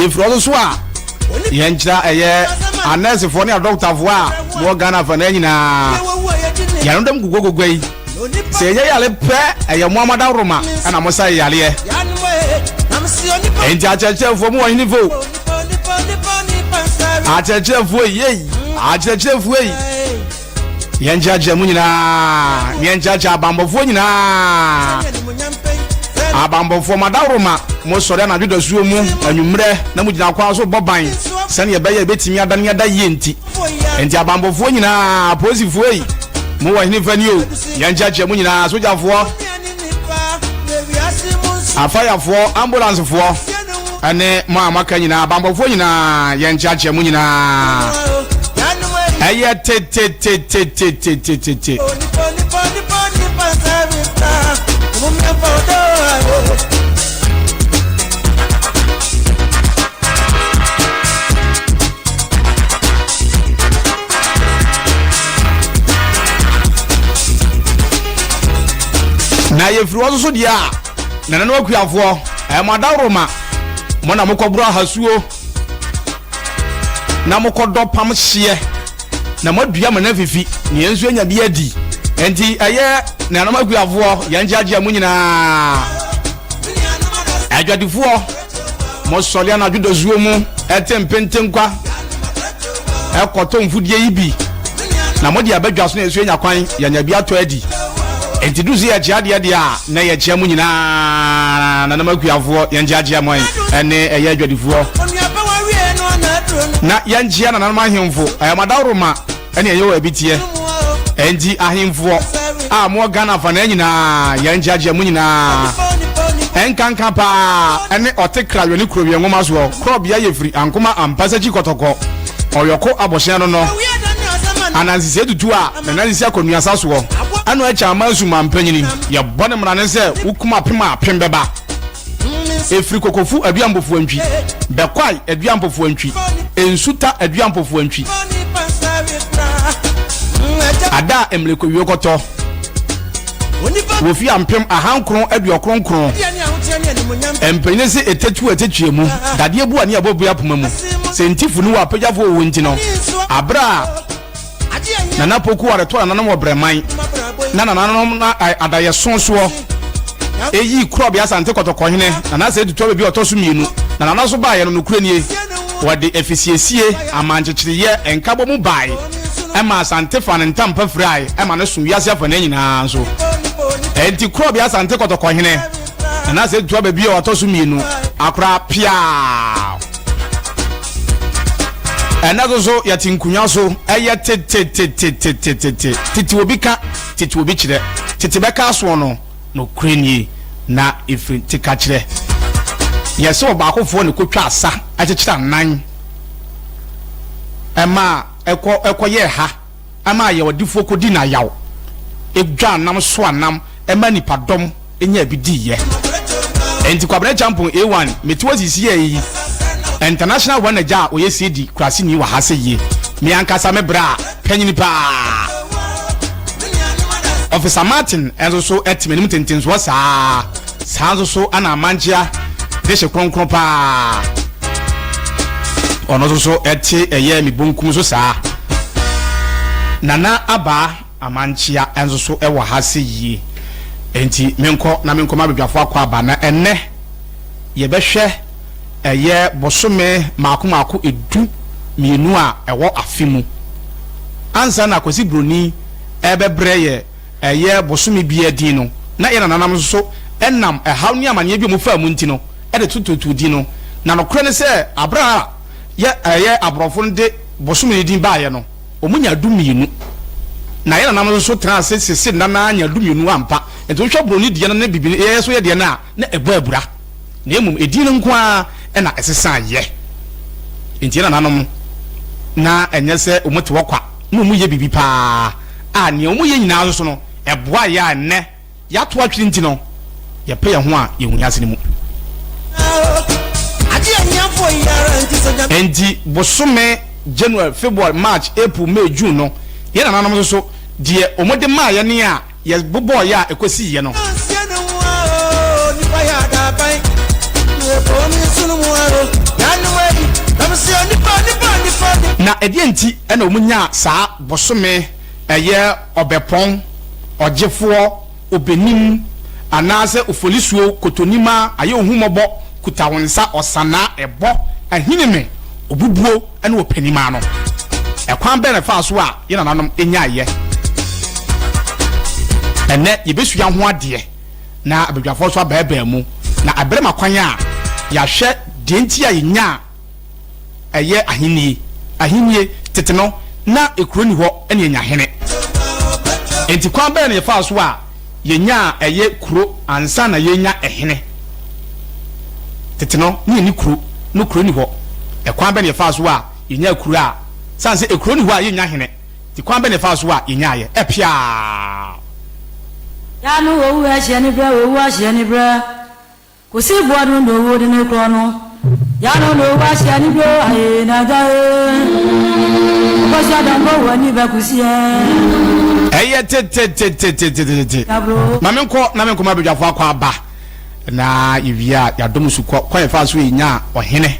Yɛfiri hɔ nso a, yɛnkyerɛ ɛyɛ anɛɛsefoɔ ne adɔkotafoɔ a wɔwɔ Ghana afanaa nyinaa. Yɛn dɔm gugogogua yi, sɛ yɛyɛ yare pɛ, ɛyɛ mo amadaworoma ɛna mo sa yɛ yareɛ. Enti akyerɛkyerɛfoɔ mo wɔ hene fo. Akyerɛkyerɛfoɔ yi, akyerɛkyerɛfoɔ yi. Yɛnkyerɛkyerɛ mu nyinaa, na yɛnkyerɛkyerɛ abanbɔfoɔ nyinaa. Abanbɔfoɔ, mo adaworoma, mosɔre anadwo dasuo mu, anwummerɛ, na mogyina kwan so bɔ ban sɛdeɛ ɛbɛyɛ a ɛbɛtumi adane ada yie nti. Enti abanbɔfoɔ nyinaa, apolisifoɔ ei, mowɔ henefa ni o, yɛnkyerɛkyerɛ mo nyinaa, sogyafoɔ, afayafoɔ, ambulancefoɔ, ɛne mo a moaka nyinaa, abanbɔfoɔ nyinaa, yɛnkyeakyea mo nyinaa. Ɛyɛ tetetetetetetete. Na yɛfiri hɔ nso so deɛ a, Nananom akuafoɔ, ɛyɛ mo adaworoma, mo na mokɔboro ahasuo na mokɔdɔ pam hyeɛ na moadua mo afifi na yɛn nso anya bi adi. Enti ɛyɛ nananom akuafoɔ, yɛn gyeagyea mo nyinaa. Adwadifoɔ, mosɔre anadwo dasuo mu ɛte mpentenkwa ɛkɔtɔ mfudeɛ yi bi na mode aba dwa so na yɛnso yɛnya kwan yɛanya bi atɔ adi. Enti du sɛ yɛkyea adeɛ deɛ a, na yɛkyea mo nyinaa, nananom akuafoɔ, yɛnkyeakyea mo ɛne ɛyɛ adwadifoɔ. Na yɛnkyea nananom ahemfo, ɛyɛ mo adaworoma ɛne ɛyɛ wɔ ɛbi teɛ. Enti ahemfoɔ a mowɔ Ghana afanaa nyinaa, yɛnkyeakyea mo nyinaa. Ɛnkanka paa ɛne ɔte Krawiɔ ne Kurowiɛ nwoma soɔ, Korɔbea Yɛfiri Ankoma Ampasakyi Kɔtɔkɔ. Ɔyɔko abɔhyɛn no no, anansesɛ tutu a ne nan sisi akɔnuasa soɔ, ɛno akyi ama nsu ma mpanyini. Yɛbɔ ne mmara ne sɛ wokum apem a apem bɛba. Ɛfiri Kokofu Aduampofoantwi, Bɛkwae Aduampofoantwi, Nsuta Aduampofoantwi. Ada a mmirekɔwie kɔtɔ. Wofi 1999 mpanyin se etetu etetue mu dadeɛ bu a ne ɛbɔ bua poma mu sɛ ntifo ne wɔ apagyafo wɔ nti no abere a Nana Poku aretɔ nananom wɔ Brɛman na nananom na adayɛso soɔ eyi Korɔbea Asante Kɔtɔkɔhene Nana Sɛ Tutu Abɛbi ɔtɔ so mmienu na nana so baeɛ no nokorɛ nie wɔde afisiesie amankyekyereɛ nkabɔ mu bae ɛma Asante fa ne ntampa firae ɛma no so wiase afanaa nyinaa nso. Ɛnti Korɔbea Asante Kɔtɔkɔ hene Nana Asei Tutu Ababio a ɔtɔ so mmienu akora piaa. Ɛnɛ nso so yɛte nkunya so ɛyɛ tetetetetetete tete obi ka tete obi kyerɛ tete bɛka asoɔ no nokorɛ nie na ɛfiri te ka kyerɛ yɛsɛ ɔbaakofoɔ ne kɔtwa asa akyekyere anan ɛma ɛkɔ ɛkɔyɛɛ ha ma ayawdifoɔ kɔdi no ayaw, dwaa nam soa nam ma nnipadɔm nyaa bi diiɛ. Enti Kwabena Acheampong A1, mete hɔ seesei yi, International One Agya a ɔyɛ CD kuraseni wɔ ha sɛ yie, me ankasa me bra panyini paa, Officer Martin nso so te m'anim ntentensoɔ saa ara. Saa nso so na amankyea de hye kronkron paa. Ɔno nso so te ɛyɛ me bonkum so saa. Nana Abaa amankyea nso so wɔ ha se yie. Enti menkɔ na menkɔma abadwafo akɔ aba na ɛnnɛ yɛbɛhwɛ ɛyɛ bosome mmaako mmaako 12 a ɛwɔ afe mu. Ansa na Kwasi Broni ɛrebɛbrɛ yɛ ɛyɛ bosome biara din no, na yɛn nananom nso nam ɛhaw ne amaneɛ bi a wɔfaa mu nti no de tototoo din no. Na nokorɛ ne sɛ, aberɛ a yɛ ɛyɛ aborɔfo no de bosome no din baeɛ no, wɔnyaa 12. Na yɛn nananom nso tenaa ase sese nna no ara nyaa 12 ampa. Nti wohwɛ buroni deɛ no ne bibini yɛn nso yɛ deɛ no a, na ɛbɔ abira. Na mmom edin no nko ara na ɛsesaeɛ. Nti yɛn nananom na ɛnyɛ sɛ wɔte hɔ kwa, na wɔyɛ biribi paa. a nea wɔyɛ nyinaa nso no, ɛboa yɛn a nnɛ yɛato atwene nti no, yɛpɛ yɛn ho a yɛhu wiase no mu. Enti bosome January, February, March, April, May, June no, yɛn nananom nso so, deɛ wɔde maa yɛn a yɛbobɔeɛ a ɛkɔsiiɛ no. ɛdeɛn nti na wɔn nyaa saa bosome ɛyɛ Ɔbɛpɔn, Ɔgyefoɔ, Obenim, anaasɛ Ofolisuo, Kotonima, Ayɛohumɔbɔ, Kutawonsa, Ɔsanaa, Ɛbɔ, Ahinime, Obubuo ne Ɔpɛnimaa no? Ɛkwan bɛn na ɛfaa so a yɛn nananom nyaeɛ? Ɛnnɛ yɛbɛsua ho adeɛ na abadwafoɔ nso abɛɛbɛɛ mu na abrɛ ma kwan a yɛahwɛ deɛ nti a yɛnyaa ɛyɛ ahennie. Ahennie, tete no, na ekuro nni hɔ na yɛnya hene. Enti kwan bɛn na yɛfaa so a yɛnyaa ɛyɛ kuro ansa na yɛrenya ɛhene? Tete no, na yɛnni kuro, no kuro nni hɔ. Ɛkwan bɛn na yɛfaa so a yɛnyaa kuro a, sane sɛ ekuro nni hɔ a yɛnnya hene, nti kwan bɛn na yɛfaa so a yɛnyaaeɛ? Ɛpiaa! Daa no owu ahyɛ ne brɛ, owu ahyɛ ne brɛ. Kosi boa no na owu de ne korɔ no. Ya no na owu ahyɛ ne brɛ o, aye na agya ee. Ɔkɔsi adankɔ wɔ ani bɛ kusi ee. Ɛyɛ tetetetetetete. Ma me nkɔ na me nkɔma abadwafo akɔ aba na yɛwie a yɛadom su kɔ kwan yɛfaa so yɛnyaa ɔhene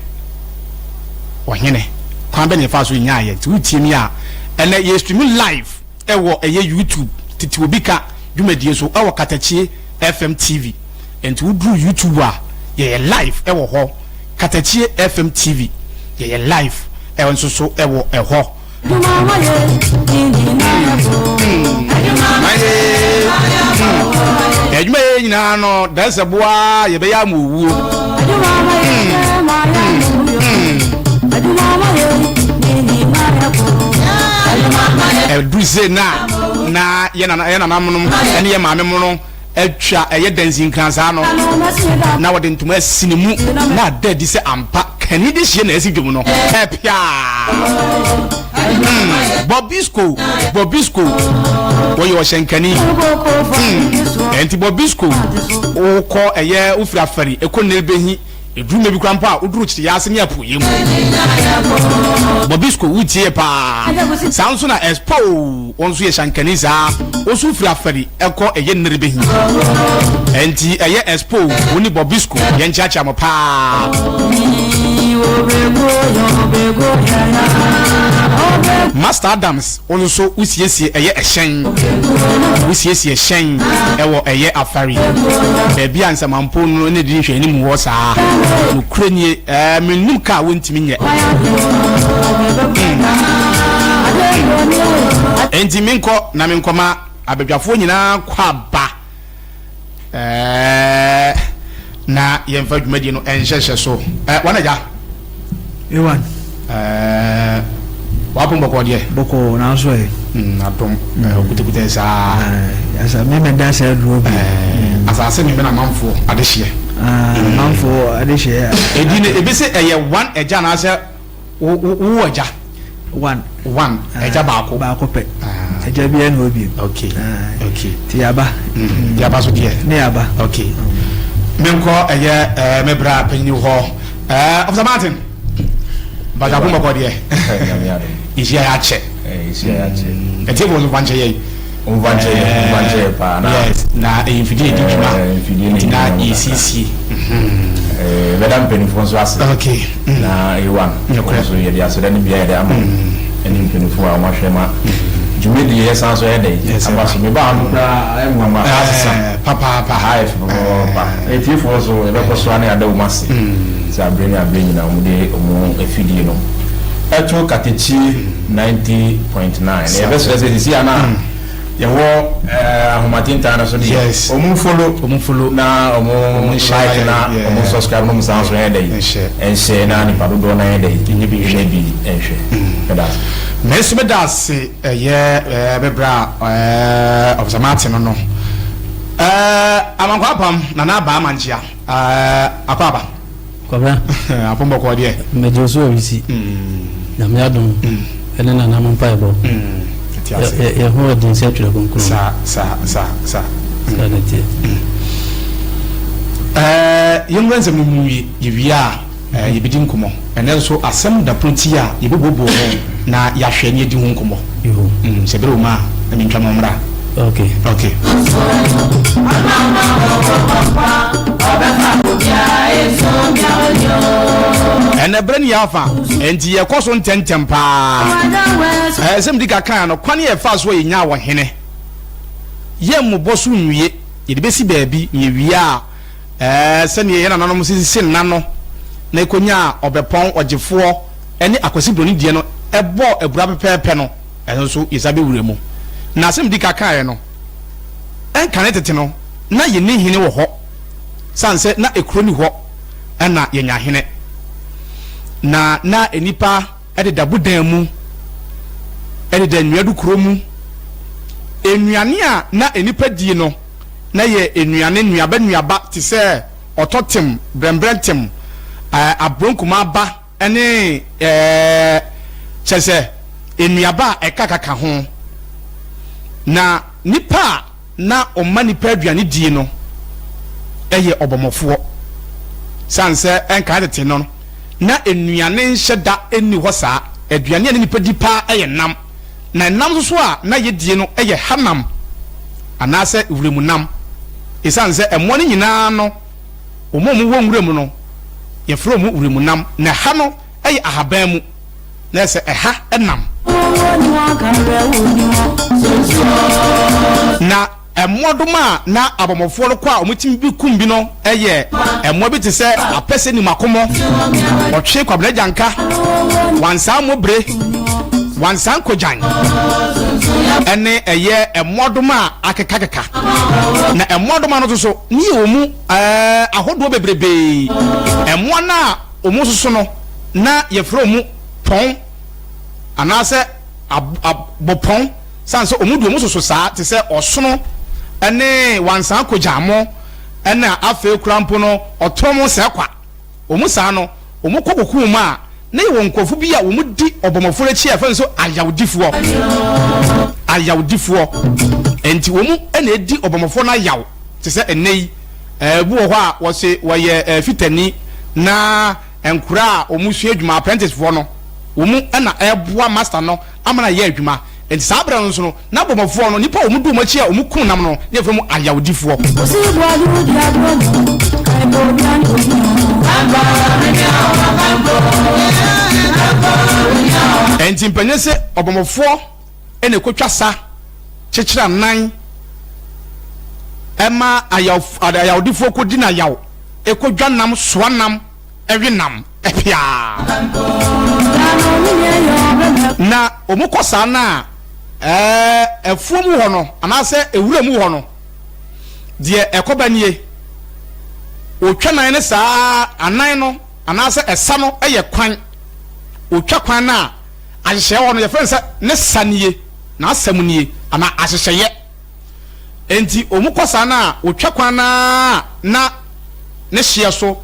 ɔhene kwan bɛ na yɛfaa so yɛnyaa yɛ nti wotie mi a ɛnɛ yɛ stream live ɛwɔ ɛyɛ YouTube tete obi ka dwumadie so ɛwɔ Katakyie FM TV nti woduru YouTube a yɛyɛ live ɛwɔ hɔ Katakyie FM TV yɛyɛ live ɛwɔ nso so ɛwɔ ɛhɔ. Adwuma yɛ nyinaa no dɛsɛ boa yɛbɛyɛ ama owuo. Ɛduru se na na yɛ nana yɛ nananom ɛne yɛ maame mo no atwa ɛyɛ dansinkran saa no na wɔde ntoma asi ne mu na ada adi sɛ ampa kani de hyia na asi dwom no ɛpiaa hmm. Bobisco Bobisco wɔyɛ ɔhyɛnkani hmm. ɛnti Bobisco wokɔ ɛyɛ wofiri afari ɛkɔ nnerebehi Ɛduru mmerɛ bi koraa mpo a, woduru kyereyɛ ase ne apueeɛ mu. Bobisco, wotie paa. Saa nso na Expo, wɔn nso yɛ Shankani saa. Wɔn nso firi Afari kɔ ɛyɛ Nnerebehi. Ɛnti ɛyɛ Expo, wo ne Bobisco, yɛnkyeakyea mo paa. Master Adams. Wo nso wosiesie ɛyɛ ɛhyɛn, wosiesie ɛhyɛn ɛwɔ ɛyɛ afari, baabi a nsamanpo no ne di nhwɛanim wɔ saa. Nokorɛ nie, ɛɛ mennim kaa wontumi nyɛ. Enti menkɔ na menkɔma abadwafoɔ nyinaa kɔ aba. Ɛɛ na yɛmfa dwumadie no nhyɛhyɛ so. Ɛɛ wɔn agya. Ewan. Ɛɛ wapon bɔkɔɔ deɛ. Bɔkɔɔ nanso ɛ. Mm, adom. Mm. Ɛɛ okutakutɛ saa. Ɛɛ asa mɛmɛ da sɛ duro bi. Ɛɛ asase ne mɛna amanfoɔ adehyeɛ. Aa amanfoɔ adehyeɛ. Edi ne ebi sɛ ɛyɛ one agya anaasɛ. Wo wo wo agya. One. One. Agya baako. Baako pɛ. Agya biara na obi. Okay. Okay. Ti yaba. Mm. Yaba so deɛ. Ne yaba. Okay. Menkɔ ɛyɛ ɛɛ me bra panyin hɔ. Ɛɛ Officer Martin. Bàtà kó mbɔkɔ deɛ. Nhyia yɛ akyɛ. Nhyia yɛ akyɛ. Ɛti fo nso fa nkyɛ yɛ yi. Nfa nkyɛ yɛ nfa nkyɛ yɛ paa na. Yes na ɛyɛ mfidie yɛ di dwuma. Mfidie na nti na yɛsiesie. Bɛda mpanimfoɔ nso ase. Okay. Na ewa no. Wɔn nso yɛde aseda no bia yɛde ama ɛne mpanimfoɔ a wɔahwɛ ma dwumadie yɛ san so yɛ dɛ aba so meba ha no koraa ayɛ nwanwa ha asesa papaapa ha ayɛ fɛ papaapa etiefoɔ nso yɛbɛkɔ so ne ada wɔn ase sɛ abere ne abere nyinaa wɔn de wɔn afidie no ɛto katakyi 90.9 na yɛbɛsrɛ sɛ sisi a na yɛwɔ ahomatentan no so deɛ wɔn follow wɔn follow na wɔn like na wɔn subscribe na wɔn san so yɛ dɛ ɛnhyɛ na nipa dodoɔ na yɛ dɛ nyɛ bi nhwɛ bi nhwɛ mɛda ase. Me nso meda ase ɛyɛ ɛɛ me bra ɛɛ ɔfisa Martin no no ɛɛ Amankwa Apam Nana Aba Amankyea ɛɛ Akɔ Aba. Kwabena. Apom bɔkɔɔ deɛ. Mɛgye wo so awisi. Nyame adom ɛne nananom mpaebɔ. Yɛ ho ɔden sɛ twerɛ kronkron. Saa saa saa saa. Saa na ɛteɛ. Ɛɛ yɛnwura nsɛm no mu nwie yɛwie a ɛɛ yɛbɛdi nkɔmmɔ. Ɛnɛ nso asɛm da pono ti a yɛbɛbuobuo ho na yɛahwɛ na yɛadi ho nkɔmmɔ. Sɛ berɛ wɔ mu a na mentwa mo mmra. Okay. Okay. Ɛnɛ Ɛnɛ berɛ ne yɛ afa, enti yɛkɔ so ntɛmntɛm paa. Ɛɛ sɛ medi ka kan no, kwan yɛ ɛfaa so a yɛnyaa ɔhene. Yɛmmobɔ so nwie, yɛde bɛsi baabi na yɛwie a, ɛɛ sɛdeɛ yɛn nananom sisi nna no na ɛkɔnyaa ɔbɛpɔn, ɔgyefoɔ ne Akwasi Broni deɛ no bɔɔ abura pɛpɛɛpɛ no, ɛno nso yɛsan bɛwura mu. Na sɛ medi ka kaeɛ no, ɛnkane tete no, na yɛnni hene wɔ hɔ, sane sɛ na ekuro nni hɔ na yɛnya hene. Na na nnipa deda bodan mu, deda nnuadukuro mu. Nnuane a na nnipa die no, na yɛ nnuane nnuaba nnuaba te sɛ ɔtɔtem, brɛmbrɛntem, abronkuma aba ne kyerɛ sɛ nnuaba a ɛkakaka ho. Na nnipa a na ɔma nnipa aduane die no yɛ ɔbɔmmɔfoɔ. Sane sɛ ɛnkan tete no, na nnuane nhyɛ da nni hɔ saa. Aduane a na nnipa di paa yɛ nam. Na nam nso so a na yɛdie no yɛ hanam anaasɛ wuram nam. Ɛsiane sɛ mmoa no nyinaa no, wɔn a wɔwɔ nwura mu no, yɛfrɛ wɔn wuram nam, na ɛha no yɛ ahaban mu, na ɛsɛ ɛha nam. Na mmoadoma a na abɔmmɔfoɔ no kɔ a wɔtumi bi kum bi no yɛ mmoa bi te sɛ apɛsɛ nimakomɔ, ɔtwe kwabena gyanka, wansaa mmobire, wansaa nkogyan, ɛne ɛyɛ mmoadoma a akekakeka. Na mmoadoma no nso so ne yɛ wɔn mu ɛɛ ahodoɔ bebrebee. Mmoa no a wɔn nso so no na yɛfrɛ wɔn pɔn anaasɛ ab abɔpɔn. Sane sɛ wɔn de wɔn soso saa te sɛ ɔsono ne wansaa kogyamo ɛna afei koraa mpo no ɔtorɔmo sɛɛ kwa. Wɔn saa no, wɔn kɔ koko mu a, na yɛwɔ nkurɔfo bi a wɔn di ɔbɔmmɔfoɔ no akyi a yɛfrɛ no sɛ ayawdifoɔ. Ayawdifoɔ. Enti wɔn na edi ɔbɔmmɔfoɔ no ayaw te sɛ ɛnnɛ yi ebi wɔ hɔ a wɔse wɔyɛ fitani na nkora a wɔn sua adwuma apprentice foɔ no wɔn na ɛboa master no ama no ayɛ adwuma. Enti saa berɛ no nso no, na abɔmmɔfoɔ no, nnipa a wɔdi wɔn akyi a wɔkum nam no, na yɛfrɛ wɔn ayawdifoɔ. Enti mpanin se ɔbɔmmɔfoɔ na ɛkɔtwa sa kyekyere anan ma ayawdifoɔ kɔdi no ayaw, ɛkɔdwa nam, soa nam, we nam peaa. Na wɔkɔ saa no a, ɛɛ, afuom hɔ no, anaasɛ ewura mu hɔ no, deɛ ɛkɔba nie, wɔtwa nan no saa, anan no, anaasɛ ɛsa no yɛ kwan. Wɔtwa kwan no a, ahyehyɛeɛ hɔ no, yɛfrɛ no sɛ ne sa nie, n'asɛm nie, anaa ahyehyɛeɛ. Enti wɔkɔ saa no a, wɔtwa kwan no ara na ne hyeɛ so.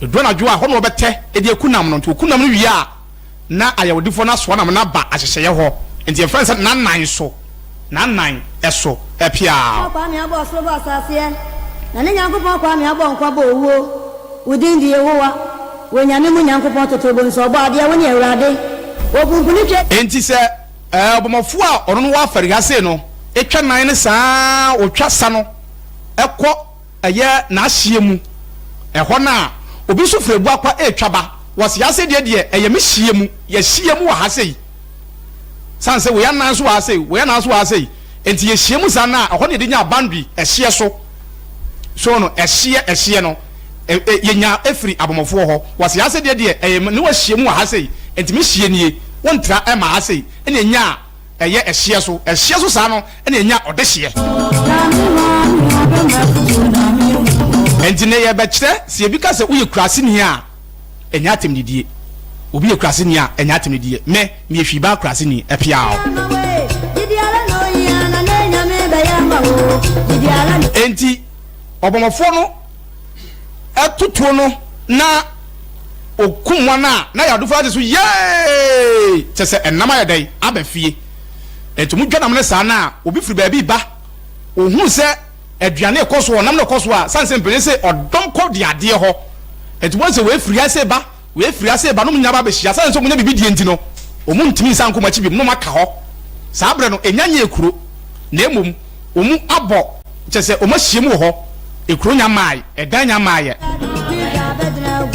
Ɛduru anadwo a, ɛhɔ na wɔbɛtɛ de aku nam no. Nti wɔku nam no wie a, na ayawdifoɔ no asoa nam no aba ahyehyɛeɛ hɔ. Nti yɛfrɛ no sɛ n'anan so, n'anan so peaw. Kwame abɔ ɔsoro bɔ asaseɛ, Na ne Nyankopɔn Kwame abɔ nkwa bɔ owuo. Wo din de Yehowa, Wo anyame mu Nyankopɔn totorobonso Ɔbɔadeɛ, wo ne Awurade. Wɔ pumpuni twa. Enti sɛ Ɔbɔmmɔfoɔ a ɔno no wɔ afɔre ha sei no twa nan no saa ara, ɔtwa sa no kɔ ɛyɛ n'ahyeɛ mu, ɛhɔ no a, obi nso firi Abuakwa retwa ba, wɔse ha sei deɛ deɛ ɛyɛ me hyeɛ mu, yɛahyia mu wɔ ha sei, sane sɛ wei anan nso wɔ ha sei, wei anan nso wɔ ha sei, enti yɛhyia mu saa no a, ɛhɔ na yɛde nya boundary, ɛhyeɛ so, so no, ɛhyeɛ, ɛhyeɛ no, yɛnya firi abɔmmɔfoɔ hɔ, wɔse ha sei deɛ deɛ ɛyɛ me ne wo ahyia mu wɔ ha sei, enti me hyeɛ nie, wontra mma ha sei, ɛna ɛnya a ɛyɛ ɛhyeɛ so, ɛhyeɛ so saa no ɛna ɛnya ɔdehyeɛ. Ɛnti nɛ yɛbɛkyerɛ sɛ ebi ka sɛ woyɛ kuraseni a ɛnyɛ atɛmdidie, obi yɛ kuraseni a ɛnyɛ atɛmdidie, me meyɛ hwiibaa kuraseni, ɛpeaw. Ɛnti ɔbɔmmɔfoɔ no ɛto tuo no na okum wɔn a, na yadofo agye so yee! Kyɛ sɛ ɛnam ayɛ dɛn aba fie. Enti wɔn dwa nam no saa na obi firi baabi ba, ohunu sɛ aduane rekɔ so, ɔnam no rekɔ so a, sane sɛ mpanyin se ɔdɔm kɔ de adeɛ hɔ. Enti wɔn sɛ wei firi ha se ba, wei firi ha se ba, na wɔn nyinaa ba abɛhyia. Sane sɛ wɔn nya biribi die nti no, wɔn ntumi nsan nkɔ wɔn akyi biom, na wɔn aka hɔ. Saa berɛ no, ɛnya nyɛɛ kuro, na mmom wɔn abɔ, kyerɛ sɛ wɔn ahyia mu wɔ hɔ. Ekuro nya maae, ɛdan nya maayɛ.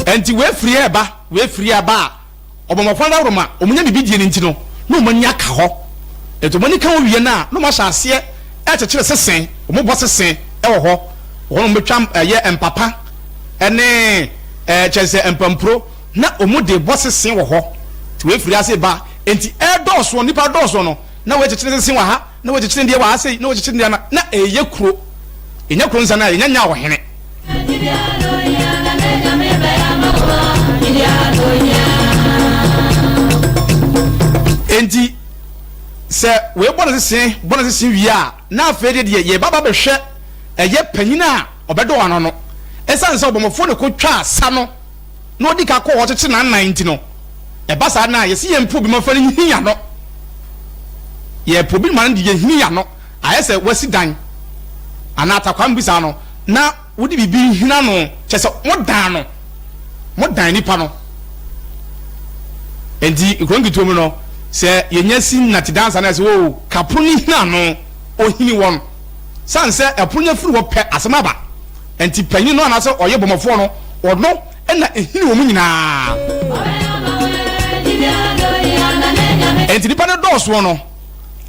Enti wei firi ha reba. Wei firi aba a, ɔbɔmmɔfoɔ no dawuroma, wɔnya biribi die no nti no, na wɔn ani aka hɔ. Enti wɔn ani ka hɔ wie no a, na wɔahyɛ aseɛ rekyekyere sese, wɔbɔ sese wɔ hɔ. Wɔ hɔ no wɔbɛtwa ɛyɛ mpapa ne ɛɛ kyerɛ sɛ mpampuro na wɔde bɔ sese wɔ hɔ. Nti wei firi ase ba. Enti ɛredɔɔso, nnipa redɔɔso no, na wei kyekyere sese wɔ ha, na wei kyekyere deɛ wɔ ha sei, na wei kyekyere deɛ na, na ɛreyɛ kuro. Ɛnya kuro nsa no a, yɛnya nyaa ɔhene. Enti sɛ wei bɔ ne sese bɔ ne sese wie a, na afei deɛ deɛ yɛba ba bɛhwɛ ɛyɛ panyin a ɔbɛdɔ ano no. Ɛsiane sɛ ɔbɔmmɔfoɔ na ɛkɔtwaa sa no na ɔdi ka kɔɔ hɔ kyekyere n'anan nti no, ɛba saa no a, yɛse yɛmpɛ obi ma fa no nhini ano. Yɛpɛ obi ma no de yɛhini ano. Ayɛ sɛ woasi dan anaa atakwam bi saa no, na wode biribi rehina no, kyerɛ sɛ modan no, modan nipa no. Enti nkuro nketewa mu no, sɛ yɛnya si nnate dan saa na yɛsɛ oo, ka pono no hina no, ohini wɔn. Sane sɛ ɛpono no afiri hɔ pɛ, asɛm aba. Enti panyin no anaasɛ ɔyɛ bɔmmɔfoɔ no, ɔno na ehini wɔn nyinaa. Enti nipa no dɔɔsoɔ no,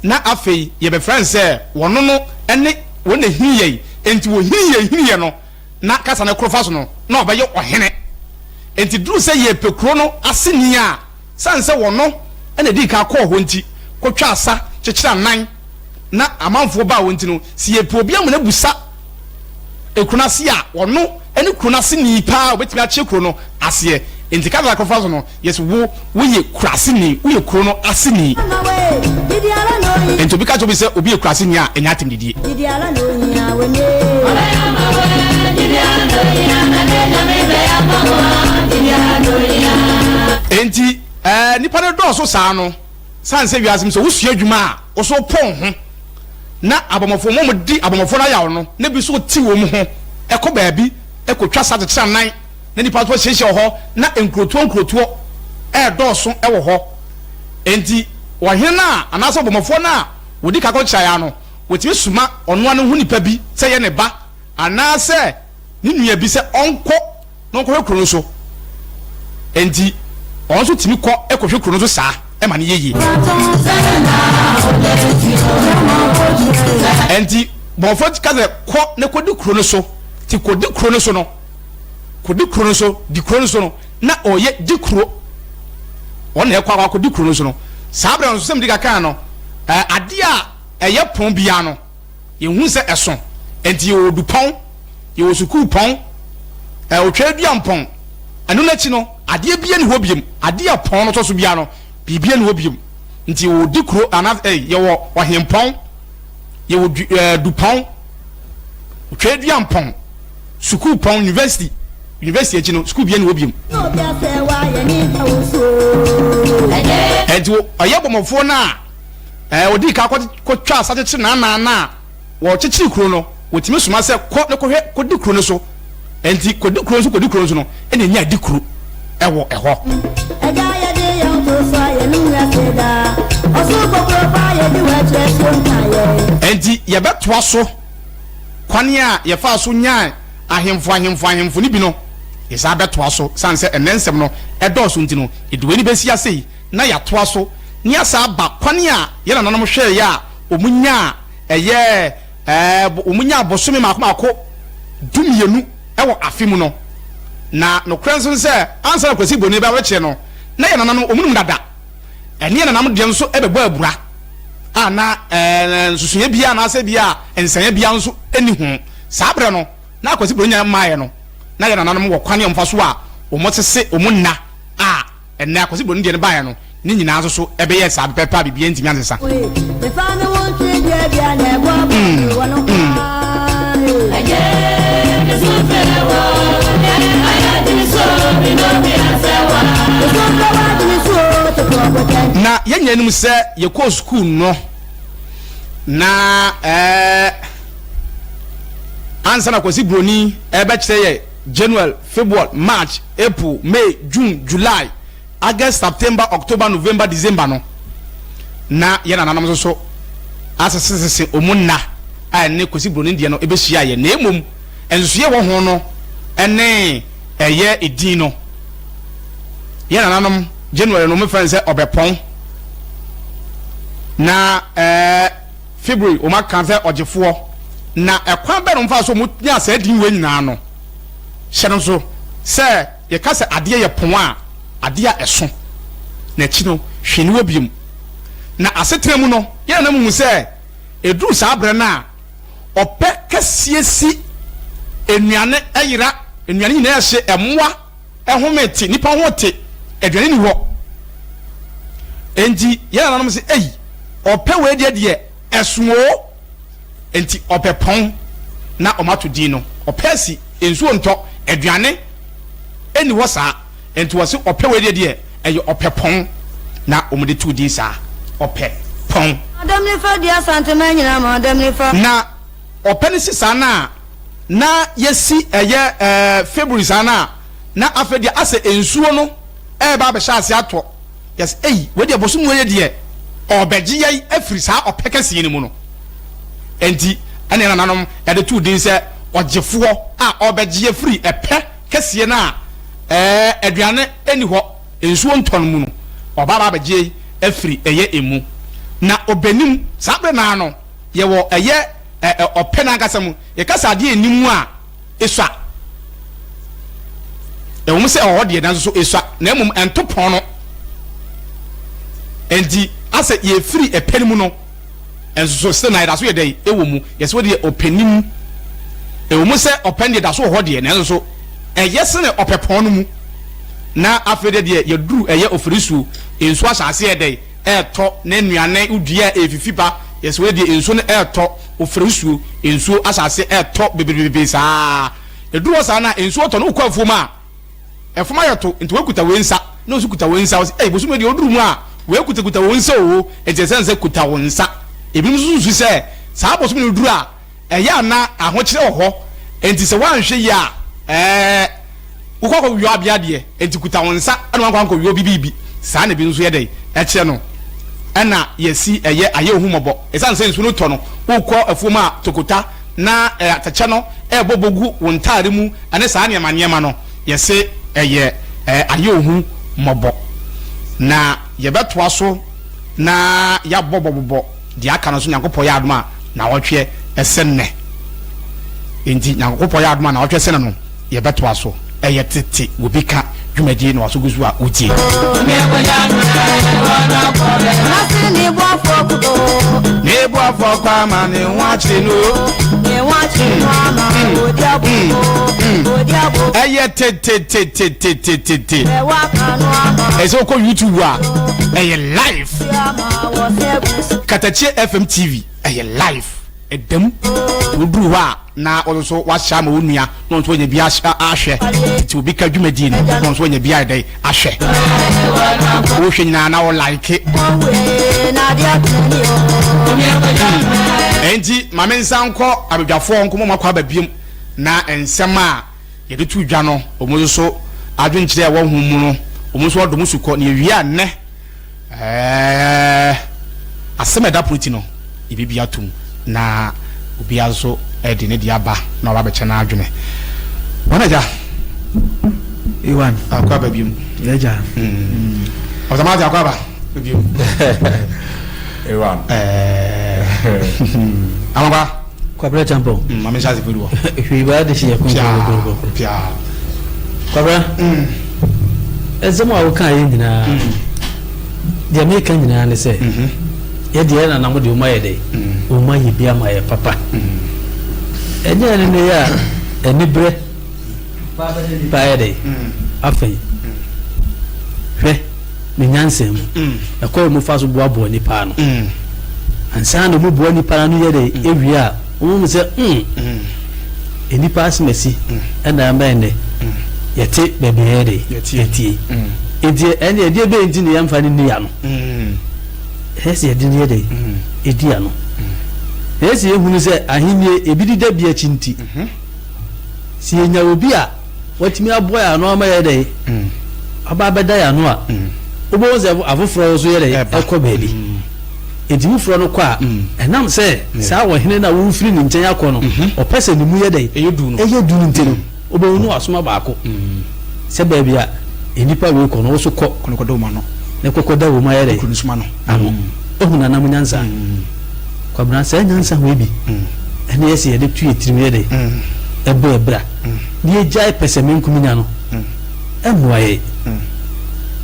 na afei yɛbɛfrɛ no sɛ wɔno no ne wɔn na hini yɛn, enti wɔhini yɛn hiniiɛ no, na kasa no koro fa so no, na ɔbɛyɛ ɔhene. Enti duru sɛ yɛrepɛ kuro no aseni a, sane sɛ wɔno na ɛdii kan kɔɔ hɔ nti, kɔtwaa sa, kyekyere anan, na amanfoɔ baa hɔ nti no, sɛ yɛpɛ obi ama no abusa kuro no ase a, ɔno ne kuro no aseni paa a ɔbɛtumi akyerɛ kuro no aseɛ. Enti kasa no koro fa so no, Yes, wo, woyɛ kuraseni, woyɛ kuro no aseni. Nti obi ka kyerɛ obi sɛ obi yɛ kuraseni a, ɛnyɛ atɛmdidie. Enti ɛɛ nipa no dɔɔso saa no, san sɛ wiase mu sɛ wosua adwuma a, woso pɔn ho na abɔmmɔfoɔ mo a wɔdi abɔmmɔfoɔ no ayaw no, na bi nso te wɔn ho ɛkɔ baabi ɛkɔtwa sa kyekyere anan. na nnipa nso ahyiahyia wɔ hɔ, na nkurotoɔ nkurotoɔ redɔɔso wɔ hɔ. Enti ɔhene no a, anaasɛ ɔbɔmmɔfoɔ no a wɔdi kan kɔkyeaeɛ no, wɔtumi soma ɔno ara ne ho nipa bi, sɛ ɛyɛ ne ba anaasɛ ne nua bi, sɛ ɔnkɔ na ɔnkɔhwɛ kuro no so. Enti ɔno nso tumi kɔ kɔhwɛ kuro no so saa ma no yɛ yie. Enti bɔmmɔfoɔ ka sɛ, Kɔ na kɔdi kuro no so. Nti kɔdi kuro no so no, kɔdi kuro no so, di kuro no so no, na ɔyɛ di kuro. Wɔn na ɛkɔ akɔ akɔdi kuro no so no. Saa berɛ no nso, sɛ medi kakaa no, adeɛ a ɛyɛ pɔn biara no, yɛhu sɛ ɛso. Nti yɛwɔ dupɔn, yɛwɔ sukuu pɔn, otwa dua mpɔn. Ɛno n'akyi no, adeɛ biara ni hɔ biom. Adeɛ a pɔn no tɔ so biara no, biribiara ni hɔ biom. Nti yɛwɔ di kuro, anaa yɛwɔ ɔhempɔn, yɛwɔ dupɔn, otwa dua mpɔn. Sukuupɔn, university, university akyi no, sukuu bia ni hɔ biom. Ɛnti ɔyɛ bɔmɔfoɔ no a ɛɛ ɔdii ka kɔtwa asa kyekyere n'anan no a wɔkyekyere kuro no, wɔtumi soma sɛ kɔ ne kɔhwɛ kɔdi kuro no so. Ɛnti kɔdi kuro no so kɔdi kuro no so no ɛna ɛnya adi kuro ɛwɔ ɛhɔ. Ɛnti yɛbɛtoa so. Kwan a yɛfaa so nyaa ahemfo ahemfo ahemfo no bi no, yɛsan bɛtoa so. Esiane sɛ ɛnnɛ nsɛm no dɔɔso nti no, yɛde wei no besi ase yi na yɛatoa so na yɛasan aba kwan a yɛn nananom hwɛeɛ a wɔnyaa ɛyɛ ɛɛ wɔnyaa bosome mmaako mmaako dumienu wɔ afe mu no. Na nokorɛ nso ne sɛ, ansa na Kwasi Broni bɛrekyeɛ no, na yɛn nananom wɔnim dada. Ɛne yɛn nananom deɛ nso bɛbɔ abura a na nsusuiɛ biara anaasɛ bi a nsɛeɛ biara nso nni ho. Saa berɛ no, na Akwasi Buronya mmaeɛ no, na yɛn nananom wɔ kwan a wɔfa so a wɔsese wɔn nna a ɛnnɛ Akwasi Buroni deɛ no baeɛ no, ne nyinaa nso so ɛbɛyɛɛ saa pɛpɛɛpɛ a biribiara ntumi ansesa. Na yɛn nyinaa nim sɛ yɛkɔɔ sukuu no na ɛɛ ansa na Kwasi Broni ɛbɛkyerɛ yɛ January, February, March, April, May, June, July. August, September, October, November, December no, na yɛn nananom nso so asesesese wɔn nna a ɛne Kwesi Broni deɛ no bɛhyiaeɛ, na mmom nsusuiɛ wɔ ho no ne ɛyɛ edin no. Yɛn nananom January no wɔfrɛ no sɛ ɔbɛpɔn, na ɛɛ February wɔn aka sɛ ɔgyefoɔ. Na ɛkwan bɛn na wɔfa so wɔnya saa din wei nyinaa no? Hyɛ no nso sɛ yɛka sɛ adeɛ yɛ pɔn a, adeɛ a ɛso, na akyi no hwee nni hɔ biom. Na asetena mu no, yɛn nananom hu sɛ ɛduru saa berɛ no a, ɔpɛ kɛseɛ si, nnuane yera, nnuane nyinaa hye, mmoa home te, nnipa ho te, aduane nni hɔ. Enti yɛn nananom se, ei, ɔpɛ wei deɛ deɛ ɛso oo. Enti ɔpɛ pɔn na wɔato din no. Ɔpɛ asi, nsuo ntɔ, aduane nni hɔ saa. Enti wɔse ɔpɛ wei deɛ deɛ ɛyɛ ɔpɛ pɔn na wɔde too din saa, ɔpɛ pɔn. Madam nifa di Asanteman nyinaa madam nifa. Na ɔpɛ no si saa no a na yɛsi ɛyɛ ɛɛ February saa no a na afei deɛ asɛ nsuo no ɛreba abɛhyɛ aseɛ atɔ. Yɛse ei wei deɛ bosom wei deɛ ɔrebɛgye yɛn afiri saa ɔpɛ kɛseɛ no mu no. Enti ɛna yɛn nananom de too din sɛ ɔgyefoɔ a ɔrebɛgye afiri ɛpɛ kɛseɛ no a ɛɛ aduane nni hɔ, nsuo ntɔ no mu no, ɔba aba abɛgye afiri ɛyɛ emu. Na ɔbɛnim, saa berɛ no ara no, yɛwɔ ɛyɛ ɛ ɔpɛ no ankasa mu. Yɛka sɛ adeɛ nni mu a, esua. Ɛwom sɛ ɛwɔ hɔ deɛ, nanso so esua, na mmom ɛnto pɔn no. Enti asɛ yɛfiri ɛpɛ no mu no, Nso so still na yɛda so yɛ dɛn wɔ mu? Yɛsɛ wɔ deɛ ɔpɛ ni mu. Ɛwɔ mu sɛ ɔpɛ no deɛ da so wɔ hɔ deɛ, nanso so ɛyɛ sene ɔpɛ pɔn no mu. Na afei deɛ deɛ yɛduru ɛyɛ ɔfirisuo, nsuo ahyɛ aseɛ yɛ dɛn ɛretɔ, na nnuane wodua a ɛrefifi ba. Yɛsɛ wɔ deɛ nsuo no ɛretɔ, ɔfirisuo, nsuo ahyɛ aseɛ ɛretɔ bebrebe saa. Ɛduru hɔ saa no a, nsuo tɔ no wokɔ afuom a, Ɛfam ayɛ to, nti wei kuta wei nsa, na osu kuta wei nsa, ɔse ei bosom wei deɛ oduru mu a, wei kutakuta wɔn nsa oo, nti ɛsɛne sɛ kuta wo nsa. Ebinom nso susu sɛ saa bosom no duru a, ɛyɛ a na ahokyerɛ wɔ hɔ, nti sɛ woanhwɛ yie a, ɛɛ wokɔ akɔ wia abea deɛ, nti kuta wo nsa na wankɔ ankɔ wia obi biribi. Saa na ebi nso yɛ dɛn ɛkyerɛ no. Ɛna yɛsi ɛyɛ ayɛ ohu mmɔbɔ, ɛsiane sɛ nsuo no tɔ no, wokɔ afuom a tokota na atɛkyɛ no ɛrebɔ bɔ gu wo ntaade mu, Ɛne saa nneɛma nneɛma no yɛse ɛyɛ ayɛ ohu mmɔbɔ. Na yɛbɛtoa so na yɛabɔ bɔbobɔ deɛ aka no nso Nyankopɔn yɛ adom a naawɔtweɛ ɛsɛ nnɛ. Enti Nyankopɔn yɛ adom a naawɔtweɛ sɛ nnɛ no yɛbɛtoa so. Ɛyɛ tete obi ka dwumadie na waso gu so a wotie. Ne boafoɔ kɔ ama ne ho akyere no. Ɛyɛ tetetetetetete. Ɛsɛ wokɔ YouTube a ɛyɛ live. Katakyie FM TV ɛyɛ live. Ɛdam. Woduru hɔ a. Na wo nso woahyɛ ama wo nua na ɔno nso wanya bi ahwɛ. Tete obi ka dwumadie no na ɔno nso wanya bi ayɛ dɛn ahwɛ. Wohwɛ nyinaa na wo like. Enti ma me nsa nkɔ abadwafoɔ nkɔmmɔ mu akɔ aba biom na nsɛm a yɛde to dwa no wɔn nso so adwenkyerɛ a ɛwɔ ho mu no wɔn nso wɔdɔ mu sukɔ na yɛwie a nnɛ Ɛɛ, asɛm a ɛda pono ti no, yebebue atom na obiara nso de ne deɛ aba na waba abɛkyɛ n'adwene. Wɔn agya. Iwan. Akɔ aba biom. Yɛgya. Mm. Ɔsama akɔ aba biom. Iwan. Ɛɛ. Amakwa. Kwabena Champong. Mm, maame nhyɛ ase firi wɔ. Hwee ba de hyɛ kɔnkɔnkɔnkɔnkɔ. Pia. Kwabena. Mm. Ɛsɛm a woka yɛ nyinaa. Mm. Deɛ meka nyinaa ne sɛ. Mm -hmm. Yɛ deɛ na nam deɛ wɔn ayɛ dɛ. Mm. Wɔn ayɛ bi ama yɛ papa. Mm. Ɛnyɛ ɛne ne yɛ a ɛnibrɛ. Nipa ayɛ dɛ. Mm. Afei. Hwɛ. Ne nyansa mu. Ɛkwan a wɔfa so boaboa nnipa ano. Ansa na wɔboa nnipa ano yɛ dɛ ewie a, wɔhu sɛ mm, nnipa asemasi na ama ɛnnɛ yɛte baabi a yɛyɛ dɛ yɛtie. Enti ɛnde ɛdeɛ bɛn nti na yɛmfa no nni ano? Ɛsɛ sɛ yɛde no yɛ dɛ ɛdi ano. Ɛsɛ sɛ yɛhunu sɛ ahennie ebi deda bi akyi nti, sɛ yɛnya obi a watumi aboa yɛn ano ama yɛayɛ dɛn? Aba abɛda yɛn ano a, wobɛhu sɛ afoforɔ nso yɛ dɛn? Ɛkɔ baabi. Enti foforɔ no kɔ a, ɛnam sɛ saa ɔhene no a worefiri ne nkyɛn akɔ no, ɔpɛ sɛ ne mu yɛ dɛn? Ɛyɛ du no. Ɛyɛ du no nti no, wobɛhu no wasoma baako sɛ baabi a. Nnipa wei kɔ no, wo nso kɔ. Kɔ na kɔda wɔn ano. Na kɔ kɔda wɔn ayɛ dɛ? Kuro no soma no. Ano. Ohu nananom nyansa. Kwabena, saa nyansa wei bi ɛne yɛ sɛ yɛde to yɛ tirim yɛ dɛ? Ɛbɔ yɛ bra. Na yɛgyae pɛsɛmenkominya no, ɛmmoa yɛn.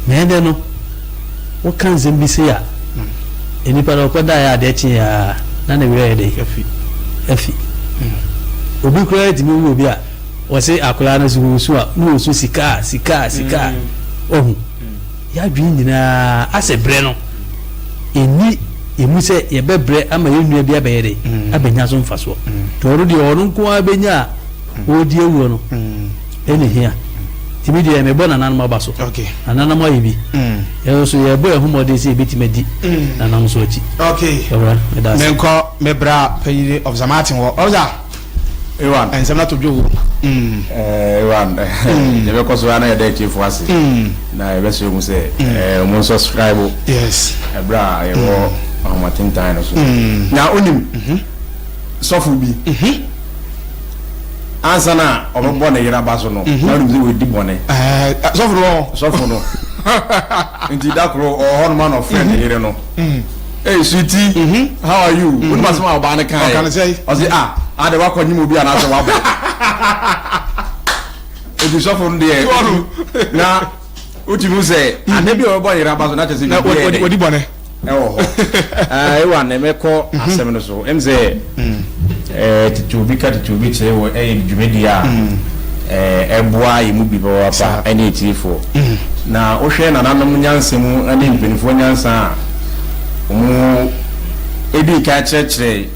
Na ɛnnɛ no, woka nsɛm bi sei a, nnipa no ɔkɔdaeɛ a adeɛ kyeeɛ ara na ne werɛ ayɛ dɛ? Afi. Obi koraa tumi wu obi a, Wɔse akwadaa no so ɔresu a na ɔresu sika sika sika wahu yɛadwene nyinaa asɛ brɛ no ɛnni ɛmu sɛ yɛbɛbrɛ ama yɛn nua bi abɛyɛ dɛ abɛnya so mfasoɔ nti ɔno deɛ ɔno nko ara bɛnya a ɔredi awuo no ɛna hia nti me deɛ mebɔ nananom aba so nananom ayɛ bi yɛn nso yɛbɔ yɛn ho mmɔden sɛ yɛbɛtumi adi nananom so akyi. Okay. Menkɔ me bra panyini of Zamatin wɔ ɔza. Ewan. Nsɛm no ato dwo o. Mm. Ewan, yɛbɛkɔ so ara na yɛda atiefo ase. Na yɛbɛsrɛ mu sɛ wɔn nsubscribe. Yes. Ɛberɛ a yɛwɔ ahomatentan no so. Na onim sɔfo bi. Ansa na ɔbɛbɔ ne yere aba so no, na onim sɛ wadi bɔne. Sɔfo no wɔ hɔ. Sɔfo no. Nti da koro ɔwɔ hɔ nom a na ɔfrɛ ne yere no. Hey sweetie, how are you? Wonim asɛm a ɔbaa no kaeɛ? Ɔka no sɛn? Ɔse ah, adɛ wakɔ nyim obi anaasɛ wabɔ? Eti sɔfo no deɛ, na wotumi hu sɛ ade bi a ɔbɛbɔ ne yere aba so na kyerɛ sɛ biribi yɛ dɛ. Wadi bɔne. Ɛwɔ hɔ. Ewa na mɛkɔ asɛm no so. Ɛm sɛ tete obi ka tete obi kyerɛ wɔ ɛyɛ dwumadi a ɛboa yɛn mu bi papaapa ɛne atiefoɔ. Na wohwɛ nananom nyansa mu ne mpanimfoɔ nyansa a wɔdii kan kyerɛkyerɛe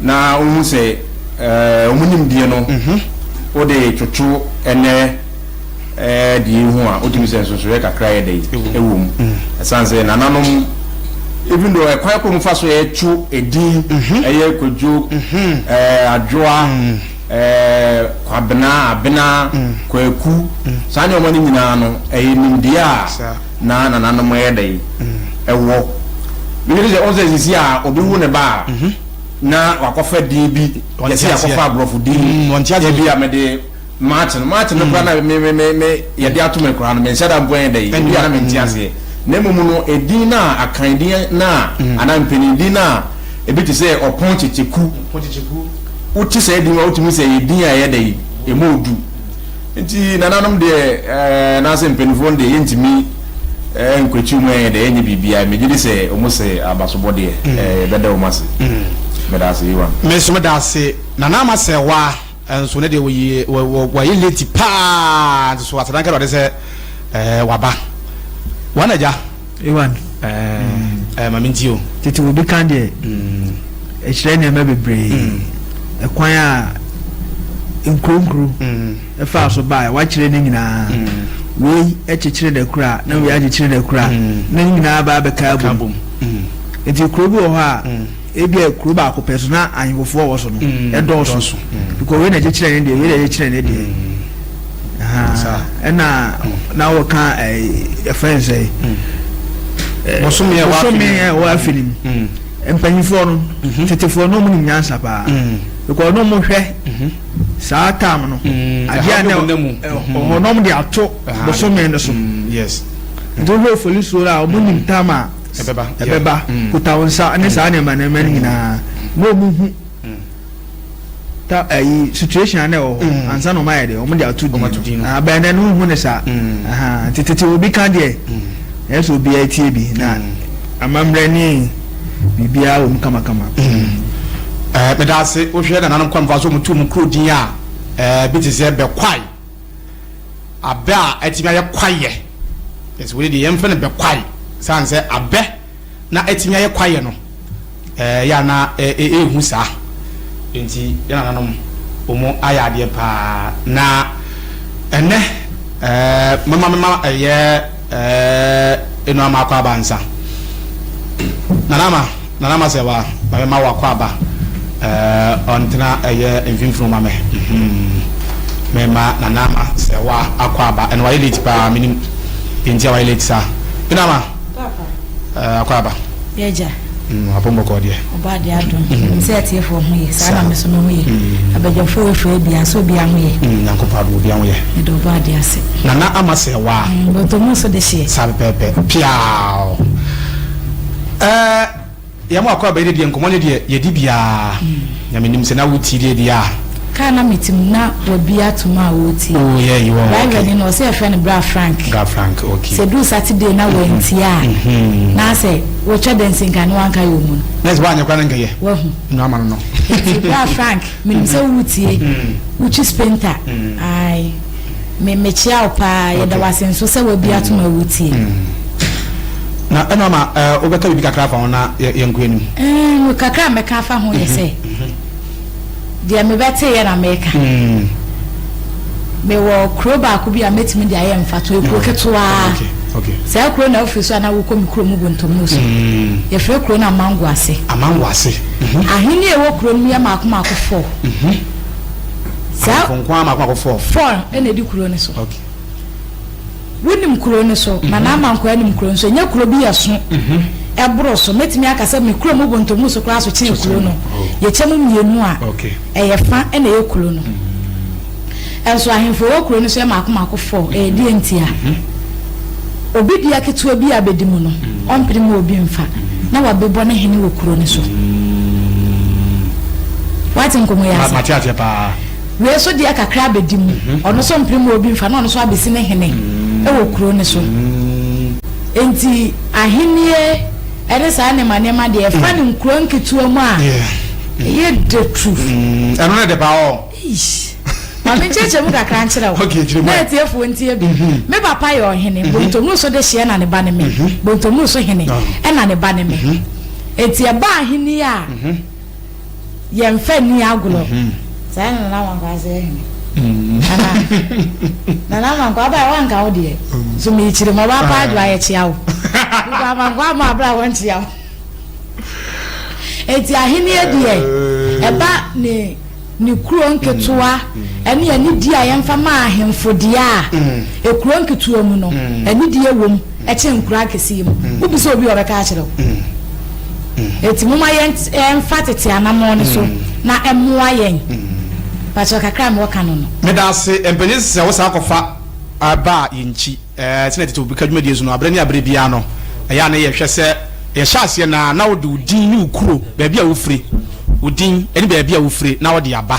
na wohu sɛ wɔn nimdeɛ no wode toto ɛnnɛ deɛ yi ho a, wotumi sɛ nsonsonoeɛ kakra yɛ dɛn ɛwɔ mu. Ɛsiane sɛ nananom even though ɛkwan koro mu fa so yɛto edin ɛyɛ Kwadwo, Adwoa, Kwabena, Abena, Kwaku, saa nneɛma no nyinaa no, ɛyɛ nimdeɛ a na nananom yɛ dɛn ɛwɔ. Megye di sɛ wohu sɛ sisi a obi wo ne ba a, na wakɔfa din bi, yɛsɛ yɛakɔfa aborɔfo din, ebi a mede Martin, Martin no koraa na me me me me yɛde ato me koraa no, menhyɛ da mpo ɛnyɛ dɛ yi, ebi a na mente aseɛ. Na mmom no, edin no a, Akan din no a, anaa mpanin din no a, ebi te sɛ Ɔpɔn Kyekyeku. Wote saa din no a, wotumi hu sɛ ɛyɛ din a ɛyɛ dɛ yi, ɛmu odu. Nti nananom deɛ ɛɛ anaasɛ mpanimfoɔ no deɛ yɛntumi ɛɛ nkwati wɔn ɛyɛ dɛ ɛnyɛ biribiara. Megye di sɛ wɔn sɛ abasobɔ deɛ ɛɛ yɛbɛda wɔn ase. Meda ase, Iwan. Me nso meda ase Nana Ama Serwaa. Nso ne deɛ wɔyi wɔ wɔayɛ late paa nso so asedanka awurade sɛ ɛɛ waba wɔn agya. Ewan. Ɛɛ ɛɛ maame nti o. Tete obi kan deɛ ɛkyerɛ nneɛma bebree ɛkwan a nkuro nkuro ɛfaa so baa wakyerɛ ne nyinaa wei ɛkyekyere da kura na wei akyekyere da kura na ne nyinaa ba abɛka abom nti kuro bi wɔ hɔ a. Ebia kuro baako pɛ so na ahemfofoɔ wɔ so no ɛdɔɔso because wei na ɛkyekyerɛ ne deɛ wei na ɛkyekyerɛ ne deɛ ɛna na wɔka ɛfrɛ n sɛ bosome a ɛwɔ afe no mu mpanyinfoɔ no tetefoɔ no ɔmo nim nyansa paa because no ɔmo hwɛ saa tam no adeɛ a na ɔhɔ na ɔmo de ato bosome no so nti wohwɛ ofolisuo a ɔmo nim tam a Ɛbɛba. Ɛbɛba. Kuta wo nsa ne saa nneɛma nneɛma no nyinaa. Na wɔn hu ta ɛyi situation a na ɛwɔ hɔ ansa na wɔn ayɛ deɛ wɔn de ato din no. Abɛn dɛ no hu ne saa. Nti tete obi ka deɛ ɛyɛ sɛ obiara tie bi na amammerɛ ne biribiara wɔ mu kamakama. Ɛɛ meda ase wohwɛ nananom kwan fa so wɔn tu wɔn kuro din a ɛɛ bi te sɛ bɛkwae. Abɛ a atumi ayɛ kwaeɛ, yes, wei deɛ yɛmfrɛ no bɛkwae, sane sɛ abɛ na atumi ayɛ kwaeɛ no, ɛyɛ a na ɛhu saa. Nti yɛn nananom wɔn ayɛ adeɛ paa. Na ɛnɛ mɛma mema ɛyɛ ɛnu ama akɔ aba nsa. Nana ama. Nana Masewa ma me ma wo akwaaba eh ɔntena ɛyɛ mfimfini ma me hmm me ma Nana Masewa akwaaba ɛna wayɛ late paa menim deɛ nti a wayɛ late saa Nana Ama eh akwaaba. Yɛgya. Apom bɔkɔɔ deɛ. Ɔbɔ adeɛ adom. Menim sɛ atiefoɔ ho ye, saa na me nso me ho ye. Abadwafoɔ wɔ afiri abia nso obiara ho ye. Nyankopɔn adom obiara ho ye. Meda ɔbɔ adeɛ ase. Nana Ama Serwaa. Bontomu nso de hyeɛ. Saa pɛpɛɛpɛ. Piaaww. Ɛɛ. Yɛn mu akɔ abɛyɛ deɛ nkɔmɔ ne deɛ yɛdi biaa Nyame nim sɛ na wo tie deɛ deɛ a. Car na me te mu na wabi ato mu a ɔretie. Oh yeah you are Driver okay. ni no ɔsɛ yɛfrɛ no bra Frank. Bra Frank okay. Sɛ duru Saturday na wantie a na asɛ wotwa dansi nka ne wanka yɛ ɔmu no. Na sɛ wanyɛ koraa na nka yɛ. Wahu. No ama no no. Nti bra Frank menim sɛ woretie wotwi sprinter ae. Me mekyea wo paa yɛda wo ase nso sɛ wabi ato ma wotie. Na ɛna ama wobɛka biribi kakra afa ho na yɛnkɔ anim. Mm, kakra a mɛka afa ho yɛ sɛ deɛ mebɛteeɛ na meka. Mewɔ kuro baako bi a mɛtumi de ayɛ mfato, ekuro ketewaa. Saa kuro na wofiri so a na wokɔ me kuro mu Bontomu so. Yɛfrɛ kuro no Amango ase. Amango ase. Ahenni a ɛwɔ kuro no mu yɛ maako maako fɔ. Saa Ahemfo nko ara mako mako four. Four na edi kuro no so. Okay. Wonim kuro no so, na n'amankwaa nim kuro no so. Ɛnyɛ kuro bi ɛso, ɛboro so. Mɛtumi aka sɛ me kuro mu Bontomu so koraa so kyɛn kuro no. Yɛkyɛ mu mmienu a, ɛyɛ fa na ɛyɛ kuro no. Ɛnso ahemfo ɛwɔ kuro no so yɛ mako mako four. Ɛyɛ deɛ ntia? Obi dea ketewa bi a bɛdi mu no, ɔmpene mma obi mfa, na wabɛbɔ ne hene wɔ kuro no so. Woate nkɔmmɔ yi ase? Mate aseɛ paa. Wei nso deɛ kakra abɛdi mu, ɔno nso mpene mma obi mfa, na ɔno nso abɛsi ne hene wɔ kuro no so. Enti ahennie ne saa nneɛma nneɛma deɛ, ɛfa no nkuro nketewa mu a, ɛyɛ the truth. Ɛno ne de paa ɔ. Eish! Ma menkyerɛkyerɛ mu kakra nkyerɛ wo, Okay, kyerɛ mu na ɛ. atiefoɔ ntie bi. Me papa yɛ ɔhene, Bontomuru so dehyeɛ na ne ba ne me, Bontomuru so hene ɛna ne ba ne me. Enti ɛba ahennie a, yɛmfa nni agorɔ. Saa na Nana Amankwaa sɛ yɛ hene. Nana, Nana Amankwaa aba a woanka wo deɛ, so merekyerɛ mu, ɔbaa paa adwoa yɛkyea wo. Because Amankwaa amma aberɛ a wɔnkyea wo. Enti ahennie deɛ, ɛba ne. Ne kuro nketewa ne anidie a yɛmfa ma ahemfo deɛ a, ekuro nketewa mu no, anidie wɔ mu kyɛn nkuro akɛseɛ mu. Wobisa obi a ɔbɛka akyerɛ wo. Enti momma yɛmfa tete anammɔn no so na ɛmmoa yɛn. Pakyɛ kakra a mewɔ ka no no. Meda ase mpanin sɛ wo san kɔfa baa yɛn nkyi. Sɛnea tete obi ka dwumadie so no, aberɛ ne aberɛ biara no, ɛyɛ a na yɛhwɛ sɛ yɛhyɛ aseɛ no ara na wode wo din ne wo kuro, baabi a wofire, wo din ne baabi a wofire na wode aba.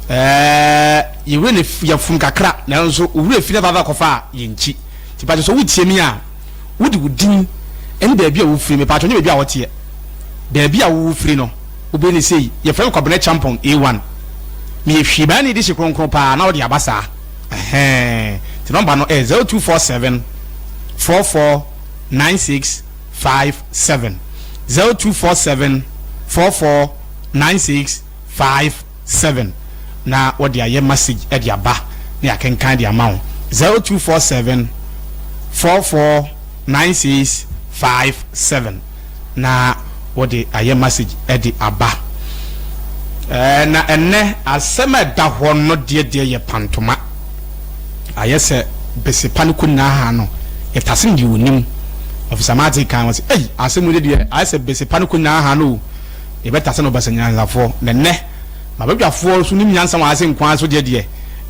Yɛn werɛ na yɛfom kakra, nanso wo werɛ fi na fafa kɔfa a, yɛnkyi. Nti mpakyɛ sɛ wotie me a, wode wo din ne baabi a wofire, mepakyɛ nyɛ baabi a woteɛ, baabi a wofire no, wobɛyɛ no sei, yɛfrɛ me Kwabena Kyampɔn A1, meyɛ Hwiibaani dehye kronkron paa na wode aba saa. Ɛhɛɛ nti nɔmba no ɛyɛ 0247 44 96 57 0247 44 96 57 na wɔde ayɛ message ɛde aba na yɛakenkan de ama wo 0247 44 96 57 na wɔde ayɛ message de aba. Ɛɛ na ɛnnɛ asɛm a ɛda hɔ no deɛ deɛ yɛ pantoma. Ayɛ sɛ besepa no kɔ nyinaa ha no yɛtase no deɛ ɔnim. Ɔfisa Martin kan wɔ sɛ ei asɛm yi deɛ ayɛ sɛ besepa no kɔ nyinaa ha no o yɛbɛtase no ɔbasa nyansafoɔ. Na ɛnnɛ mabadwafoɔ nso nim nyansa wɔn ase nko ara so deɛ deɛ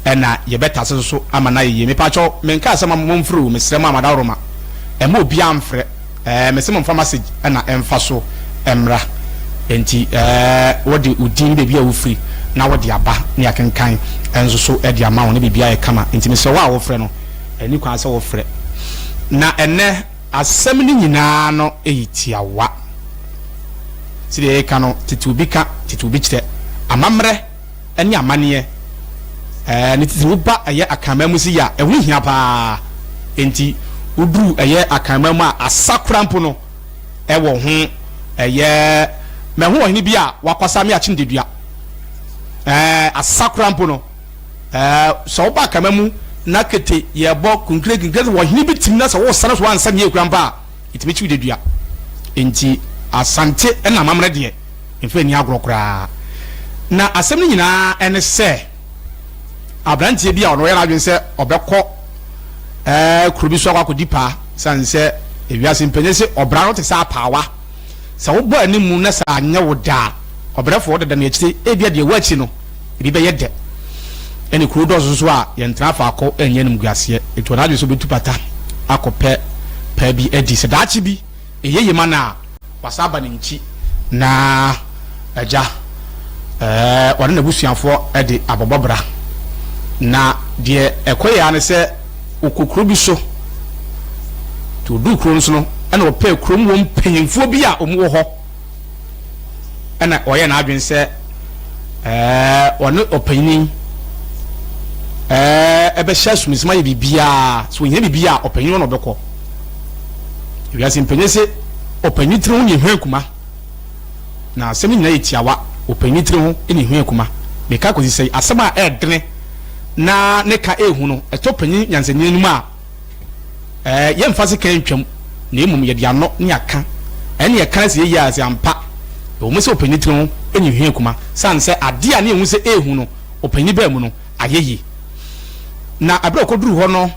ɛna yɛbɛtase so so ama no ayɛ yie. Mepakyɛw menkaa sɛ momfrɛ o mesrɛ mo a madaworoma ɛmma obiara mfrɛ. Ɛɛ mese momfa message na ɛmfa so mmra. Enti ɛɛ wode wo din ne baabi a wofiri na wode aba ne yɛakenkan nso so de ama wo ne biribiara ayɛ kama. Enti mesrɛ wo a wofrɛ no, ɛnni kwan sɛ wofrɛ. Na ɛnnɛ asɛm no nyinaa no yɛ tiawa. Sɛdeɛ yɛka no, tete obi ka, tete obi kyerɛ. Amammerɛ. ne amanneɛ, ɛɛ, ne titiriw ba ɛyɛ Akanman mu si yɛ a, ɛho hia paa. Enti, woduru ɛyɛ Akanman mu a, asa koraa mpo no, ɛwɔ ho. Ɛyɛ, mahu ɔhene bi a wakwasa me akyen dedua. Ɛɛ, asa koraa mpo no, ɛɛ, sɛ woba Akanman mu na kete yɛbɔ kunkire kunkire sɛ ɔhene bi tim na sɛ wosa no so ansa nie koraa mpo a, ɛtumi kyiw dedua. Enti, Asante na amammerɛ deɛ, Mfa nni agorɔ koraa. Na asɛm no nyinaa ne sɛ, aberanteɛ bi a ɔno ɔyɛ n'adwene sɛ ɔbɛkɔ ɛɛ kuro bi so akɔ akɔdi paa, sane sɛ ewiase mpanyin se ɔbra no te sɛ apaawa. Sɛ wobɔ anim na sɛ anyɛ wo dɛ a, ɔbrɛfoɔ wodeda no akyire, ebia deɛ ɛwɔ akyi no, ebi bɛyɛ dɛ. Ɛne kuro dɔɔso nso a, yɛntena faako nyɛ animguaseɛ. Enti wɔn adwene sɛ wɔbɛtu pata akɔpɛ paa bi adi. Sɛ daakye bi ɛyɛ yie ma no a, wasan aba ne nkyi na agya ɛɛ ɔne n'abusuafoɔ de abɔbɔ bra. Na deɛ ɛkɔ yɛ ara ne sɛ ɔkɔ kuro bi so. Nti ɔduu kuro no so no, ɛna ɔpɛɛ kurom hɔ mpanyinfoɔ bi a wɔn wɔ hɔ. Ɛna ɔyɛɛ n'adwene sɛ ɛɛ ɔne ɔpanyini ɛɛ ɛbɛhyɛ asumsum ayɛ biribiara. Sɛ ɔhia biribi a ɔpanyin hɔ na ɔbɛkɔ. Wiase mpanyin se ɔpanyin tiri ho ne ehua kuma. Na asɛm no nyinaa yɛ tiawa, ɔpanyin tiri ho ne ehua kuma. Meka kɔsi sɛ asɛm a ɛɛdene na ne ka ɛɛhu no, ɛtɔ panyin nyansani anim a, ɛɛ yɛmfa sekan ntwam, na mmom yɛde ano ne aka. Ɛne ɛka sɛ yɛyie a sɛ ampa, ɛwɔ mu sɛ ɔpanyin tiri ho ne ehua kuma, sane sɛ adeɛ a ne yɛhu sɛ ɛɛhu no, ɔpanyin baa mu no, ayɛ yie. Na ɛberɛ a ɔkɔduruu hɔ no,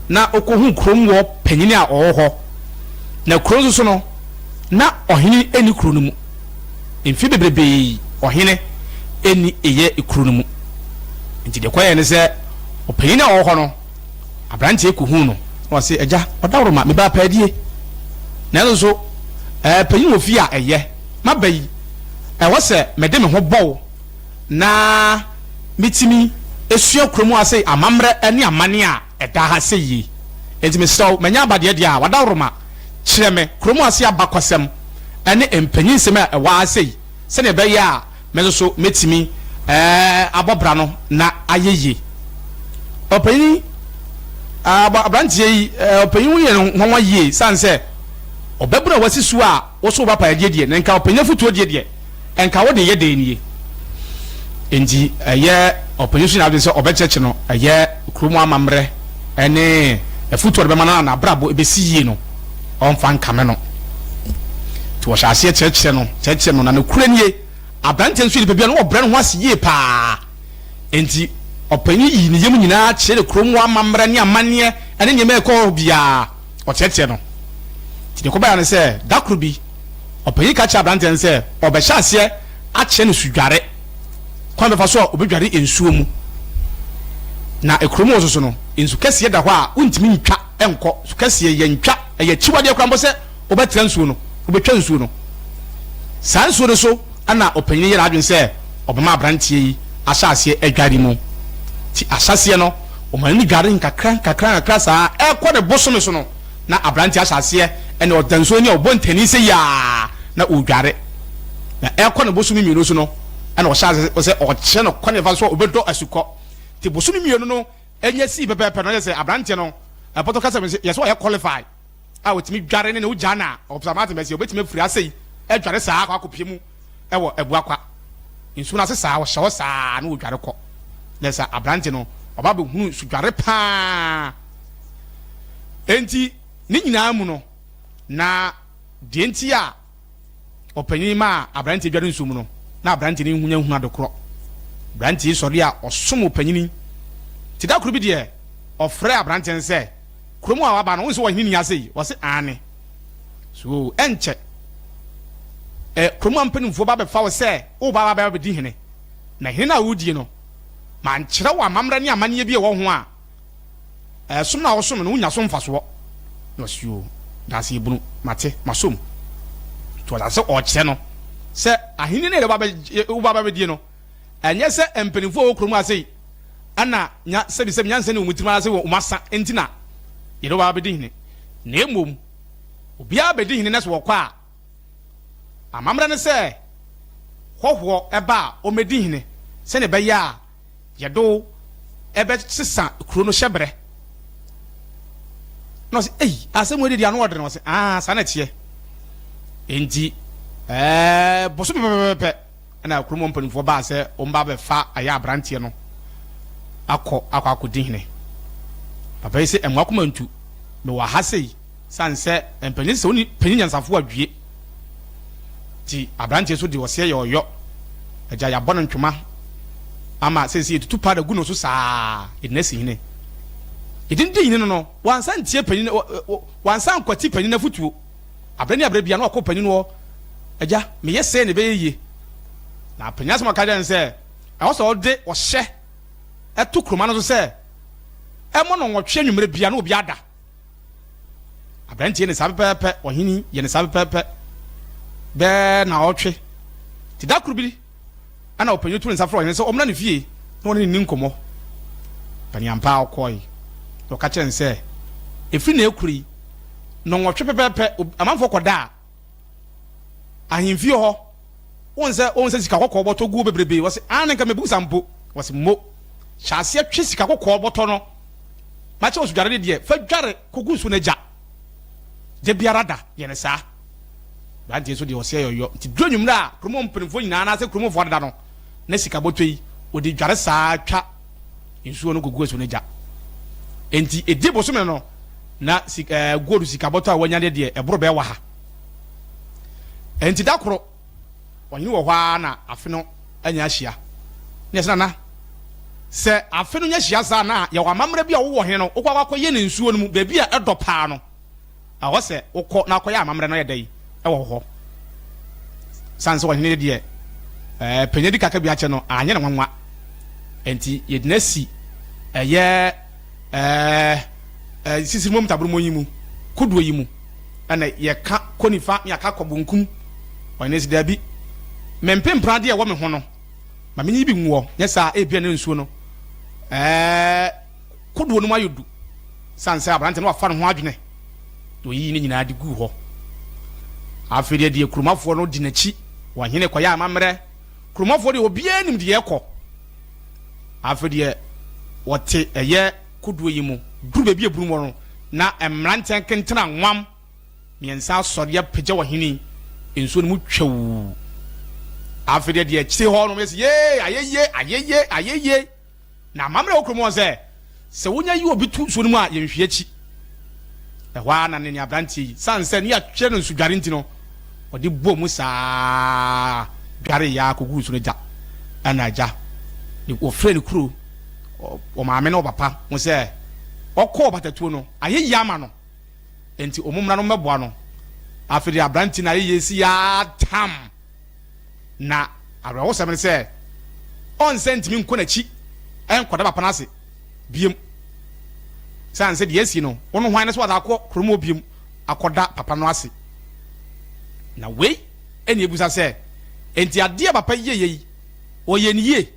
na ɔkɔhuu kurom hɔ panin a ɔwɔ hɔ. Na kuro nso so no, na ɔhene nni kuro no mu. Mfe bebrebe ɔhene nni ɛyɛ kuro no mu. Nti deɛ ɛkɔyɛɛ ne sɛ, ɔpanin a ɔwɔ hɔ no, aberanteɛ kɔhuu no, na ɔse, Agya, ɔdaworoma, mebaa paadie. Nanso so, ɛɛ, panin wɔ fie a ɛyɛ? Maba yi, ɛwɔ sɛ mede me ho bɔ wo na metumi sua kurom ha sei amammerɛ ne amanneɛ a ɛda ha sei yie. Enti mesrɛ wo, manya aba deɛ deɛ a, w'adaworoma, kyerɛ me kurom ha sei abakɔsɛm ne mpanyinsɛm a ɛwɔ ha sei sɛdeɛ ɛbɛyɛ a me nso so mɛtumi abɔ bra no na ayɛ yie. Ɔpanyin, aberanteɛ yi, ɔpanyin ho yɛ no nwanwa yie sane sɛ ɔbabunu a wasi so a wo so wo ba paeɛ deɛ na nka ɔpanyin afotuo deɛ deɛ nka wo de yɛ dɛn nie? Enti ɛyɛ ɔpanyin so nyinaa adwene sɛ ɔbɛkyerɛkyerɛ no ɛyɛ kurom amammerɛ ne afotuo a ɔde bɛma no a n'abrabɔ ɛbɛsi yie no ɔmfa nkame no. Nti wɔhyɛ aseɛ kyerɛkyerɛ no kyerɛkyerɛ no na nokorɛ nie aberanteɛ nso yɛ nipa bi a na ɔbrɛ ne ho ase yie paa. Enti ɔpanyin yii ne yam nyinaa kyerɛ kurom amammerɛ ne amanneɛ ne nneɛma a ɛkɔ hɔ biara. Ɔteɛteɛ no. Nti deɛ ɛkɔbaeɛ ne sɛ, da koro bi, ɔpanyin ka kyerɛɛ aberanteɛ no sɛ ɔrebɛhyɛ aseɛ akyerɛ no sudware, kwan a ɔbɛfa so a ɔbɛdware nsuo mu. Na kurom hɔ nso so no, nsu kɛseɛ da hɔ a wontumi ntwa nkɔ. Nsu kɛseɛ, yɛntwa, ɛyɛ akyiwadeɛ koraa mpo sɛ wobɛtra nsuo no, wobɛtwa nsuo no. Saa nsuo no so na ɔpanyin yɛ n'adwene sɛ ɔbɛma aberanteɛ yi ahyɛ aseɛ adware mu. Nti ahyɛaseɛ no, ɔma no dware nkakra nkakra nkakra saa ɛrekɔ ne bosome so no, na aberanteɛ ahyɛ aseɛ ɛna ɔda nsuo ani a ɔbɔ ntani sɛ yaa na ɔredware. Na ɛrekɔ ne bosome mmienu so no, ɛna ɔhyɛ aseɛ sɛ ɔkyerɛ no kwan a ɛfa so a ɔbɛdɔ asukɔ. Nti bosome mmienu no nya sii pɛpɛɛpɛ no, na kyerɛ sɛ aberanteɛ no, ɛpɔtɔ kasa mu sɛ yɛ sɛ ɔyɛ qualify. a otumi dware ne ne wogyaa no a, ɔpɛ Martin Bɛsi, obetumi afiri ase yi adware saa akɔ akɔpie mu wɔ Abuakwa nsuo no ase saa, ɔhyɛ hɔ saa na ɔdware kɔ. Na sɛ aberante no ɔba bɛhunu nsudware paa. Enti ne nyinaa mu no, na deɛ nti a Ɔpanyin maa aberanteɛ dware nsuo mu no, na aberanteɛ no nhunya nhunu adekorɔ. Aberanteɛ yi sɔre a ɔsom ɔpanyin yi. Nti da koro bi deɛ, ɔfrɛɛ aberanteɛ no sɛ, Kurom a waba no, wohu sɛ ɔhene nni ase yi? Ɔse, Aane. So ɛnkyɛ ɛ, kurom ha mpanimfoɔ ba bɛfa wo sɛ woreba aba abɛdi hene. Na hene no a woredie no, mankyerɛ wo amammerɛ ne amanneɛ bi a ɛwɔ ho a, Ɛsom no a wosom no, wonya so mfasoɔ. Na ɔse, Yoo, danse ebunu, mate, masom. Nti ɔhyɛ ase ɔrekyerɛ no sɛ ahenni no a yɛde woba abɛdie no, ɛnyɛ sɛ mpanimfoɔ a wɔwɔ kurom ha sei ɛna nya sɛbisɛbi nyansa ni wɔn tirim anaasɛ wɔn asa nti na yɛde woba abɛdi hene, na mmom obiara bɛdi hene na sɛ wɔkɔ a, amammerɛ ne sɛ hɔhoɔ ba a ɔmmɛdi hene sɛdeɛ ɛbɛyɛ a Yɛde wo bɛsesa kuro no hyɛberɛ. Na ɔse, ei, asɛm wei deɛ ano ɔdene. Ɔse, aa, saa na ɛteɛ. Enti, ɛɛ, bosome pɛpɛpɛpɛ ɛna kurom hɔ mpanimfoɔ baa sɛ wɔn ba bɛfa ɛyɛ aberanteɛ no akɔ akɔ akɔdi hene. Papa yi se, ɛmo akoma ntu, mewɔ ha sei. Sane sɛ mpanyin sɛ wonni panyin nyansafo a due nti, aberanteɛ nso de ɔseɛ yɛ ɔyɔ. Agya yɛabɔ no ntwoma ama seesei yɛtutu paada gu no so saa yɛde no asi hene. Yɛde no di hene no no, wansan ntie panyin, wansan ankwati panyin afotuo. Aberɛ ne aberɛ biara na ɔkɔ panyin hɔ. Agya, meyɛ sei na ɛbɛyɛ yie. Na panyin asɛm a ɔka kyerɛɛ no sɛ, ɛwɔ sɛ ɔde ɔhyɛ to kuroma no so sɛ ɛmmɔ nnɔnwɔtwe anwummerɛ biara na obi ada. Aberanteɛ ne saa pɛpɛɛpɛ, ɔhene yɛ ne saa pɛpɛɛpɛ bɛɛ naawɔtwe. Nti da koro bi ɛna ɔpanyin to ne nsa frɛ ɔhene sɛ ɔmmra ne fie na ɔne ne nni nkɔmmɔ. Panin ampa ara ɔkɔe na ɔka kyerɛ no sɛ ɛfiri na ɛkuro yi nnɔnwɔtwe pɛpɛɛpɛ amanfoɔ kɔda a ahemfie hɔ Wohu sɛ wohu sɛ sika kɔkɔɔ bɔtɔ guo bebrebe. Wɔse aane nka mebu sa mpo. Wɔse mo. Hyɛ aseɛ twe sika kɔkɔɔ bɔtɔ no. Makyɛ wo sodware no deɛ, fa dware kɔgu nsuo no agya. Da biara da, yɛ no saa. Aberanteɛ nso deɛ ɔseɛ yɔyɔ. Nti duru anwummerɛ a kurom hɔ mpanimfoɔ nyinaa anaasɛ kurom hɔfoɔ adeda no, na sika bɔtɔ yi, wɔde dware saa twa nsuo no kɔgu asuo no agya. Enti ɛdi bosome no, na sika, ɛɛ, gold sika bɔtɔ a wanya no deɛ, ɛboro bɛyɛ waha. Enti da koro, ɔhene wɔ hɔ ara na afe no anya ahyia. Na yɛsɛ nana, sɛ afe no nya hyia saa na yɛwɔ amammerɛ bi a wowɔ hene no, wokɔ akɔyɛ no nsuo no mu, baabi a ɛdɔ paa no, ɛwɔ sɛ wokɔ na akɔyɛ amammerɛ no yɛ dɛn ɛwɔ hɔ. Sane sɛ ɔhene deɛ, ɛɛ panyin di kaka bi akyɛ no, anyɛ no nwanwa. Enti yɛgyina si ɛyɛ ɛɛ sisiri mu ntaboro mu yi mu, kodoɔ yi mu. Ɛna yɛka kɔ nifa ne yɛaka kɔ bonkum. Ɔhene se, Dabi, me mpempran adeɛ a ɛwɔ me ho no, ma menyi bi ngu hɔ, nyɛ saa a ebia na nsuo no ɛɛ kodoɔ no mu ayɛ du. Sane sɛ aberante no wafa ne ho adwene, na ɔyii ne nyinaa de guu hɔ. Afei deɛ deɛ kuromafoɔ no di n'akyi, ɔhene kɔyɛ amammerɛ. Kuromafoɔ deɛ obiara nim deɛ ɛkɔ. Afei deɛ wɔte ɛyɛ kodoɔ yi mu duru baabi a ebunu wɔ no, na mmeranteɛ nkentena nwam mmiɛnsa asɔre apagya ɔhene yi nsuo no mu twɛw. Afei deɛ deɛ akyire hɔ no yɛsɛ yee ayɛye ayɛye ayɛye. Na amammerɛ wɔ kurom hɔ sɛ sɛ wonya yi obi to nsuo no mu a yɛnhwie akyi. Ɛhɔ ara na ne ne aberanteɛ yi sane sɛ ne yɛatwerɛ no nsudware nti no ɔde bɔɔ mu saa dware yɛ ara kɔguu nsuo no gya ɛna agya wɔfrɛ no kuro ɔmaame ne ɔpapa ho sɛ ɔkɔɔ batatuo no ayɛ yie ama no nti ɔmo mmra no mmɛboa no. Afei deɛ aberante no ayɛ yie si atam na awerɛhosɛm ne sɛ ɔnsɛ ntumi nkɔ n'akyi nkɔda papa no ase biem sane sɛ deɛ asi no wo no hwan ne sɛ ɔde akɔ kurom hɔ biem akɔda papa no ase. Na wei ɛne ebusa sɛ enti adeɛ papa yi yɛyɛ yi ɔyɛ ne yie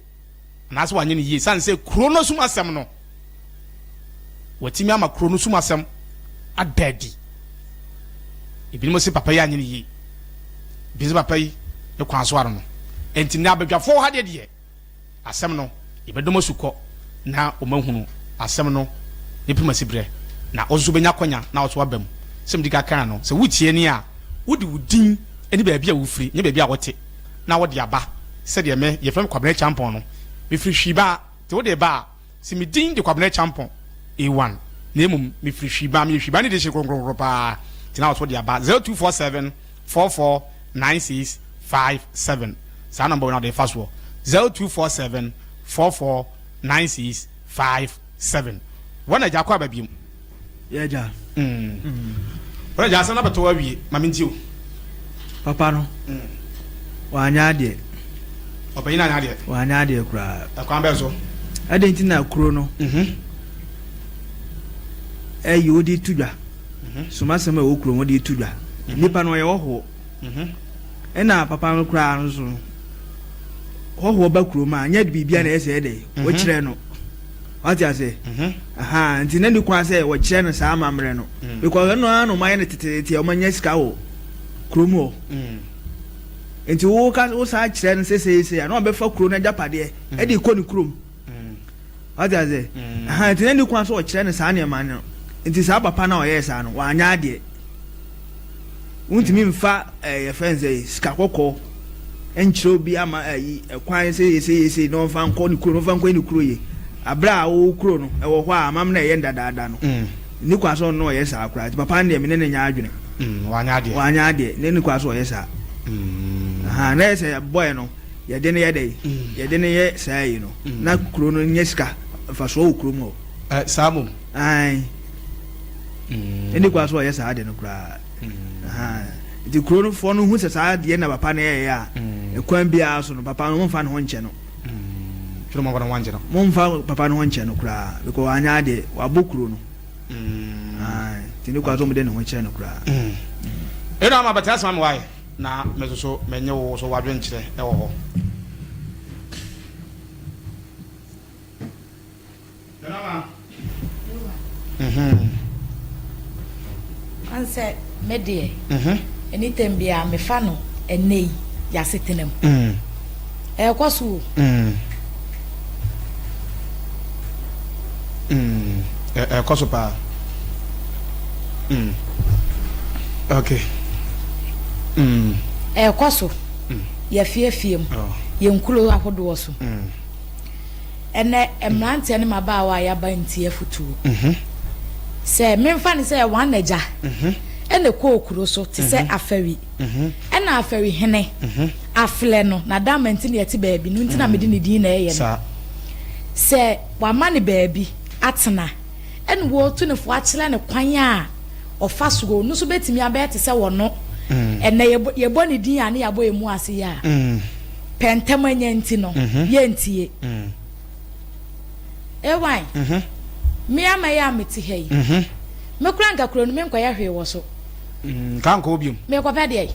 anaasɛ wanyɛ no yie. Esiane sɛ kuro no sum asɛm no, watumi ama kuro no sum asɛm ada adi. Ebinom se papa yi anyɛ no yie, ebi se papa yi ne kwan so ano no. Enti na abadwafoɔ wɔ ha deɛ deɛ asɛm no yɛbɛdɔm asukɔ na wɔahunu asɛm no ne primasiberɛ na wo nso wobɛnya akwanya na wo nso woaba mu. Sɛ medi ka kaa no, sɛ wotie ni a, wode wo din ne baabi a wofiri, nyɛ baabi a wote. na wode aba sɛdeɛ me, yɛfrɛ me Kwabena Acheampong no, mefiri Hwiibaa, nti wode ba a, se me din de Kwabena Acheampong, A1, na mmom mefiri Hwiibaa, meyɛ Hwiibaa ne dehye kronkronkron paa, nti na wo nso wode aba, 0247 44 96 57, saa nɔmba wei na wode fa soɔ, 0247 44 96 57. Wɔn agya akɔ aba biom. Yɛ agya. Mm. Wɔn agya asɛm no abɛtɔ awie ma me nti o. Papa no. Mm. Wanyɛ adeɛ. Ɔpanyin anyɛ adeɛ. Wanyɛ adeɛ koraa. Ɛkwan bɛn so? Ɛdɛn nti na kuro no. Mhm. Ɛyi wode to dwa. Mhm. Somasɛm a ɛwɔ kuro wode to dwa. Mhm. Nipa no ɔyɛ ɔhoɔ. Mhm. Ɛna papa no koraa no so no. Hɔhoɔ ba kurom a nyɛ biribiara na ɛyɛ sɛ ɛdɛ. Wokyerɛ no. Wate ase? Ahaa, nti na ni kwan sɛ wɔkyerɛ no saa amammerɛ no. Because ɛno ara na wɔayɛ no teteete a wɔanya sika wɔ kurom hɔ. Nti wo ka wo saa kyerɛ no sɛ seesei a na wɔbɛfa kuro no agyapadeɛ ɛde kɔ ne kurom. Wate ase? Ahaa, nti na ni kwan sɛ wɔkyerɛ no saa nneɛma no. Nti saa papa no a ɔyɛɛ saa no, wanyɛ adeɛ. Wontumi mfa ɛɛ yɛfrɛ no sɛ sika kɔkɔɔ nkyerɛ obi ama ayi ɛkwan sɛ yɛ sei yɛ sei na ɔmfa nkɔ ne kuro na ɔmfa nkɔ ne kuro yie. Abere a wo kuro no ɛwɔ hɔ a amammerɛ a ɛyɛ no dadaada no nni kwan sɛ ɔno na ɔyɛ saa koraa. Nti papa no deɛ me ne no nyɛ adwene. Wanyɛ adeɛ. Wanyɛ adeɛ ne nni kwan sɛ ɔyɛ saa. Ahaa na yɛ sɛ bɔɛ no yɛde no yɛ dɛ yɛde no yɛ saa yi no na kuro no nyɛ sika mfasoɔ wɔ kurom hɔ. Ɛ saa mmom. Ae. Ɛnni kwan sɛ ɔyɛ saa ade no koraa. Nti kuro no foɔ no hu sɛ saa adeɛ na papa no yɛɛyɛ a, ɛkwan biara so no papa no momfa ne ho nkyɛ no. Twerɛ momfa ne ho nkyɛ no. Momfa papa no ho nkyɛ no koraa because wanyɛ adeɛ, wabɔ kuro no. Ae, nti ne kwan so wɔde ne ho kyerɛ no koraa. Ɛna ama bɛtena ase ma me wae na me nso so menye wo so w'adwenkyerɛ wɔ hɔ. Ansɛ me deɛ anytime biara mefa no ɛnnɛ yi y'asetena mu ɛɛkɔ so o. Ɛɛkɔ so paa. Okay. Ɛɛkɔ so yɛfiefie mu yɛn nkuro ahodoɔ so. Ɛnnɛ, mmeranteɛ ne mmabaawa a yɛaba ntie afotuo. Sɛ memfa no sɛ wɔn agya na ɛkɔɔ kuro so te sɛ Afari, ɛna Afari hene aflɛ no, na Dama nti na yɛte baabi no nti na mede ne din na ɛyɛ no. Sɛ wama no baabi atena, ɛna wɔretu no fo akyerɛ no kwan a ɔfa so, ɔno nso bɛtumi abɛyɛ te sɛ wɔno. Ɛnnɛ yɛbɔ ne din a ne yɛabɔ yɛn mu ase yi a. Pɛ ntɛm anya nti no, yɛntie. AY, Me ama yi a mete ha yi, me koraa nka kuro no menkɔyɛ hwee wɔ so. Nka nkɔ hɔ biom. Merekɔpɛ deɛ?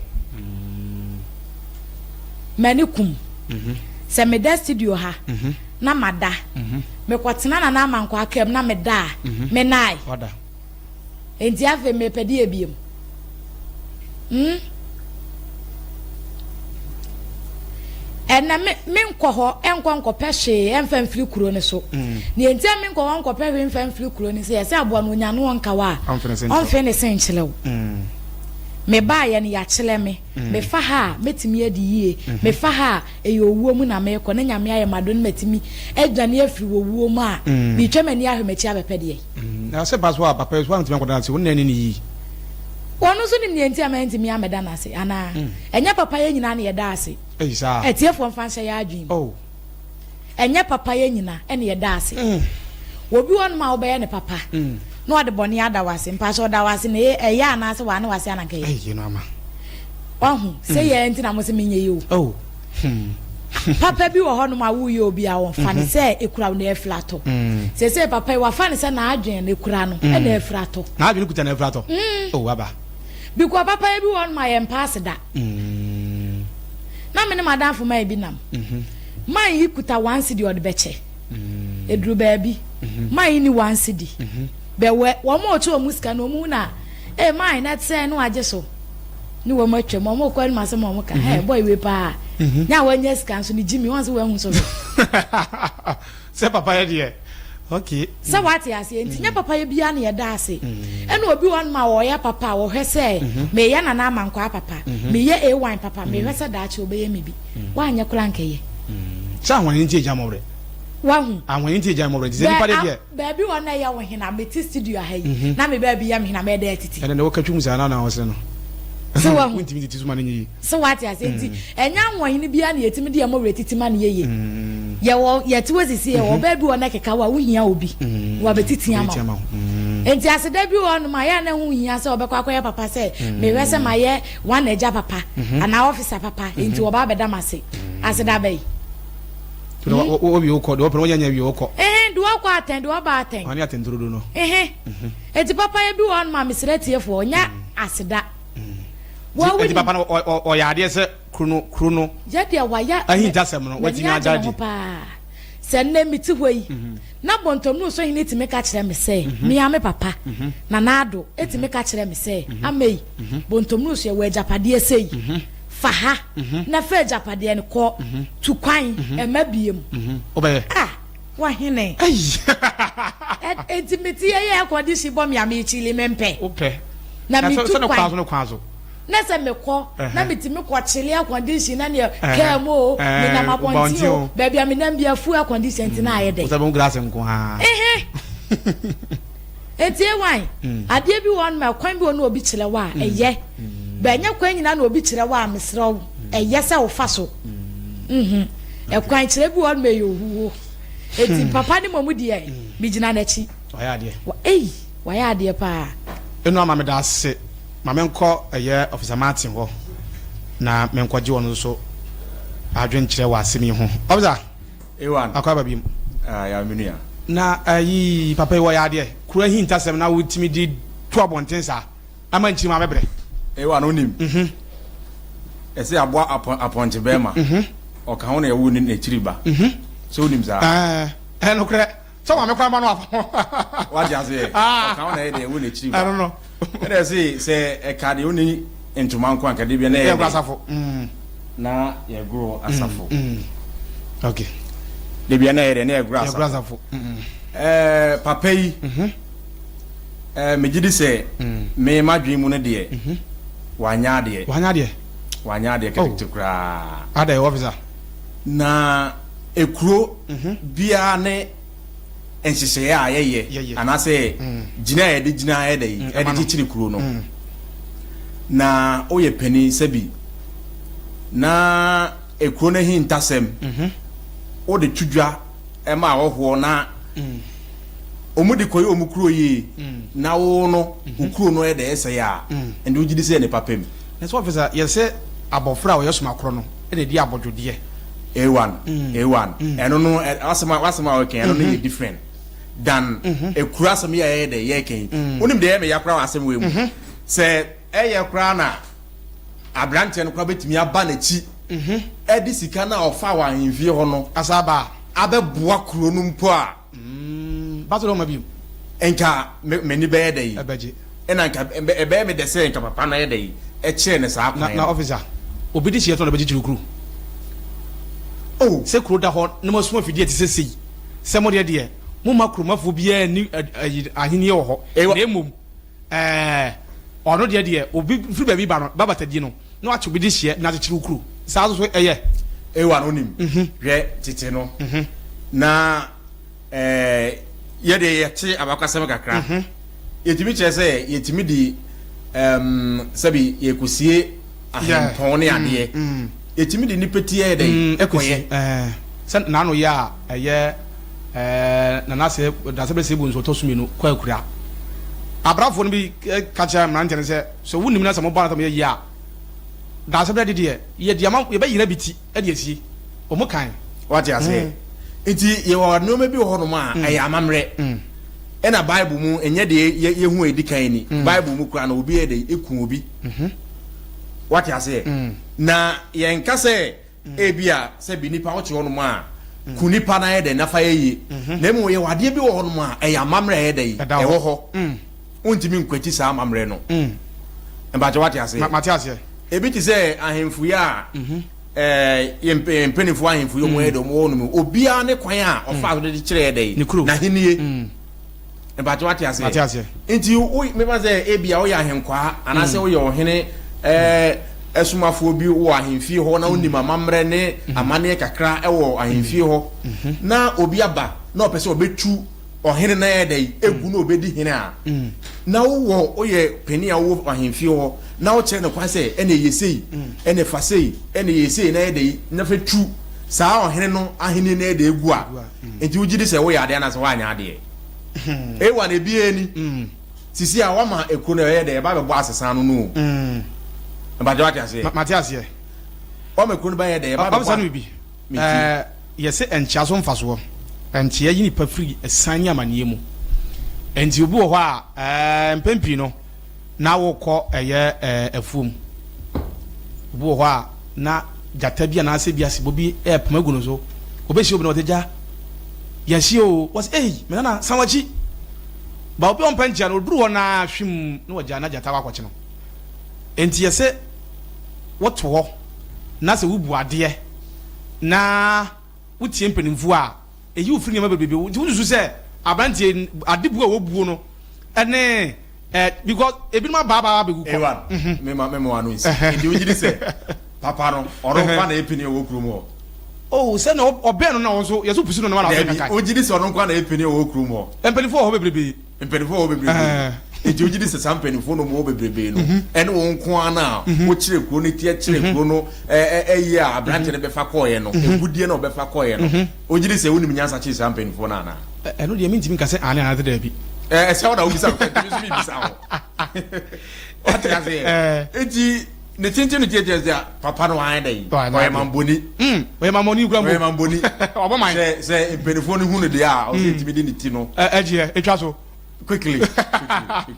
M'ani kum. Sɛ meda studio ha na mada, mekɔtena Nana Amankwaa kaa mu na meda a, menae. Enti afei mepɛ deɛ biom? Hmm? Ɛnna me menkɔ hɔ nkɔ nkɔpɛ hwee ɛmfa mfiri kuro no so. Mm. Nea enti a menkɔ hɔ nkɔpɛ hwee mfa mfiri kuro no so yɛ sɛ aboa no onya no ɔnka hɔ a ɔmfe ne se nkyerɛ wo. Mm. Mebaeɛ no yɛakyerɛ me. Mm. Mefa ha a mɛtumi adi yie. Mm-hmm. Mefa ha a ɛyɛ owuo mu na merekɔ na Nyame ayɛ m'adom na matumi adwane afiri wɔ wuo mu a mm. meretwa m'ani ahwɛ m'akyi abɛpɛ deɛ. Na sɛ ba so a, papa yi so antumi ankɔda no ase, wo nna ne no yie. Ɔno nso nim nea enti a mantumi ammɛda no ase anaa? Ɛnyɛ papayɛ nyinaa na yɛda ase. Ei, saa. Atiefoɔ mfa nhyɛ yɛn adwene mu. Oh. Ɛnyɛ papayɛ nyina na yɛda ase. Obi wɔ hɔnom a wobɛyɛ no papa na ɔde bɔne ada wo ase. Mpakyɛ ɔda wo ase na ɛyɛ anaasɛ wane wo ase a na anka ɛyɛ? Ei, yei no ama. Wahu? Sɛ yɛ nti na mo se menyɛ yi o. Oh. Hmm. Papa bi wɔ hɔnom a woyɛ obi a wɔmfa no sɛ ekura wo na afiri atɔ. Seesei papa yi wafa no sɛ n'adwene na ekura no na afiri atɔ. N'adwene kuta na afiri atɔ. Oh, aba. Because papa yi bi wɔ hɔnom a yɛmpa ase da. Na me ne m'adamfo man bi nam. Man yi kuta one cedi ɔde bɛkyɛ. Eduru baabi. Man yi ni one cedi. Bɛwɛ wɔn a ɔkyɛ wɔn sika no wɔn hu na ee man na ɛte sɛn na wagye so. Ne wɔn atwam, wɔn rekɔ anim asɛm a wɔn ka, hɛ boy wei paa, nya a wanya sika nso ne gyimi, wɔn sɛ wɔahu so hwɛ. Sɛ papa yɛ deɛ, okay. Sɛ wate aseɛ, nti nyɛ papa yɛ biara na yɛda ase. Ɛna obi wɔ hɔnom a ɔyɛ papa a ɔhwɛ sɛ meyɛ Nana Amankwaa papa, meyɛ AY papa, mehwɛ sɛ daakye ɔbɛyɛ me bi. Woanyɛ koraa nkɛyɛ. Sɛ ahoɔden nti agya mmɔwerɛ. Wahu. Ahoɔden nti agya mmɔwerɛ nti sɛ nipa de deɛ. Baabi wɔ na ɛyɛ wo hena? Mete studio ha yi, na me baabi yɛ me hena? Mɛyɛ dɛn atiti? Ɛnɛ deɛ woka twom saa na na wosere no. So wahu? Wontumi titi so ma no nyɛ yie. So wate aseɛ? Nti ɛnyɛ ahoɔhene biara na yɛtumi de yɛn mmɔwerɛ titi ma no yɛ yie. Yɛwɔ, yɛte hɔ sisi, yɛwɔ ɔbaa bi wɔ na ɛkeka wo a, wohia obi na wabɛtiti ama wo. Nti aseda bi wɔ hɔnom a, ɛyɛ a na ɛho nhia sɛ wobɛkɔ akɔyɛ papa sɛ, mehwɛ sɛ mayɛ one agya papa anaa officer papa, nti wɔba abɛda m'ase. Aseda bɛn? Wo wie wokɔ, deɛ wɔpɛ no wɔnyɛ nyɛ wie wokɔ. Ehe, deɛ wɔkɔ atɛn, deɛ wɔba atɛn. Wɔne atɛnturodo no. Ehe, eti papayɛ bi wɔ hɔ nom a mesrɛ atiefoɔ, ɔnyɛ aseda. Eti papa no ɔyɛ adeɛ sɛ kuro no kuro no. Yɛ deɛ wayɛ. Ahintasɛm no watumi agya di. Paa. Sɛ nnɛ mete hɔ yi, na Bɔntɔmnuru so hene tumi ka kyerɛ me sɛ, mea me papa, Nana Addo, tumi ka kyerɛ me sɛ, Amei, Bɔntɔmnuru so yɛwɔ agyapadeɛ sei. Fa ha na fa agyapadeɛ no kɔ, tu kwan, mma biem. Wobɛyɛ? Ah, wahene. Enti mete yɛ yɛ condition bɔ me a mekyili mempɛ. Wopɛ. Na metu kwan. Sɛ kwan so no kwan so. Na sɛ mekɔ na metumi kɔ kyele air condition na neɛ kaa mu o, menam abɔnten o, baabi a menam bi afu air condition nti na ayɛ dɛ. Wosɛ bɛhu glass nko ara. Enti ewan, adeɛ bi wɔ hɔ nom a kwan bi wɔ hɔ nom a obi kyerɛ wo a, ɛyɛ. But ɛnyɛ kwan nyinaa na obi kyerɛ wo a, mesrɛ wo, ɛyɛ sɛ wofa so. Mhm. Ɛkwan kyerɛ bi wɔ hɔ nom a ɛyɛ ohuo. Enti papa no mmom deɛ, megyina n'akyi. Wayɛ adeɛ. Ei, wayɛ adeɛ paa. Eno ama meda ase. Ma menkɔ ɛyɛ Officer Martin hɔ na menkɔgye ɔno nso adwenkyerɛ wɔ asɛm yi ho. Officer, A1. akɔ aba biom. Ah, ya me nua. Na ayi papa yi wɔyɛ adeɛ kuro ahintasɛm na wotumi de to abɔnten saa ama nkyirima abɛbrɛ. A1 wonim. Mhm. Ɛsɛ aboa apɔnkye bɛrima. Ɔka ho na ɛwo ne n'akyiri ba. Sɛ wonim saa. Ɛɛ, ɛnokorɛ. Sɛ maame koraa ma no afa ho. Wate aseɛ? Ah. Ɔka ho na ɛyɛ deɛ ɛwo n'akyiri ba. Ɛno no. Ɛna ɛse sɛ ɛka deɛ wonni ntoma nko anka de bia na ɛyɛ Yɛgoro dɛ. asafo. Mm. Na yɛgoro asafo. Mm. Okay. De bia na ɛyɛ dɛ na yɛgoro Yɛgoro asafo. asafo. Mm. Ɛɛ papa yi. Ɛɛ megye di sɛ me m'adwene mu no deɛ wanyɛ adeɛ. Wanyɛ adeɛ. Wanyɛ adeɛ Oh. ketekete koraa. Ada yɛ officer. Na ekuro biara ne nhyehyɛeɛ a yɛyɛ Yɛyɛ. anaasɛ gyina a yɛde gyina yɛ dɛ yi ɛma ɛde no. kyekyere kuro no. Na woyɛ panin sɛbi na ekuro no ahintasɛm wode to dwa ɛma ahɔhoɔ na wɔn de kɔyɛ wɔn kuro yie na wo no wo kuro no ɛde ɛsɛe a ɛnde wogye di sɛ yɛ nipa pɛ mu. Na sɛ officer yɛsɛ abɔfra a ɔyɛ somakorɔ no ɛna ɛdi abɔdwodeɛ. A1 A1 ɛno no asɛm a wasɛm a ɔka ɛno no yɛ different than ekuro asɛm yi a yɛyɛ dɛ yɛka yi. Wonim deɛ ɛyɛ me ya koraa wɔ asɛm wei mu sɛ ɛyɛ koraa na aberanteɛ no koraa bɛtumi aba n'akyi ɛde sika no a ɔfa wɔ ahemfie hɔ no Asa aba abɛboa kuro no mpo a a. Bato dɛ ɔma bio. Nka m'ani bɛyɛ dɛ yi. Ɛbɛgye. Ɛna nka ɛbɛyɛ me dɛ sɛ nka papa no ayɛ dɛ yi ɛkyerɛ no saa Na kwan na no. Officer, obi de hyeɛ tɔ na ɔbɛkyekyere kuro. Oh. Sɛ kuro da hɔ na moasu afidie a ɛte sɛ sei, sɛ mo deɛ deɛ, momma kuromafoɔ biara nni ayi ahennie wɔ hɔ, Ewa. na mmom ɛɛ ɔno deɛ deɛ, obi firi baabi ba no, ba batadie no, na wakye obi de hyeɛ na akyekyere wo kuro. Saa nso so ɛyɛ. Ewa no wonim, hwɛ tete no, na ɛɛ yɛ deɛ yɛte abakɔsɛm kakra. Yɛtumi kyerɛ sɛ yɛtumi di ɛɛm sɛbi yɛkɔsie ahempɔn ne adeɛ. Yɛtumi de nipa ti yɛ dɛn ɛkɔyɛ. Ɛɛ sɛ n'ano yɛ a ɛyɛ ɛɛ nana sɛ dasɛ bɛ sɛ ebu nso ɔtɔ so mmienu kɔ akura. Abrafoɔ no bi ka kyerɛ mmeranteɛ no sɛ sɛ wonim na sɛ mo ba na sɛ mo yɛ yie a dasɛ bɛ de deɛ yɛ deɛ ma yɛbɛyera bi ti ɛde asie wɔn kan. Wate aseɛ? Nti yɛwɔ nneɛma bi wɔ hɔnom a ɛyɛ amammerɛ. Ɛna Bible mu ɛnyɛ deɛ yɛ yɛhu a ɛdi kan ni. Bible mu koraa no obi yɛ dɛ eku obi. Wate aseɛ? Na yɛnka sɛ ebi a sɛ bi nipa wote hɔnom a ku nipa na yɛ dɛ nafa yɛ yie. Na mmom yɛwɔ adeɛ bi wɔ hɔnom a ɛyɛ amammerɛ a ɛyɛ dɛ yi Ɛda hɔ. ɛwɔ hɔ. Wontumi nkwati saa amammerɛ no. Mpakyɛ wate aseɛ? Mate aseɛ. Ebi te sɛ ahemfo yi a ɛɛ yɛ mpanimfoɔ ahemfo yi wɔn yɛ dɛ wɔn wɔ nom obiara ne kwan a ɔfa so de kyerɛ yɛ dɛ yi Ne kuro. n'ahennie. Mpakyɛ wate aseɛ? Mate aseɛ. Nti wo mefa sɛ ebi a woyɛ ahenkwaa anaasɛ woyɛ ɔhene ɛɛ ɛsomafoɔ bi wɔ ahemfie hɔ na wonim amammerɛ ne amanneɛ kakra ɛwɔ ahemfie hɔ na obi aba na ɔpɛ sɛ ɔbɛtu ɔhene na yɛ dɛ yi egu na ɔbɛdi hene a na wowɔ woyɛ panin a wowɔ ahemfie hɔ na wokyerɛ no kwan sɛ ɛna ɛyɛ sei ɛna ɛfa sei ɛna ɛyɛ sei na yɛ dɛ yi na fɛ tu saa ɔhene no ahenni na yɛ dɛ egu a nti wogye di sɛ woyɛ adeɛ anaasɛ woanyɛ adeɛ. Ewa na ebi ni sisi a wama ekuro no ɛyɛ dɛ ɛba bɛbɔ asesa no no o. Mpakyɛ wate aseɛ? Mate aseɛ. Wama ekuro no bɛyɛ dɛ ɛba bɛbɔ. Ɔbisa no bibi. Ɛɛ yɛsɛ nkyea so mfasoɔ. Nkyea yi nipa firi ɛsan ne amaneɛ mu. Nti obi wɔ hɔ a ɛɛ mpɛn pii no na wokɔ ɛyɛ ɛɛ afuom. Obi wɔ hɔ a na gyata bi anaasɛ bi asebɔ bi ɛɛpem agu no so. Obehyia obi na ɔte gya. Yɛahyia o. Wɔse ei me nana san w'akyi. Ba obi a ɔmpɛ nkyea no oduru hɔ naa hwim na wagya na gyata akɔ akɔkye no. Enti yɛse woto hɔ na sɛ wobu adeɛ na wotie mpanimfoɔ a, ɛyi wo firi nneɛma bebrebe ho. Nti wosusu sɛ aberanteɛ yi adebuo a wɔbuo no ne eh, because ebinom abaabaa abɛgu kɔ. Ewan, mema mema w'ano nsi. Nti wogye di sɛ papa no ɔno nko ara na ɛyɛ panin a ɔwɔ kurom hɔ? Oh, sɛ na ɔbɛn no na ɔno nso yɛsɛ opusu no na wala ɔsɛ Dabi, kankan. wogye di sɛ ɔno nko ara na ɛyɛ panin a ɔwɔ kurom hɔ? Mpanimfoɔ wɔ hɔ bebrebe. Mpanimfoɔ wɔ hɔ bebrebe. Nti wogye di sɛ saa mpanimfoɔ no wɔ bebrebe no ɛne wɔn nko ara no a wokyerɛ kuro no teɛ kyerɛ kuro no ɛyɛ a aberante no bɛfa kɔɔeɛ no agudeɛ no a ɔbɛfa kɔɔeɛ no wogye di sɛ wonim nyansa kyere saa mpanimfoɔ no anaa? Ɛno deɛ mentumi nka sɛ aane anaasɛ daabi. Ɛsɛ wo na wobisa me kwan, nti me nso mebisa wo. Wate aseɛ? Nti ne tenten no tiatia sɛ papa no wanyɛ dɛn? Ɔyɛ mamboni. Ɔyɛ mamboni kura mpo. Ɔyɛ mamboni. Ɔbɔ man. Sɛ sɛ mpanimfoɔ no hu no deɛ a, ɔsɛ ɛtumi de ne ti no. Ɛgyeɛ, ɛtwa so. Quickly, quickly, quickly.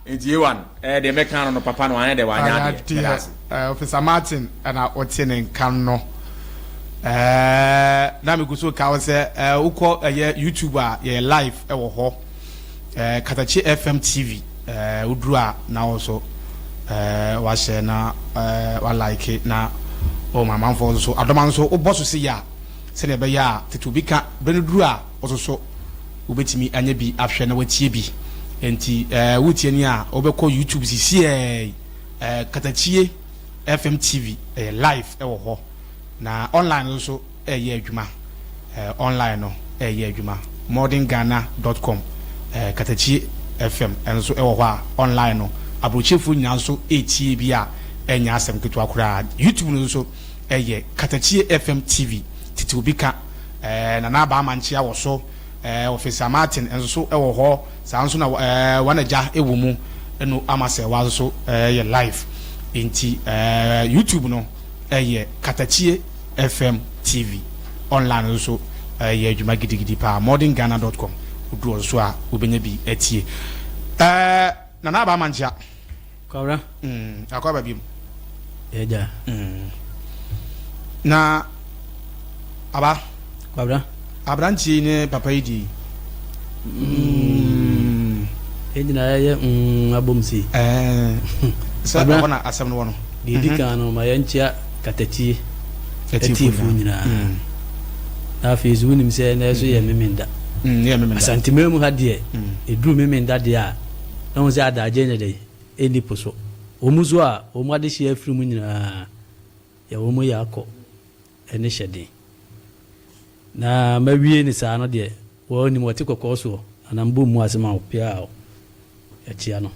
Nti Ewan, ɛɛ deɛ mɛka no no papa no wanyɛ dɛ wanyɛ adeɛ. Meda ase. Ɛɛ Officer Martin ɛna ɔte ne nka no. Ɛɛ na megu so ka wo sɛ ɛɛ wokɔ ɛyɛ YouTube a yɛyɛ live ɛwɔ hɔ. Ɛɛ Katakye FM TV ɛɛ woduru a na wo nso ɛɛ wahyɛ na ɛɛ wa like na ɔma amanfoɔ nso adɔma nso wobɔ so se yɛ a sɛdeɛ ɛbɛyɛ a tete obi ka berɛ no duru a wo nso so wobɛtumi anya bi ahwɛ na watie bi. Enti eh, wotie ni a, wobɛkɔ YouTube sisiɛɛ eh, Katakyie FM TV, ɛyɛ live ɛwɔ hɔ. Na online no nso ɛyɛ adwuma. Eh, online no ɛyɛ adwuma. Modernghana dot com, eh, Katakyie FM nso ɛwɔ hɔ a online no aburokyefoɔ nyinaa nso ɛretie bi a ɛnyɛ asɛm ketewa koraa. YouTube no nso ɛyɛ Katakyie FM TV, tete obi ka. Eh, Nana Aba Amankyea wɔ so, eh, Officer Martin nso so wɔ hɔ, saa nso na eh, wɔn agya wɔ mu, ɛno ama sɛ wa nso eh, yɛ live. Nti eh, YouTube no ɛyɛ Katakyie FM TV, online nso so ɛyɛ adwuma gidigidi paa, modernghana dot com, wodu hɔ nso a wobɛnya bi atie. Eh, Nana Aba Amankyea. Kwabena. Mm, akɔ aba biom. Yɛgya. Mm. Na aba. Kwabena. Aberanteɛ yi ne papa yi di. Mm. Yɛn nyinaa yɛyɛ mm abom sei. Ɛɛ. Sɛ ɛhɔ na asɛm no wɔ no. Deɛ ɛdi kan no, ma yɛnkyea katakyie atiefoɔ nyinaa. Na afei nso wonim sɛ ɛnɛ nso yɛ Memenda. Yɛ Memenda. Asanteman mu ha deɛ, ɛduru Memenda deɛ a, na wɔn sɛ adagye nyɛ dɛn ɛnni po so. Wɔn nso a wɔn adehyeɛ afiri mu nyinaa, yɛ wɔn yɛ akɔ ne hyɛden. Na mawie ne saa no deɛ, wɔnim wɔte kɔkɔɔ soɔ, anaa mbɔ mu ase ma wo peaw. Yɛakyia no.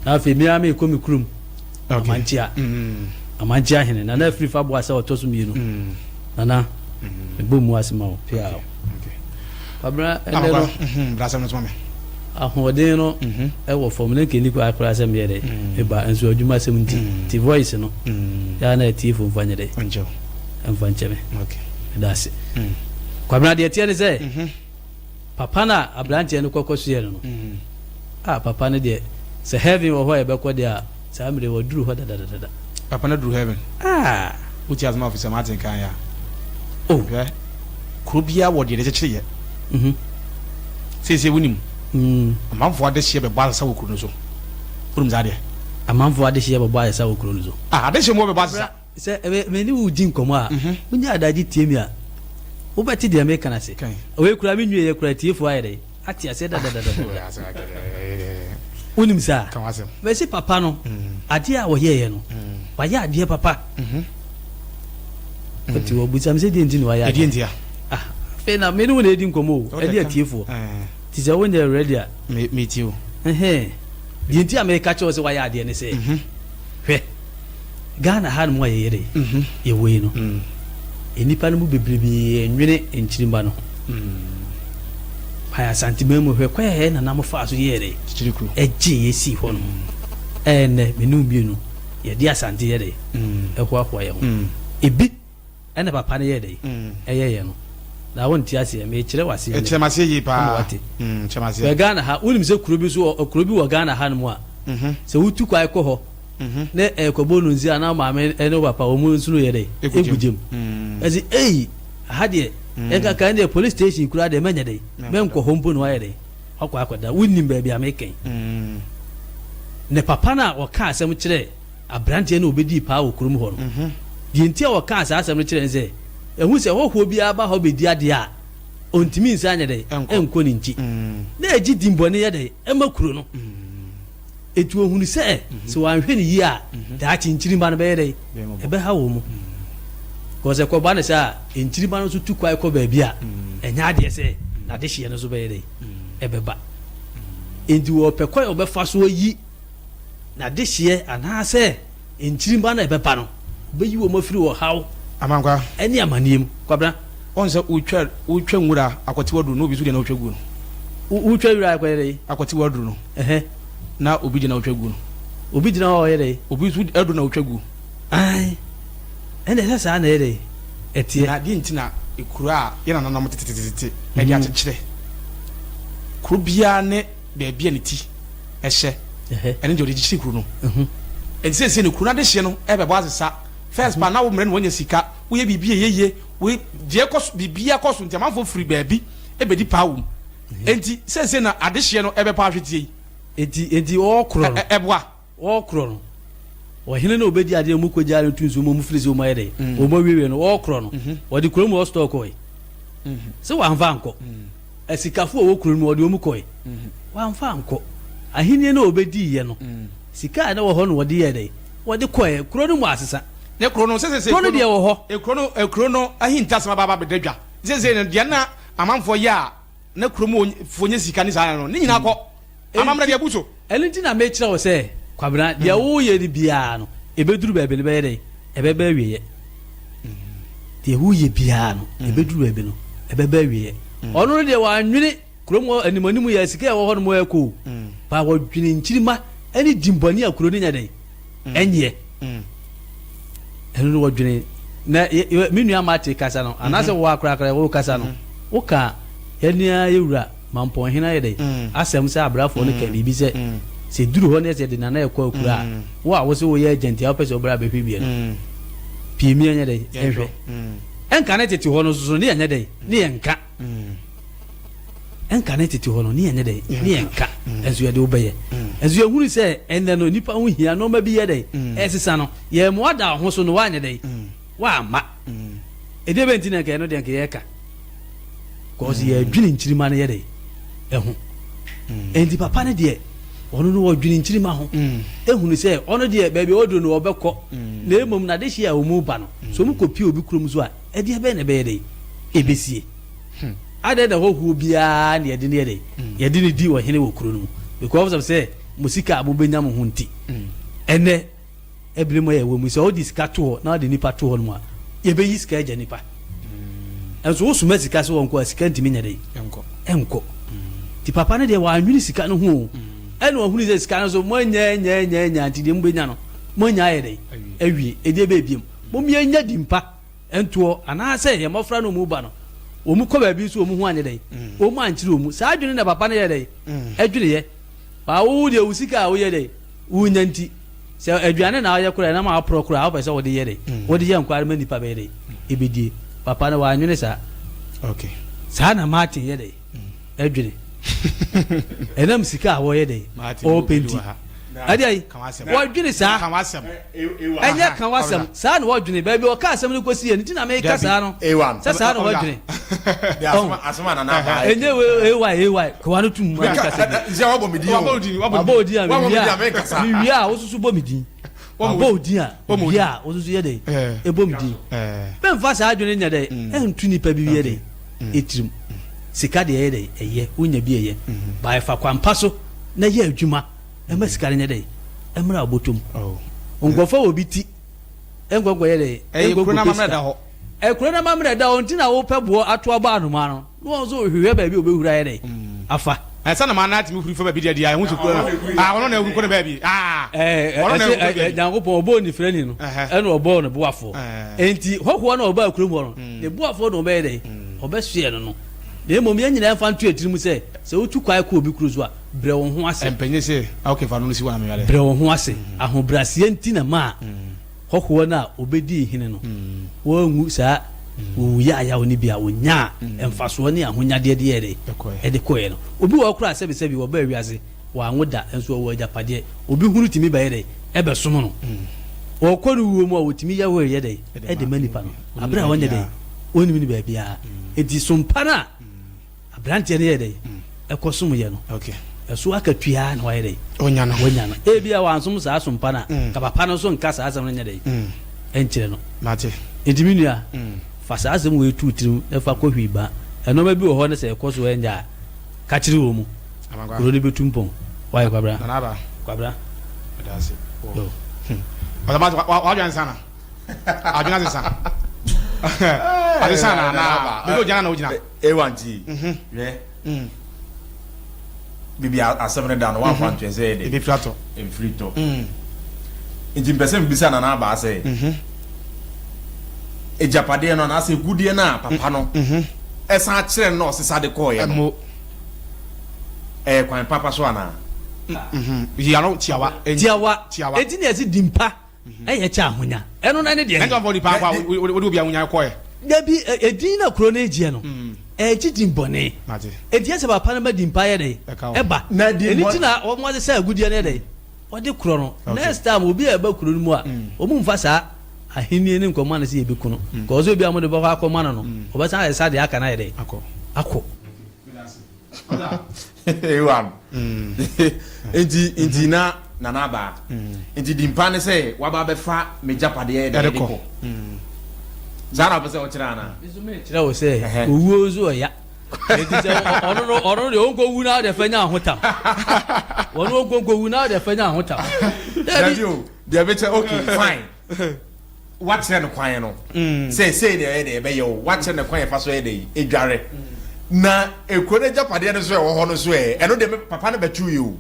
Na afei me ara merekɔ me kurom, Amankyea. Amankyea hene. Nana Afiri fa boa sɛ ɔtɔ so mmienu. Nana, mebɔ mu ase ma wo. Peaw. Kwabena, ɛnɛ no, ahoɔden no ɛwɔ fam. Ne nka nni koraa koraa sɛ meyɛ dɛ meba, nso adwuma asɛm nti. Nti voice no, yɛ a na atiefo mfa nyɛ dɛ mfa nkyɛ me. Meda ase. Kwabena, deɛ ɛteɛ ne sɛ, Papa no a abranteɛ no kɔ kɔsoɛɛ no no, ah papa no deɛ sɛ heaven wɔ hɔ a yɛbɛkɔ deɛ a, saa mmerɛ yi waduru hɔ dadadadada. Papa no aduru heaven? Ah! Wotie asɛm a Officer Martin kaeɛ a? Oh! Hwɛ, kuro biara wɔ deɛ yɛde kyekyere yɛ. Seesei wonim, amanfoɔ adehyeɛ bɛbɔ asesa wɔ kuro no so. Wonim saa adeɛ? Amanfoɔ adehyeɛ bɛbɔ asesa wɔ kuro no so. Ah, adehyeɛ mmoa bɛbɔ asesa. Sɛ me ne wo redi nkɔmmɔ a, wunya adagye tie me a, wobɛte deɛ mereka no ase. Wei koraa menwieeɛ koraa atiefoɔ ayɛ dɛn? Ate aseɛ dadadadada. Wonim saa? Mese papa no, adeɛ a ɔyɛeɛ no, wayɛ adeɛ papa. Wote hɔ bisa me sɛ deɛ nti na wayɛ adeɛ. Ah, afei na me ne wo na ɛredi nkɔmmɔ o, ɛne atiefoɔ. Nti sɛ wonyɛ ready a. Metie o. Deɛ nti a meka kyerɛ wo sɛ wayɛ adeɛ ne sɛ, hwɛ. Ghana ha nom a yɛyɛ dɛ yɛwɔ yi no, nnipa no mu bebrebee nnwene nkyirimba no ho. By Asanteman mu hwɛ kwan a yɛn nananom faa so yɛɛ dɛ ɛgyee yɛ sii hɔ nom. Ɛnnɛ me ne wo mmienu yɛde Asante yɛ dɛ ɛhoahoa yɛn ho. Ebi Ɛna papa no yɛɛ dɛn? Ɛyɛeɛ no. Na wonte aseɛ. Mekyerɛ wo aseɛ nnɛ. Kyerɛ me aseɛ yie Ama paa. woate. Kyerɛ me aseɛ. Hwɛ Ghana ha, wonim sɛ kuro bi so wɔ, kuro bi wɔ Ghana hanom a, sɛ wotu kwan kɔ hɔ na ɛrekɔbɔ nnonsi a, na wo maame ne wo papa wɔn nsono yɛ dɛn? Ɛgu Ɛgu gyam. gyam. Ɛse, ei, aha deɛ, ɛnkanka ɛndeɛ police station koraa deɛ mɛnyɛ dɛn? Mɛnkɔ hɔ mpo na woayɛ dɛn? Woakɔ akɔda. Wonnim baabi a meka yi. Ne papa no a ɔkaa asɛm kyerɛɛ Aberanteɛ no a ɔbɛdii paa wɔ kurom hɔ no, deɛ nti a ɔkaa saa asɛm no kyerɛɛ ne sɛ, ɛhu sɛ hɔhoɔ biara ba hɔ bɛdi adeɛ a, ɔntumi nsan nyɛ dɛn? Nkɔ ne nkyi. Na ɛgye dimmɔne yɛ dɛn? Ɛma kuro no. Enti ɔhunu sɛ, sɛ wanhwɛ no yie a, daakye nkyirimma no bɛyɛ dɛn? Ɛbɛha wɔn mu. Because ɛkɔba no saa a, nkyirimma no nso tu kwan kɔ baabi a, ɛnyɛ adeɛ sɛ n'adehyeɛ no nso bɛyɛ dɛn? Ɛbɛba. Enti wɔpɛ kwan a wɔbɛfa so ayi N'adehyeɛ anaasɛ nkyirimma no a ɛbɛba no, ɔbɛyi wɔn afiri ɔhaw Amankwa. ne amaneɛ mu. Kwabena. Woahu sɛ wotwa wotwa nwura akɔte waduro na obi nso deɛ na ɔtwa guo no. Wotwa wira akɔyɛ dɛ? Akɔte w'aduro no. Ɛhɛ. Na obi gyina wotwa gu no. Obi gyina hɔ a ɔyɛ dɛ? Obi nso aduro na wotwa gu. Ae. Ɛnna ɛsɛ saa na ɛyɛ dɛ? Ɛteɛ. Na deɛ nti na ekuro a yɛn nananom tetetetete de akyekyerɛ kuro biara ne baabi a ne ti hyɛ ɛne deɛ ɔde kyekyere kuro no. Nti seesei no kuro no adehyeɛ no ɛbɛbɔ asesa. First pa na wo mmerɛ no wanya sika, woyɛ biribi a ɛyɛ yie, wo deɛ ɛkɔ so biribiara kɔ so nti amanfoɔ firi baabi ɛbɛdi paa wɔ mu. Nti seesei na adehyeɛ no ɛbɛpa ahweteɛ yi. Nti nti ɔɔkorɔ no. Ɛboa. Ɔɔkorɔ no, ɔhene no a ɔbɛdi adeɛ no wɔkɔgyaa no to nsuo mu, wɔfiri sɛ wɔayɛ dɛn, wɔawiewie no, ɔɔkorɔ no, ɔde kurom hɔ store kɔe. Sɛ wamfa ankɔ. Asikafo a wɔwɔ kuro no mu, ɔde wɔn kɔe. Wamfa ankɔ. Ahennie no a ɔbɛdiiɛ no, sika a na ɛwɔ hɔ no wɔde yɛɛ dɛn? Wɔde kɔeɛ. Kuro no mu asesa. Ne kuro no, sɛ sɛ Kuro no deɛ wɔ hɔ. Kuro no, kuro no ahintasɛm aba aba abɛda dwa. Seesei no, deɛ na amanfoɔ yɛ a na kurom foɔ nya sika ne saa no, ne nyinaa kɔ. Amammerɛ deɛ abu so. Ɛno nti na mekyerɛ wo sɛ, Kwabena, deɛ woreyɛ no biara no, ɛbɛduru baabi no, ɛbɛyɛ dɛn? Ɛbɛba awieɛ. Deɛ woreyɛ biara no, ɛbɛduru baabi no, ɛbɛba awieɛ. Ɔno no deɛ wannwene kurom hɔ animuanimu yɛ sika a ɛwɔ hɔ nom ɛrekɔ o, but wɔdwene nkyirimma ne dimmɔne a kuro no nyɛ dɛn? Ɛnyeɛ. Ɛno no wɔdwene. Na me nua Martin kasa no, anaasɛ wo ara korakora worekasa no, woka yɛn ara yɛn wura Mampɔnhene ayɛ dɛn asɛm sɛ abrafoɔ no ka biribi sɛ, sɛ ɛduru hɔ na sɛ yɛde Nana rekɔ akura a, wo a wose woyɛ agent a wopɛ sɛ wobra bɛhwɛ bie no, pie mi ɛnyɛ dɛn nhwɛ. Ɛnka ne tete hɔ no nso so ne yɛnyɛ dɛn ne yɛnka. Ɛnka ne tete hɔ no ne yɛnyɛ dɛn ne yɛnka. Ɛnso yɛde wobɛyɛ. Ɛnso yɛhunu sɛ ɛnnɛ no nnipa ho hia nnoɔma bi yɛ dɛn ɛresesa no, yɛmmoa da wo ho so no woanyɛ dɛn woamma. Ɛdeɛ bɛn nti na nka ɛno deɛ nka yɛreka. Cause mm. yɛdwene nkyirima no yɛ dɛ ɛho mm. nti papa no deɛ ɔno no ɔdwene nkyirima ho mm. ehunu sɛ ɔno deɛ baabi a ɔduro no ɔbɛkɔ na emom na adehye a wɔn ba no so wɔn kɔ pie obi kurom so a ɛdeɛ bɛyɛ na ɛbɛyɛ dɛ ebesie hmm. adɛ na hɔhoɔ biara na yɛde ne yɛ dɛ yɛde ne di ɔhene wɔ kuro no mu because of sɛ mo sika a mo bɛnya mo ho nti ɛnɛ. Bere mu a yɛwɔ mu yi, sɛ wode sika to hɔ na wode nnipa to hɔ nom a, yɛbɛyi sika agya nnipa. Nso wosoma sika sɛ wɔnkɔ a, sika ntumi nyɛ dɛn? Ɛnkɔ. Nti papa no deɛ wannwene sika no ho o. Ɛna wahunu sɛ sika no so moanya anya anya anya nti deɛ mobɛnya no, moanya ayɛ dɛn? Awie. Ɛdeɛ bɛɛ biom. Mom yɛnya dimpa ntoɔ anaasɛ yɛn mmɔfra no wɔn ba no, wɔn kɔ baabi nso wɔn ho anyɛ dɛn? Wɔn ankyere wɔn. Saa adwene na papa no yɛ dɛn? Ɛdweneyɛ. Ba wo deɛ wo sika a woyɛ dɛn? Wonya nti, sɛ aduane na woyɛ koraa, nam a woporɔ koraa, wopɛ sɛ wode yɛ dɛn? Wode yɛ nkware ma nnipa bɛyɛ dɛn? Ɛbɛdie. Papa no wannwene saa. Okay. Saa na Martin yɛ dɛn? Ɛdwene. Ɛnam sika a wɔyɛ dɛn? Ɔɔpɛ nti. Ɛdeɛ yi, wɔdwene saa. Ɛnyɛ ka w'asɛm. Saa na wɔdwene. Baabi a ɔka asɛm no kɔsi yɛ no nti na meka saa no. Sɛ saa na wɔdwene. Ɛnyɛ wei ay ay Kowa no tum ma mekasa bi. Wabɔ odin a mewie a wososo bɔ me din. Wabɔ odin a mewie a wososo yɛ dɛn ɛbɔ me din. Mɛmfa saa adwene nyɛ dɛn ɛnto nipa bi yɛ dɛn ɛtirim. Sika deɛ ɛyɛ dɛn ɛyɛ wonya bi ɛyɛ. Ba ɛfa kwampa so na yɛ adwuma ɛma sika no nyɛ dɛn ɛmmra wo bɔtɔ mu. Nkurɔfoɔ wɔ bi ti nkɔnkɔyɛ dɛn Ɛyɛ kuro no amammerɛ da hɔ. Kuro no amammerɛ da hɔ nti na wopɛ boɔ ato abɔ anomaa no na wɔn nso hwehwɛ baabi a wɔbɛhura ayɛ dɛn afa. Ɛsɛ anomaa no atumi huri fa baabi deɛ deɛ ɛho sɛ kuro no ah ɔno na ahuri kɔ ne baabi ah ɔno na ahuri kɔ baabi. Nyankopɔn ɔbɔɔ nifirani no ɛna ɔbɔɔ ne boafoɔ enti hɔhoɔ no a ɔbaa kurom hɔ no ne boafoɔ na ɔbɛyɛ dɛn ɔbɛsoɛ no no na mmom yɛn nyinaa mfa nto yɛn tirim sɛ sɛ wotu kwae kɔ obi kuro so a Brɛ wo ho ase. Mpanyin se, Okay, fa no no si hɔ na menware. Brɛ wo ho ase. Ahobrɛaseɛ nti na maa hɔhoɔ no a ɔbɛdii hene no, wanwu saa owu yaayaw no bi a ɔnyaa mfasoɔ ne ahonyadeɛ de yɛɛ dɛn? De kɔeɛ no. Obi wɔ hɔ koraa a sɛbesɛbe ɔbaa wiase, wanwo da, nso ɔwɔ agyapadeɛ. Obi hunu tumi bɛyɛ dɛn? Ɛbɛsom no. Ɔrekɔ ne wuo mu a, ɔtumi yɛ will yɛ dɛn? De ma nipa no, berɛ a ɔnyɛ dɛn? Ɔnnim no baabiara. Enti sompa no a. Aberanteɛ no yɛɛ dɛn? Ɛkɔsom yɛ no. Ɛso akatua na wayɛ dɛn? Wanya no. Wanya no. Ebia wansom saa som pa no a, mm. ka papa no nso nka saa asɛm no nyɛ dɛn? Mm. Ɛnkyerɛ no. Mate. Enti me nua, mm. fa saa asɛm wei tu tirim na fa kɔ hwii ba. Ɛnɔɔma bi wɔ hɔ no sɛ ɛkɔ so ɛnyɛ a, ka kyerɛ wɔ mu. Kuro no bɛtu mpɔn. Wayɛ kwabra. Nanaba. Kwabra. Ɛda ase. Hmm. Wadwa nsa na. Adwene asesa. Asesa na na. Bɛbi ogyina na ogyina. Ewa nti, hwɛ. Baabi a asɛm no da no, woamfa anto ɛ sɛ ɛyɛ dɛ. Ɛbɛfiri atɔ. Ɛmfiri tɔ. Nti mpɛ sɛ mebisa Nana Abaa sɛ, agyapadeɛ no anaasɛ agudeɛ no a papa no san kyerɛ no na ɔsesa de kɔeɛ no, ɛyɛ kwan papa so anaa? Yi ano tiawa. Tiawa. Enti na yɛse dimpa. Ɛyɛ kyɛ ahonya. Ɛno na ne deɛ. Ɛnti ɔmfa onipa akɔ a wode obi ahonya kɔɛ. Dabi, edin na kuro no regyeɛ no, ɛregye din bɔne. Enti ɛsɛ papa no ma din pa yɛ dɛn? Ɛba. Ɛno nti na wɔn asesa agudeɛ no yɛ dɛn? Wɔde korɔ no. Next time obi a ɛba kuro no mu a, wɔn mfa saa ahennie no nkɔma no sɛ yɛbɛku no. Kɔɔ sɛ obi a wɔde bɛkɔ akɔma no no, ɔbɛsan asesa deɛ aka no ayɛ dɛn? Akɔ. Ewan. Nti nti na nana aba. Nti di mpa ne sɛ waba abɛfa me gyapadeɛ ɛde ɛde kɔ. Saa na ɔpɛ sɛ ɔkyerɛ ana? Nso me kyerɛ wo sɛ owuo nso ɔya. Nti sɛ ɔno no ɔno deɛ ɔnkɔ wu na ɔde fɛ nya ahotam. Ɔno ɔnkɔ nkɔ wu na ɔde fɛ nya ahotam. Dabi o, deɛ bɛkyɛ okay fine. Woakyerɛ no kwan no sɛ sei na ɛyɛ dɛ ɛbɛyɛ o, woakyerɛ no kwan yɛfa so yɛ dɛ edware. Na ekuro no agyapadeɛ no so ɛwɔ hɔ no so ɛ, ɛno deɛ me papa no bɛto yi o.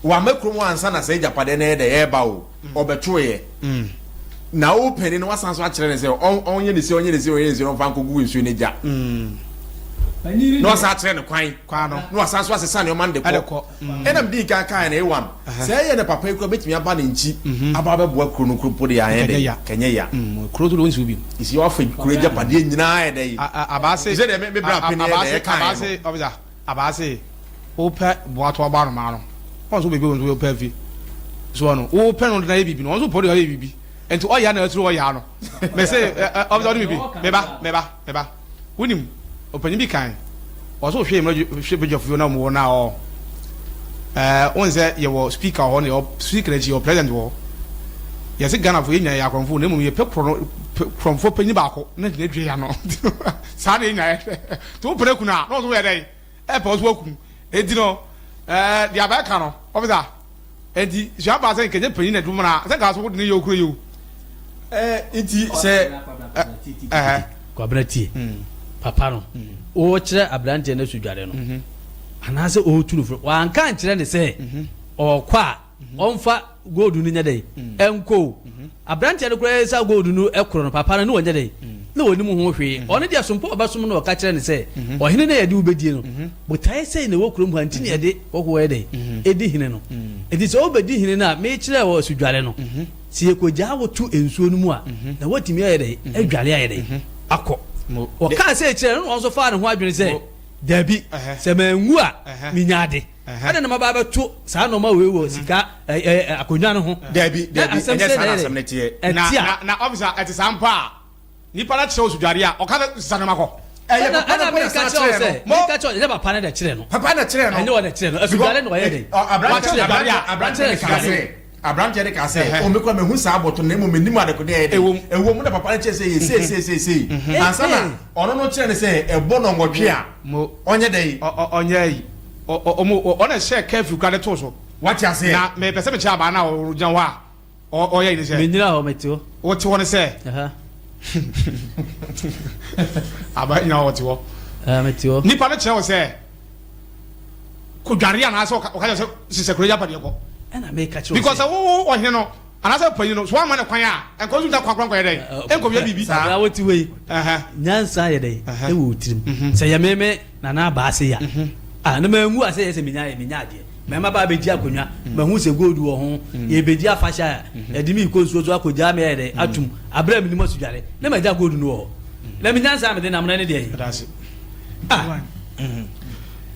Wama kurom hɔ ansa na sɛ agyapadeɛ no yɛ dɛ ɛreba o, ɔbɛto yɛ. Na wo panin no wasan so akyerɛ no sɛ ɔnyɛ ne sei, ɔnyɛ ne sei, ɔnyɛ ne sei na ɔmfa nkɔgu nsuo no agya. Na wasan akyerɛ no kwan, na wasan so asesa nneɛma no de kɔ. Ɛna mede nkan kaeɛ no, Ewan, sɛ ɛyɛ na papa yi koraa bɛtumi aba ne nkyi aba abɛboa kuro no kuro mpo deɛ ayɛ dɛ, kɛnyɛ ya. Kuro nso deɛ ɔnsi wo bio. Ɛsi wafa kuro agyapadeɛ nyinaa ayɛ dɛ yi. Abaase, Sɛ deɛ me bra panin yɛ dɛ ɛkaeɛ no. Abaase, abaase, wopɛ boato aba anomaa no, wɔn nso baabi wɔn nso wopɛ afi. So ɔno, wopɛ no de na ayɛ biribi no, wɔn nso pɔ de ayɛ biribi. Nti ɔya na asuro ɔya no. Mese, ɔbisa ɔde biribi, meba, meba, meba. Wonim, ɔpanyin bi kae, ɔsɛ ɔhwɛ mmerɛ hwɛ badwafo na wɔwɔ no a ɔ ɛɛ wɔn sɛ yɛwɔ speaker wɔ hɔ na yɛwɔ speaker akyi yɛwɔ president wɔ hɔ. Yɛsɛ Ghanafo yɛn nyinaa yɛ akorɔmfo na mmom yɛpɛ korɔ no korɔmfoɔ panyin baako na gyina dua ya no. Saa na yɛn nyinaa yɛhwɛ. Nti wopɛ no akunu a na ɔso yɛ dɛn? Ɛpɛ ɔso akum. Enti no ɛɛ deɛ abɛka no ɔfisa. Enti sua baa sɛ nka nyɛ panyin na ɛde na sɛ nka so wode ne yɛ okuro yi o. Ɛɛ nti sɛ ɛɛ. Kwabena tie papa no ɔrekyerɛ aberanteɛ no asudware no anaasɛ ɔretu no fo wanka ankyerɛ ne sɛ ɔrekɔ a ɔmfa gold no nyɛ dɛn ɛnkɔ o aberanteɛ no koraa sa gold no ɛkorɔ no papa no ne wɔnyɛ dɛn na wɔnim ho hwee ɔno deɛ sompo ɔbɛsom no ɔka kyerɛ ne sɛ ɔhene no yɛde wobɛdie no Botaeɛ sɛn na ɛwɔ kurom ha nti na yɛde hɔhoɔ yɛ dɛn? Ɛdi hene no. Enti sɛ wobɛdi hene no a, mekyerɛɛ wɔ asudware no, sɛ yɛkɔgyaa wo to nsuo no mu a, na woatumi ayɛ dɛn? Adware ayɛ dɛn? Akɔ. Ɔkaa sei kyerɛɛ no, na ɔno nso faa ne ho adwene sɛ, Dabi, sɛ manwu a, menya ade. Adɛn na maba abɛto saa nnoɔma wei wɔ sika akonnwa no ho? Dabi, dabi, ɛnyɛ saa na asɛm no teɛ. Ɛte a. Na, na, ɔfisa, ɛte saa mpo a, Nipa no kyerɛ osudware a, ɔka sɛ sesa nneɛma kɔ. Ɛyɛ papa no mpo na san kyerɛɛ no. Mo. Meka kyerɛ sɛ papa no na kyerɛ no. Papa na kyerɛ no. Ɛnyɛ wɔn na kyerɛ no. Asudware na ɔyɛ dɛ. Aberanteɛ aberanteɛ no kaa sɛ aberanteɛ no kaa sɛ o mekura mehu saa abɔto na mmom menim adekode a ɛyɛ dɛ. Ɛwɔ mu na papa no kyerɛ sɛ yɛ sei sei sei sei. Ansa na ɔno no kyerɛ no sɛ ɛbɔ nɔngɔtwe a ɔnyɛ dɛ. Ɔnyɛ yi. Ɔna hyɛ curfew kura de too so. Wate aseɛ. Na mepɛ sɛ mekyerɛ abaa no a ɔgyina hɔ a. Ɔyɛ ne sɛ. Menyina hɔ, mete hɔ. Wote hɔ ne sɛ. Aba nyina hɔ wɔte hɔ. Mete hɔ. Nipa no kyerɛ wo sɛ kodware anaasɛ ɔka kyerɛ sɛ sisɛ kuro agyapadeɛ kɔ. Ɛna meka kyerɛ wo sɛ. Because sɛ wo ɔhene no anaasɛ panyin no so wamma no kwan a nkɔ nso nta kwan kora nkɔyɛ dɛn nkɔwia biribi. Saa wote hɔ yi nyansa yɛ dɛn ɛwɔ wo tirim sɛ yɛ meme Nana aba ase ya a na manwu a sɛ yɛ sɛ menya yɛ menya adeɛ mɛma ba abɛgye akonnwa mahu sɛ gold wɔ ho yɛbɛgye afahyɛ a yɛde me kɔ nsuo so akɔgyaa me ayɛ dɛ atum aberɛ a menim asudware na magya gold no wɔ hɔ na menya nsa a mede nam no ne deɛ yi ah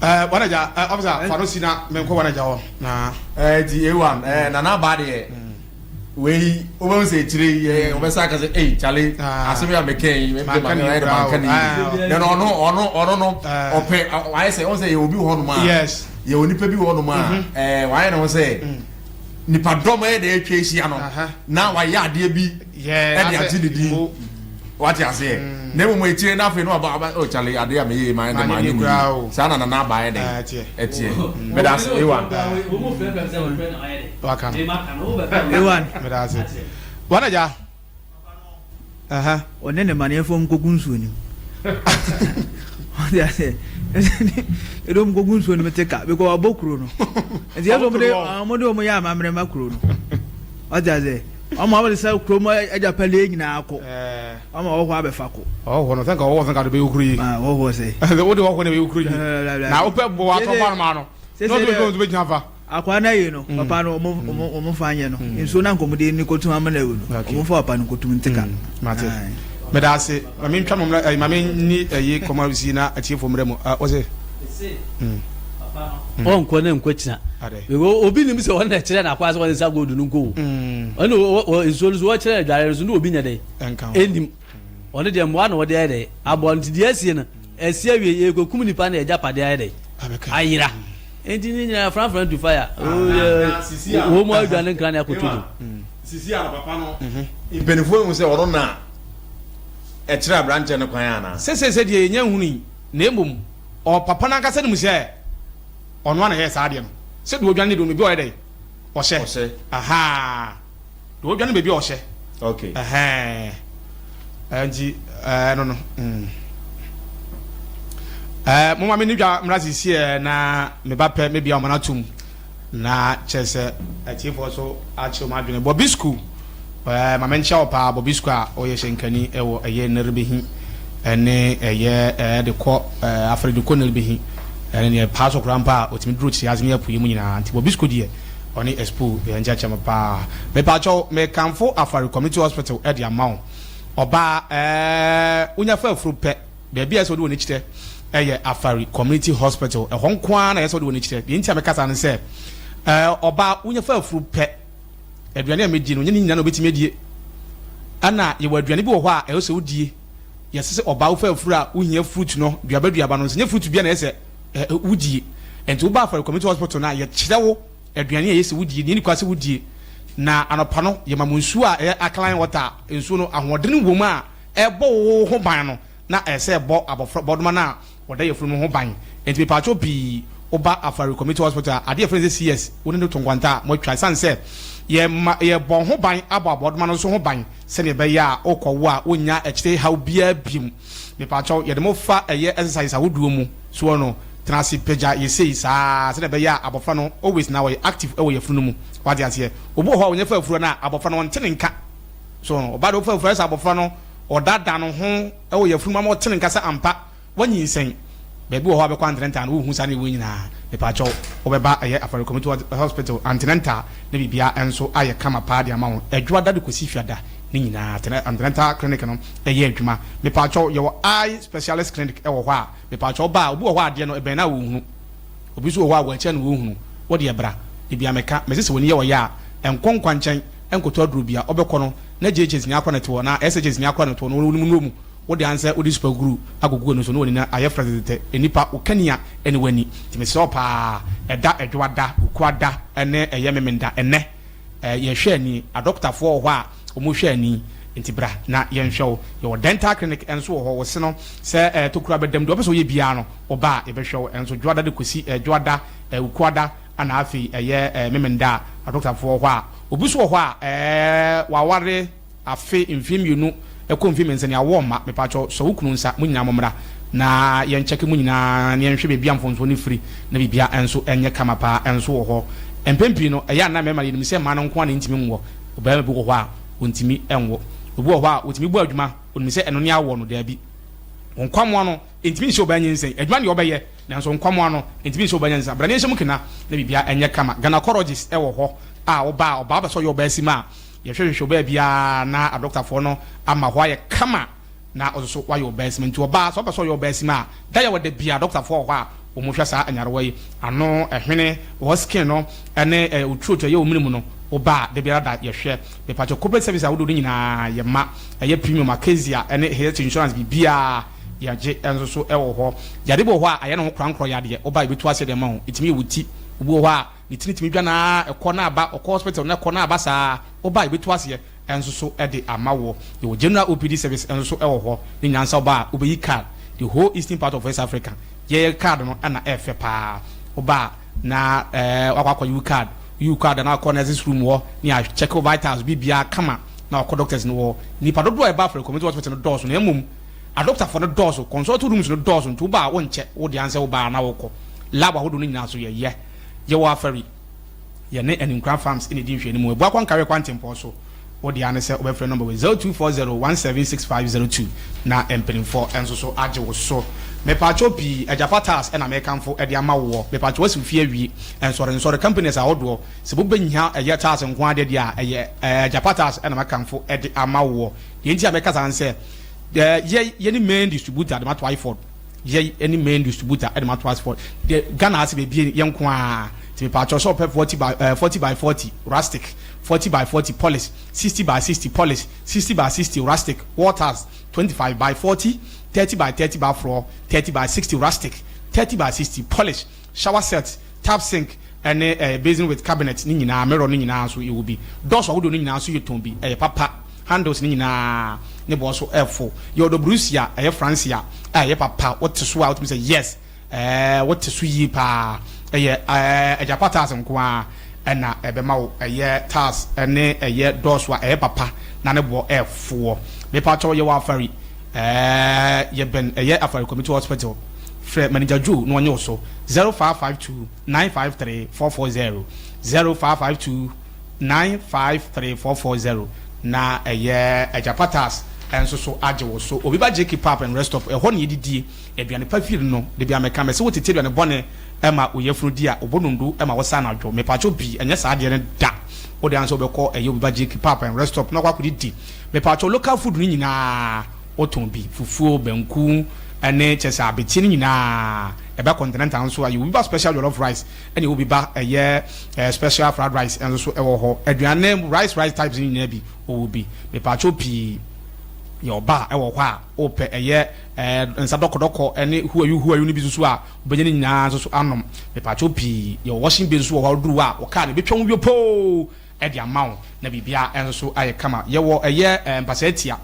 eh, wanagya eh, officer fa no si na menkɔ wanagya hɔ na eh, ti A1 eh, Nana aba deɛ Wei wobɛhu sɛ akyire yi ɛ wɔbɛsa aka sɛ ei kyale asɛm yi a meka yi mede ma no ɛde manka ne yie na ɔno ɔno ɔno no ɔpɛ wayɛ sɛ ɔn sɛ yɛwɔ obi wɔ hɔnom a yɛwɔ nipa bi wɔ hɔnom a ɛɛ wayɛ ne ho sɛ nipadɔm ɛyɛ de atwa ahyia no na wayɛ adeɛ bi ɛde agye ne din wate aseɛ na mmom akyire no afei no aba aba oh kyale adeɛ a meyɛ ma ɛde ma anyɛ ne yie saa na nana aba ayɛ dɛn ɛteɛ meda ase ewa Waka no. Ewan. Meda ase. Wana gya. Aha. Ɔne ne maneɛfoɔ nkɔgu nsuo no mu. Ɔte aseɛ ɛde wɔn kɔgu nsuo no mu te ka because wabɔ kuro no nti yɛ sɛ wɔn de wɔn de wɔn yɛ amammerɛ ma kuro no ɔte aseɛ wɔn a wɔde sɛ kuro mu agyapadeɛ nyinaa kɔ wɔn a wɔhɔ abɛfa kɔ. Ɔhɔ no sɛ nka ɔhɔ sɛ nka de bɛyɛ okuro yi. Ɔhɔ sɛ. Wode ɔhɔ na bɛyɛ okuro yi na wopɛ bɔ watɔ bɔ anoma no na ɔde bɛ bɛgyina fa. Akwaa no ayi no papa no ɔmo ɔmo ɔmo nfa nyɛ no nsuo no anka ɔmo de no kɔtum ama no awu no ɔmo nfa papa no nkɔtum nte ka. Mate. Meda ase. Ma me ntwa mo mmra ɛyi ma me nni ɛyi kɔma si na atiefo mmra mu. Ah ɔse. Mese papa no ɔnkɔ ne nkɔ kyina. Because obi nim sɛ ɔno na ɛkyerɛ no akwaa sɛ ɔne nsa gold no nkɔ o. Ɔne nsuo no so ɔkyerɛ no adwareɛ no so ne obi nyɛ dɛn ɛnnim. Ɔno deɛ mmoa na ɔde ayɛ dɛn aboa no nti deɛ asie no asi awie yɛrekɔkum nipa na agyapadeɛ ayɛ dɛn ayera. Enti ne nyinaa franfran tu fire. Wɔn mu adwane nkra ne akoto dwom. Sisi a papa no mpanimfoɔ ehu sɛ ɔno na ɛkyerɛ aberanteɛ no kwan anaa? Sese sɛ deɛ yɛnya nhunu yi, na mmom ɔpapa no ankasa nim sɛ ɔno ara na ɛyɛɛ saa adeɛ no. Sɛ deɛ ɔdwane ne deɛ ɔno bi ɔyɛ dɛn? Ɔhyɛ. Ahaa. Deɛ ɔdwane baabi a ɔhyɛ. Okay. Ɛhɛn. Ɛnti ɛno no. Mm. Ɛɛ mo ma me ne dwa mmra sisi ɛ na me ba pɛ mebia ɔmo atum na kyerɛ sɛ atiefoɔ so akyerɛ ɔmo adwene. Bɔbi school ɛɛ ma me nkyia wɔ paa Bɔbi school a ɔyɛ hyɛnkani ɛwɔ ɛyɛ Nɛrebehi ɛne ɛyɛ ɛɛ de kɔ ɛɛ afɛre de kɔ Nɛrebehi ɛne neɛ paa so koraa mpo a ɔtumi duru kyerɛ ase ne apueɛ mu nyinaa nti Bɔbi school deɛ Ɔne Expo yɛ nkyɛkyɛm paa. Mepakyɛw mekamfo Afari Community Hospital de ama wo. Ɔbaa ɛɛ wonya fa afuru pɛ, baabi a ɛsɛ sɛ wode w'ani kyerɛ yɛ Afari Community Hospital. Ɛhɔ nko ara na ɛsɛ sɛ wode w'ani kyerɛ. Deɛ nti a meka saa ne sɛ, ɛɛ ɔbaa wonya fa afuru pɛ, aduane a medi no, nyɛ ne nyinaa na wobɛtumi adie. Ɛna yɛwɔ aduane bi wɔ hɔ a ɛwɔ sɛ wodie. Yɛsɛ sɛ ɔbaa wofa afuru a wohia fruit no, duaba duaba no nso, nyɛ fruit biara na ɛsɛ sɛ wodie. Nti woba Afari Community Hospital no a, yɛkyerɛ wo aduane a ɛyɛ sɛ wodie, deɛ ɛnni kwan sɛ wodie. Na anɔpa no, yɛma mo nsuo a ɛyɛ alkaline water a nsuo no ahoɔdene wɔ mu a ɛbɔ wo ho ban no, na ɛyɛ sɛ ɛbɔ abɔfra bɔdoma no a ɔda yafunu no ho ban. Nti mepaakyɛw pii, woba Afari Community Hospital a, adeɛ a yɛfrɛ no sɛ CS, wo ne no to nkwanta a moatwa. Ɛsiane sɛ yɛma yɛbɔ ho ban abɔ abɔdoma no nso ho ban sɛdeɛ ɛbɛyɛ a wokɔwo a wonnya akyire haw biara biom. Mepaakyɛw, yɛde mo fa ɛyɛ exercise ahodoɔ mu soɔ no, tena ase pagya yɛ sei saa sɛdeɛ ɛbɛyɛ a abɔfra no always na ɔyɛ active wɔ yafunu no mu. Wate aseɛ? Obi wɔ hɔ a ɔnya fa afuro no a, abɔfra no ɔnte ne nka. So no, ɔba de wofa afuro ayɛ sɛ abɔfra no ɔdaadaa ne ho wɔ yafunu mu ama ɔte ne nka sɛ ampa Woanyinsɛn. Baabi wɔ hɔ a wobɛkɔ antenatal no wonhu saa nneɛma wei nyinaa. Mepaakyɛw, wobɛba ɛyɛ Afari Community Hospital antenatal na biribiara nso ayɛ kama paa de ama wo. Adwoada de kɔsi Fiada ne nyinaa antenatal clinic no yɛ adwuma. Mepaakyɛw, yɛwɔ eye specialist clinic wɔ hɔ a, mepaakyɛw woba a, obi wɔ hɔ a adeɛ no ɛbɛn no a ɔnhunu. Obi nso wɔ hɔ a wɔakyɛ no ɔnhunu. Wo deɛ bra. Baabi a meka, mese sɛ w'ani yɛ ɔyɛ a, nkɔ nkwankyɛn nkɔtɔ aduro bia. Wobɛkɔ no na JHS ni akora no te hɔ anaa SHS ni akora no te hɔ no wɔnom nnuro mu. Wo de ansɛ wode super glue agogu w'ani so na w'ani no ayɛ frɛtɛtɛtɛ. Nnipa, wo kanea ne w'ani. Nti mesrɛ wo paa, ɛda Ɛdwoada, Wukuada ne ɛyɛ Memenda ɛnnɛ, yɛhwɛ ani. Adɔkotafoɔ wɔ hɔ a wɔhwɛ ani. Nti bra na yɛnhwɛ wo. Yɛwɔ dental clinic nso wɔ hɔ. Wo se no sɛ tokuro abɛdam, deɛ wopɛ sɛ woyɛ biara no, woba a yɛbɛhwɛ wo. Ɛnso Dwoada de kɔsi Dwoada, Wukuada ɛna afei ɛyɛ Memenda a adɔkotafoɔ wɔ hɔ a. Obi nso wɔ hɔ a waware. Afe, mfeɛ mmienu kɔ mfeɛ mmiɛnsa ni awɔ mma, mepakyɛw sɔ wo kunu nsa, mo nyinaa mommra na yɛn kyɛke mo nyinaa na yɛnhwɛ baabi a mfomsoɔ no firi na biribiara nso nyɛ kama paa nso wɔ hɔ. Mpɛn pii no ɛyɛ a na mmarima no yɛnim sɛ mmaa no nko ara na ɛntumi nwɔ, ɔbarima bi wɔ hɔ a ɔntumi nwo, obi wɔ hɔ a ɔtumi bɔ adwuma ɔnim sɛ ɛno ne awɔ no, daabi, wo nkwammoa no ntumi nhyɛ ɔbaa nyinsɛn, adwuma deɛ ɔbɛyɛ nanso nkwammoa no ntumi nhyɛ ɔbaa nyansa, bra na yɛnhyɛ mu kena na biribiara nyɛ kama. Gynecologist wɔ hɔ a woba a ɔbaa wopɛ sɛ ɔyɛ ɔbaa sim a, Yɛhwɛhwehwɛ ɔbaa biara na adɔkotafoɔ no ama hɔ ayɛ kama na ɔso so wayɛ ɔbaasim. Nti ɔbaa sɛ ɔpɛ sɛ ɔyɛ ɔbaasim a, da yɛ wɔ da biara adɔkotafoɔ wɔ hɔ a wɔn hwɛ saa nyarewa yi. Ano, ɛhwene, wɔ skin no ɛne ɛ throat ɛyɛ wo mene mu no, wo ba a da biara da yɛhwɛ. Mepakyɛw corporate service ahodoɔ no nyinaa yɛ ma. Ɛyɛ premium, acacia ɛne health insurance biribiara yɛgye nso so ɛwɔ hɔ. Yadeɛ bi wɔ hɔ a ayɛ ne ho korankorɔ yadeɛ, wo ba a yɛbɛtu aseɛ de ama wo. Ɛtumi yɛ wo ti, obi wɔ hɔ a Ne tiri tumi dwa no ara, ɛkɔ na aba, ɔkɔ hospital na ɛkɔ na aba saa ara, woba a yɛbɛtu aseɛ nso so de ama woɔ. Yɛwɔ general OPD service nso so wɔ hɔ, ne nyinaa nsa woba a wobɛyi card, the whole eastern part of West Africa, yɛyɛ card no na ɛyɛ fɛ pa ara, woba a na wakɔ akɔyi wo card, woyi wo card a na wakɔ nurses room hɔ na yɛ check wo vitals biribiara kama na wakɔ doctors no hɔ. Nnipa dodoɔ a ɛba Afari Community Hospital no dɔɔso na mmom. Adɔktafoɔ no dɔɔso, consult rooms no dɔɔso nti woba a wonkyɛ, wo deɛ ansɛ wobaa na wokɔ. Lab ahodoɔ no nyinaa nso yɛyɛ. Yɛwɔ Afari, yɛne Animkura Farms na ɛdi nhwɛanimu. Abuakwa Nkareɛ Kwantempɔn so. Wo deɛ ara ne sɛ wobɛfrɛ nɔmba wei, 0240176502 na mpanimfoɔ nso so agye wo so. Mepaakyɛw pii, Agyapa Tiles na mekamfo de ama woɔ. Mepaakyɛw woasi wo fie awie, nsɔre nsɔre companies ahodoɔ, sɛ mobɛhia ɛyɛ tiles nko ara deɛ deɛ a, ɛyɛ Agyapa Tiles na mɛkamfo de ama woɔ. Deɛ nti a meka saa ne sɛ, yɛ yɛne main distributor de ma Twyford. Yɛ ne main distributor de ma Twyford. Deɛ Ghana ha sɛ baabi yɛ nko ara. Nti mepaakyɛw sɛ wopɛ 40 by, 40 by 40 rustic, 40 by 40 polish, 60 by 60 polish, 60 by 60 rustic, wall tiles, 25 by 40, 30 by 30 baforɔ, 30 by 60 rustic, 30 by 60 polish, shower set, tap sink, ɛne eh, basin with cabinet ne nyinaa, mirror no nyinaa nso yɛwɔ bi. Doors ahodoɔ no nyinaa nso yɛtɔn bi, ɛyɛ papa. Handles no nyinaa ne boɔ nso ɛfo. Yɛwɔ Dobrusia, ɛyɛ Francia a ɛyɛ papa, wote so a wotumi sɛ yes. Ɛɛ wote so yie paa. Ɛyɛ ɛɛ agyapa tiles nko ara ɛna ɛbɛma wo ɛyɛ tiles ɛne ɛyɛ dɔɔso a ɛyɛ papa na ne boɔ ɛɛfoɔ. Mepakyɛw yɛwɔ Afari ɛɛ yɛbɛn ɛyɛ Afari Community Hospital. Frɛ Manager Joe na ɔnye wo so 0552 953 440 0552 953 440 na ɛyɛ agyapa tiles ɛnso so agye wo so. Obi ba JK Pub and Rest Stop ɛhɔ na yɛdidie. Aduane pa firi no, da biara meka, mese wo tete aduane bɔne ma wo yafunu di a, wo bo nondu ma wo sa anadwo. Mepakyɛw pii, ɛnyɛ saa adeɛ no da. Wo deɛ ara sɛ wobɛkɔ ɛyɛ obi ba Jake pub and rest stop na wakɔ akɔdi di. Mepakyɛw local food no nyinaa wotɔn bi, fufuo, banku ɛne kyerɛ sɛ abeteɛ no nyinaa. Ɛba continental nso a, yɛwɔ bi ba special jollof rice ɛne yɛwɔ bi ba ɛyɛ special fried rice nso so ɛwɔ hɔ. Aduane rice rice types no nyinaa bi wɔwɔ bi. Mepakyɛw pii, yɛwɔ bar ɛwɔ hɔ a wopɛ ɛyɛ Ɛɛ nsa dɔkɔdɔkɔ ne huayu huayu no bi nso a wobɛnya ne nyinaa nso so anom. Mepaakyɛw pii, yɛwɔ washing bay nso wɔ hɔ a woduru hɔ a wo kaa no ebetwa wo yopoo de ama wo na biribiara nso so ayɛ kama. Yɛwɔ ɛyɛ ɛɛ mpasatia,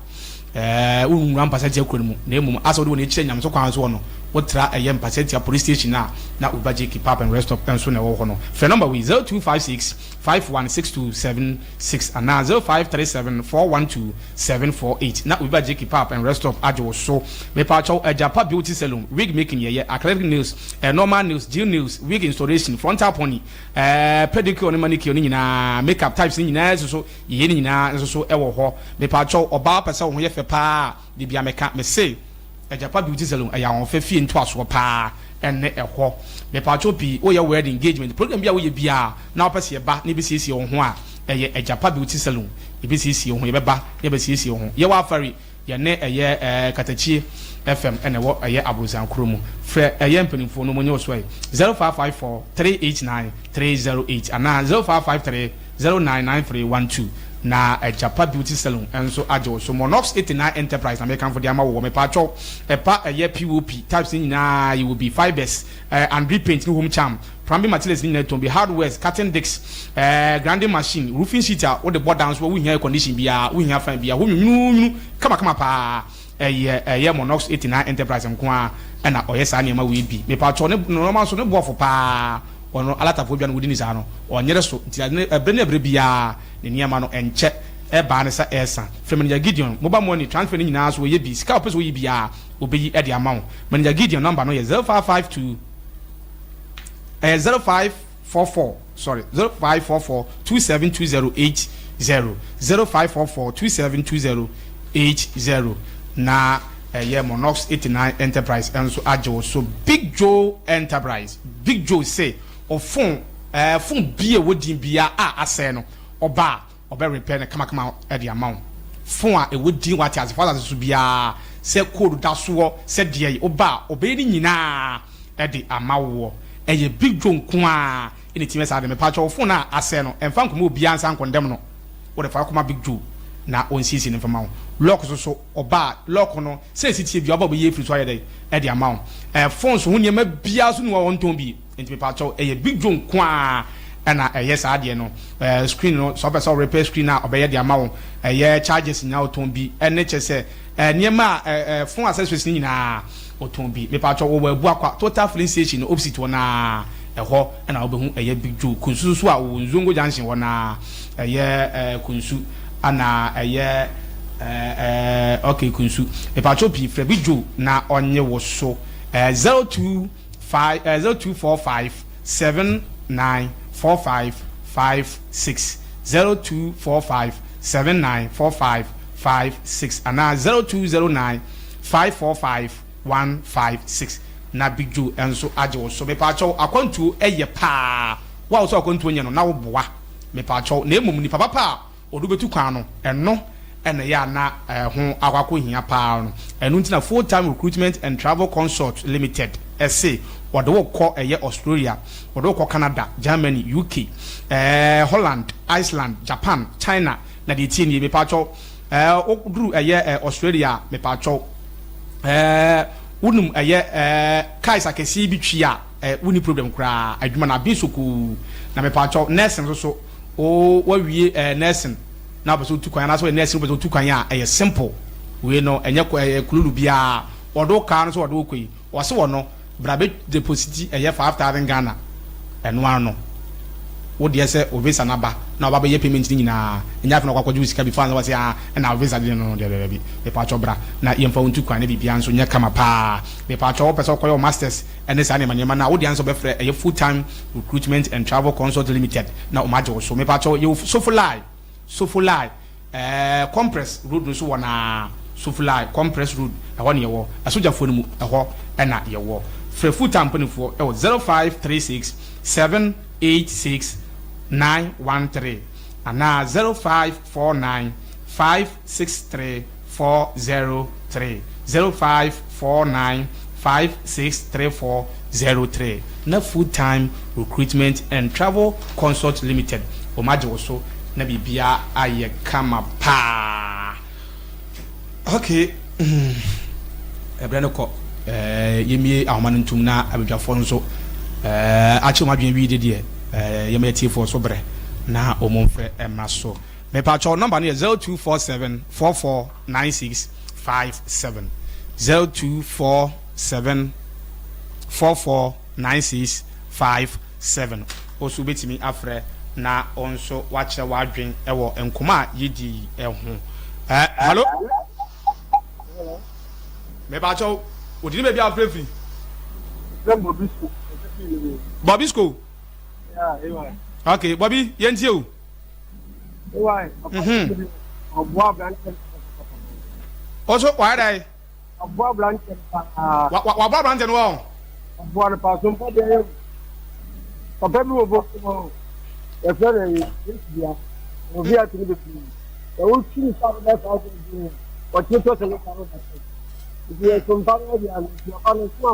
ɛɛ wonwura mpasatia kuro no mu na mmom asɛ wode w'ani kyerɛ Nyameso kwan soɔ no wotra ɛyɛ mpasatia police station a na Uber Jake Pub and Rest Stop nso na ɛwɔ hɔ no. Frɛ nɔmba wei 0256 516276 anaa 0537 412 748 na obi ba Jackie Pub and Rest Stop agye wo so. Mepaakyɛw Agyapa Beauty Salon, wig making yɛyɛ, acrylic nails, eh, normal nails, gel nails, wig installation, frontal pony, eh, pedicure ne manicure ne nyinaa, makeup types ne nyinaa nso so yɛyɛ ne nyinaa nso so wɔ hɔ. Mepaakyɛw ɔbaa wopɛ sɛ wo ho yɛ fɛ paa a, da bia meka, mese Agyapa Beauty Salon ɛyɛ ahoɔfɛ fie ntoasoɔ paa ɛne ɛhɔ. Mepaakyɛw pii, woyɛ wedding, engagement, program bi a woyɛ biaa na wopɛ sɛ yɛba na yɛbɛsiesie wo ho a, ɛyɛ Agyapa Beauty Salon. Yɛbɛsiesie wo ho, yɛbɛba na yɛabɛsiesie wo ho. Yɛwɔ Afari, yɛne ɛyɛ ɛɛ Katakyie FM ɛna ɛwɔ ɛyɛ Aborosan kuro mu. Frɛ ɛyɛ mpanimfoɔ no wɔnyɛ wo so ɛ 0554 389 308 anaa 0553 099312 na Agyapa Beauty Salon nso agye wo so. Monox 89 Enterprise na mekamfo de ama wo wɔ. Mepaakyɛw, ɛpa ɛyɛ POP types no nyinaa yɛwɔ bi, fibers, eh, Andre paint ne home charm, plumbing materials no nyinaa yɛtɔn bi, hardwares, cutting discs, eh, grinding machine, roofing sheet a wode bɔ dan so a wonhia air condition biara, wonhia fan biara, hɔ nwunwununwunu kamakama paa. Ɛyɛ ɛyɛ Monox 89 Enterprise nko ara na ɔyɛ saa nneɛma wei bi. Mepaakyɛw, ne nneɛma nso ne boɔfo paa. Ɔno alatafoɔ dwa no wodi no saa no ɔnyere so nti ade no ɛberɛ ne ɛberɛ biara ne nneɛma no ɛnkyɛ ɛbaa ne sa ɛsa. Frɛ Manager Gideon mobile money transfer no nyinaa so ɔyɛ bi sika a wopɛ sɛ woyi biara ɔbɛyi de ama wo. Manager Gideon number no yɛ 0552 ɛyɛ 0544 sorry 0544 272080 0544 272080 na ɛyɛ Monox 89 Enterprise nso agye wo so. Big Joe Enterprise, Big Joe se ɔfon ɛɛ fon bi a ɛwɔ din biara a asɛe no ɔba a ɔbɛ repair no kamakama de ama wo. Fon a ɛwɔ din wɔ ateasefo asase so biara sɛ code da soɔ sɛ deɛ woba a ɔbɛyɛ ne nyinaa de ama woɔ. Ɛyɛ Big Joe nko ara na ɛtumi yɛ saa ade no. Mepakyɛw wo fon a asɛe no ɛmfa nkɔma obiara nsa nkɔndɛm no. Wode fa kɔma Big Joe na ɔnsiesie no mfa ma wo. Lock nso so ɔba a lock no sɛ ɛsi tie biara ɔba a ɔbɛyi afiri so ayɛ dɛn ɛde ama wo. Ɛɛ phones ho nneɛma biara so ni hɔ a ɔntɔn bi nti mepaakyɛw ɛyɛ Big Joe nko ara ɛna ɛyɛ saa adeɛ no. Ɛɛ screen no sɛ ɔpɛ sɛ ɔrepair screen a ɔbɛyɛ de ama wo. Ɛyɛ chargers nyinaa ɔtɔn bi ɛne kyɛ sɛ ɛɛ nneɛma a ɛɛ phone accessories no nyinaa ɔtɔn bi. Mepaakyɛw wɔwɔ Abuakwa Total filling station no opposite hɔ no ara ɛhɔ ɛna wobɛhu ɛyɛ Big Joe. Kunsu nso a ɔwɔ Nzongo junction hɔ no ara ɛyɛ ɛɛ Kunsu ɛna ɛyɛ. Ɛɛ ɛɛ okay Kunsu. Mepakyɛw pii frɛ Bidjo na ɔnye wo so. Ɛɛ 025 ɛɛ 0245 79 45 56 0245 79 45 56 anaa 0209 545 156 na Bidjo nso agye wo so. Mepakyɛw akwantuo ɛyɛ paa. Wo a wo sɛ akwantuo nyɛ no na wo boa. Mepakyɛw na mmom nipa papa a wɔde wo bɛtu kwan no, ɛno na ɛyɛ a na ɛho akɔ akɔhia pa ara no. Ɛno nti na Full Time Recruitment and Travel Consult Limited se wɔde wo kɔ ɛyɛ Australia, wɔde wo kɔ Canada, Germany, UK, ɛɛ Holland, Iceland, Japan, China, na deɛ ɛtie nie, mepakyɛw, ɛɛ woduru ɛyɛ Australia a, mepakyɛw, ɛɛ wonim ɛyɛ ɛɛ cars akɛseɛ bi twi a, ɛɛ wonni problem koraa, adwuma no aben sokoo, na mepakyɛw, nursing nso so, O wawie eh nursing na wopɛ sɛ wotu kwan anaasɛ woyɛ nursing wopɛ sɛ wotu kwan a ɛyɛ simple wei no ɛnyɛ ɛyɛ kululu biara wɔde wo kaa no sɛ wɔde wo kɔ yi wɔse wɔ no bra bɛ depositi ɛyɛ 5000 Ghana ɛno ara no wo deɛ sɛ wo visa no aba na wɔba bɛyɛ payment no nyinaa ɛnyɛ afei na wɔkɔ akɔgye wo sika before ansa wɔse ah ɛna wo visa deɛ no no deɛ dabi mepatwɔ bra na yɛmfa wo ntu kwan na biribiara nso nyɛ kama paa mepatwɔ wopɛ sɛ wokɔyɛ wo masters ɛne saa nneɛma nneɛma no a wo deɛ ansa wɔbɛfrɛ ɛyɛ full time Recruitment and Travel Consult Limited na wɔn agye wo so. Mepakyɛw, yɛwɔ Sofolai, Sofolai, ɛɛ Compress road no so wɔ naa, Sofolai, Compress road, ɛhɔ na yɛwɔ. Asogyafoɔ no mu, ɛhɔ na yɛwɔ. Frɛ Futa mpanimfoɔ ɛwɔ 0536 786 913 anaa 0549 563 403 0549 563403 na Full Time Recruitment and Travel Consult Limited wɔn agye wo so na biribiara ayɛ kama paa. Okay, ɛberɛ no kɔ, eh, yɛmmie ahoma no ntom na abadwafoɔ no nso eh, akyerɛ wɔn adwene wie de deɛ eh, yɛma atiefoɔ so berɛ na wɔn mfrɛ mmra so. Mepakyɛw number no yɛ 0247 44 9657 0247 44 9657 Wo nso wobɛtumi afrɛ na wo nso woakyerɛ w'adwen wɔ nkɔmmɔ a yɛdi yi ho. Eh, hallo? Mepakyɛw, wo din ne baabi a wofrɛ firi? Bobisco. Okay, Bobby, yɛntie o. Ɔso wayɛ dɛ. Ɔboa aberanteɛ no paa. Waboa aberanteɛ no wɔn. Ɔboa no paa so mpa deɛ yɛ papa bi wɔ bɔ mu yɛfrɛ no ɛyɛ yesu bia obi a tene bebree na wotwi ne sa no bɛyɛ saa sɛ bi wɔtene tɔ sɛ ne sa no bɛsɛ nti yɛ so mpa no deɛ ano nti ɔba no so a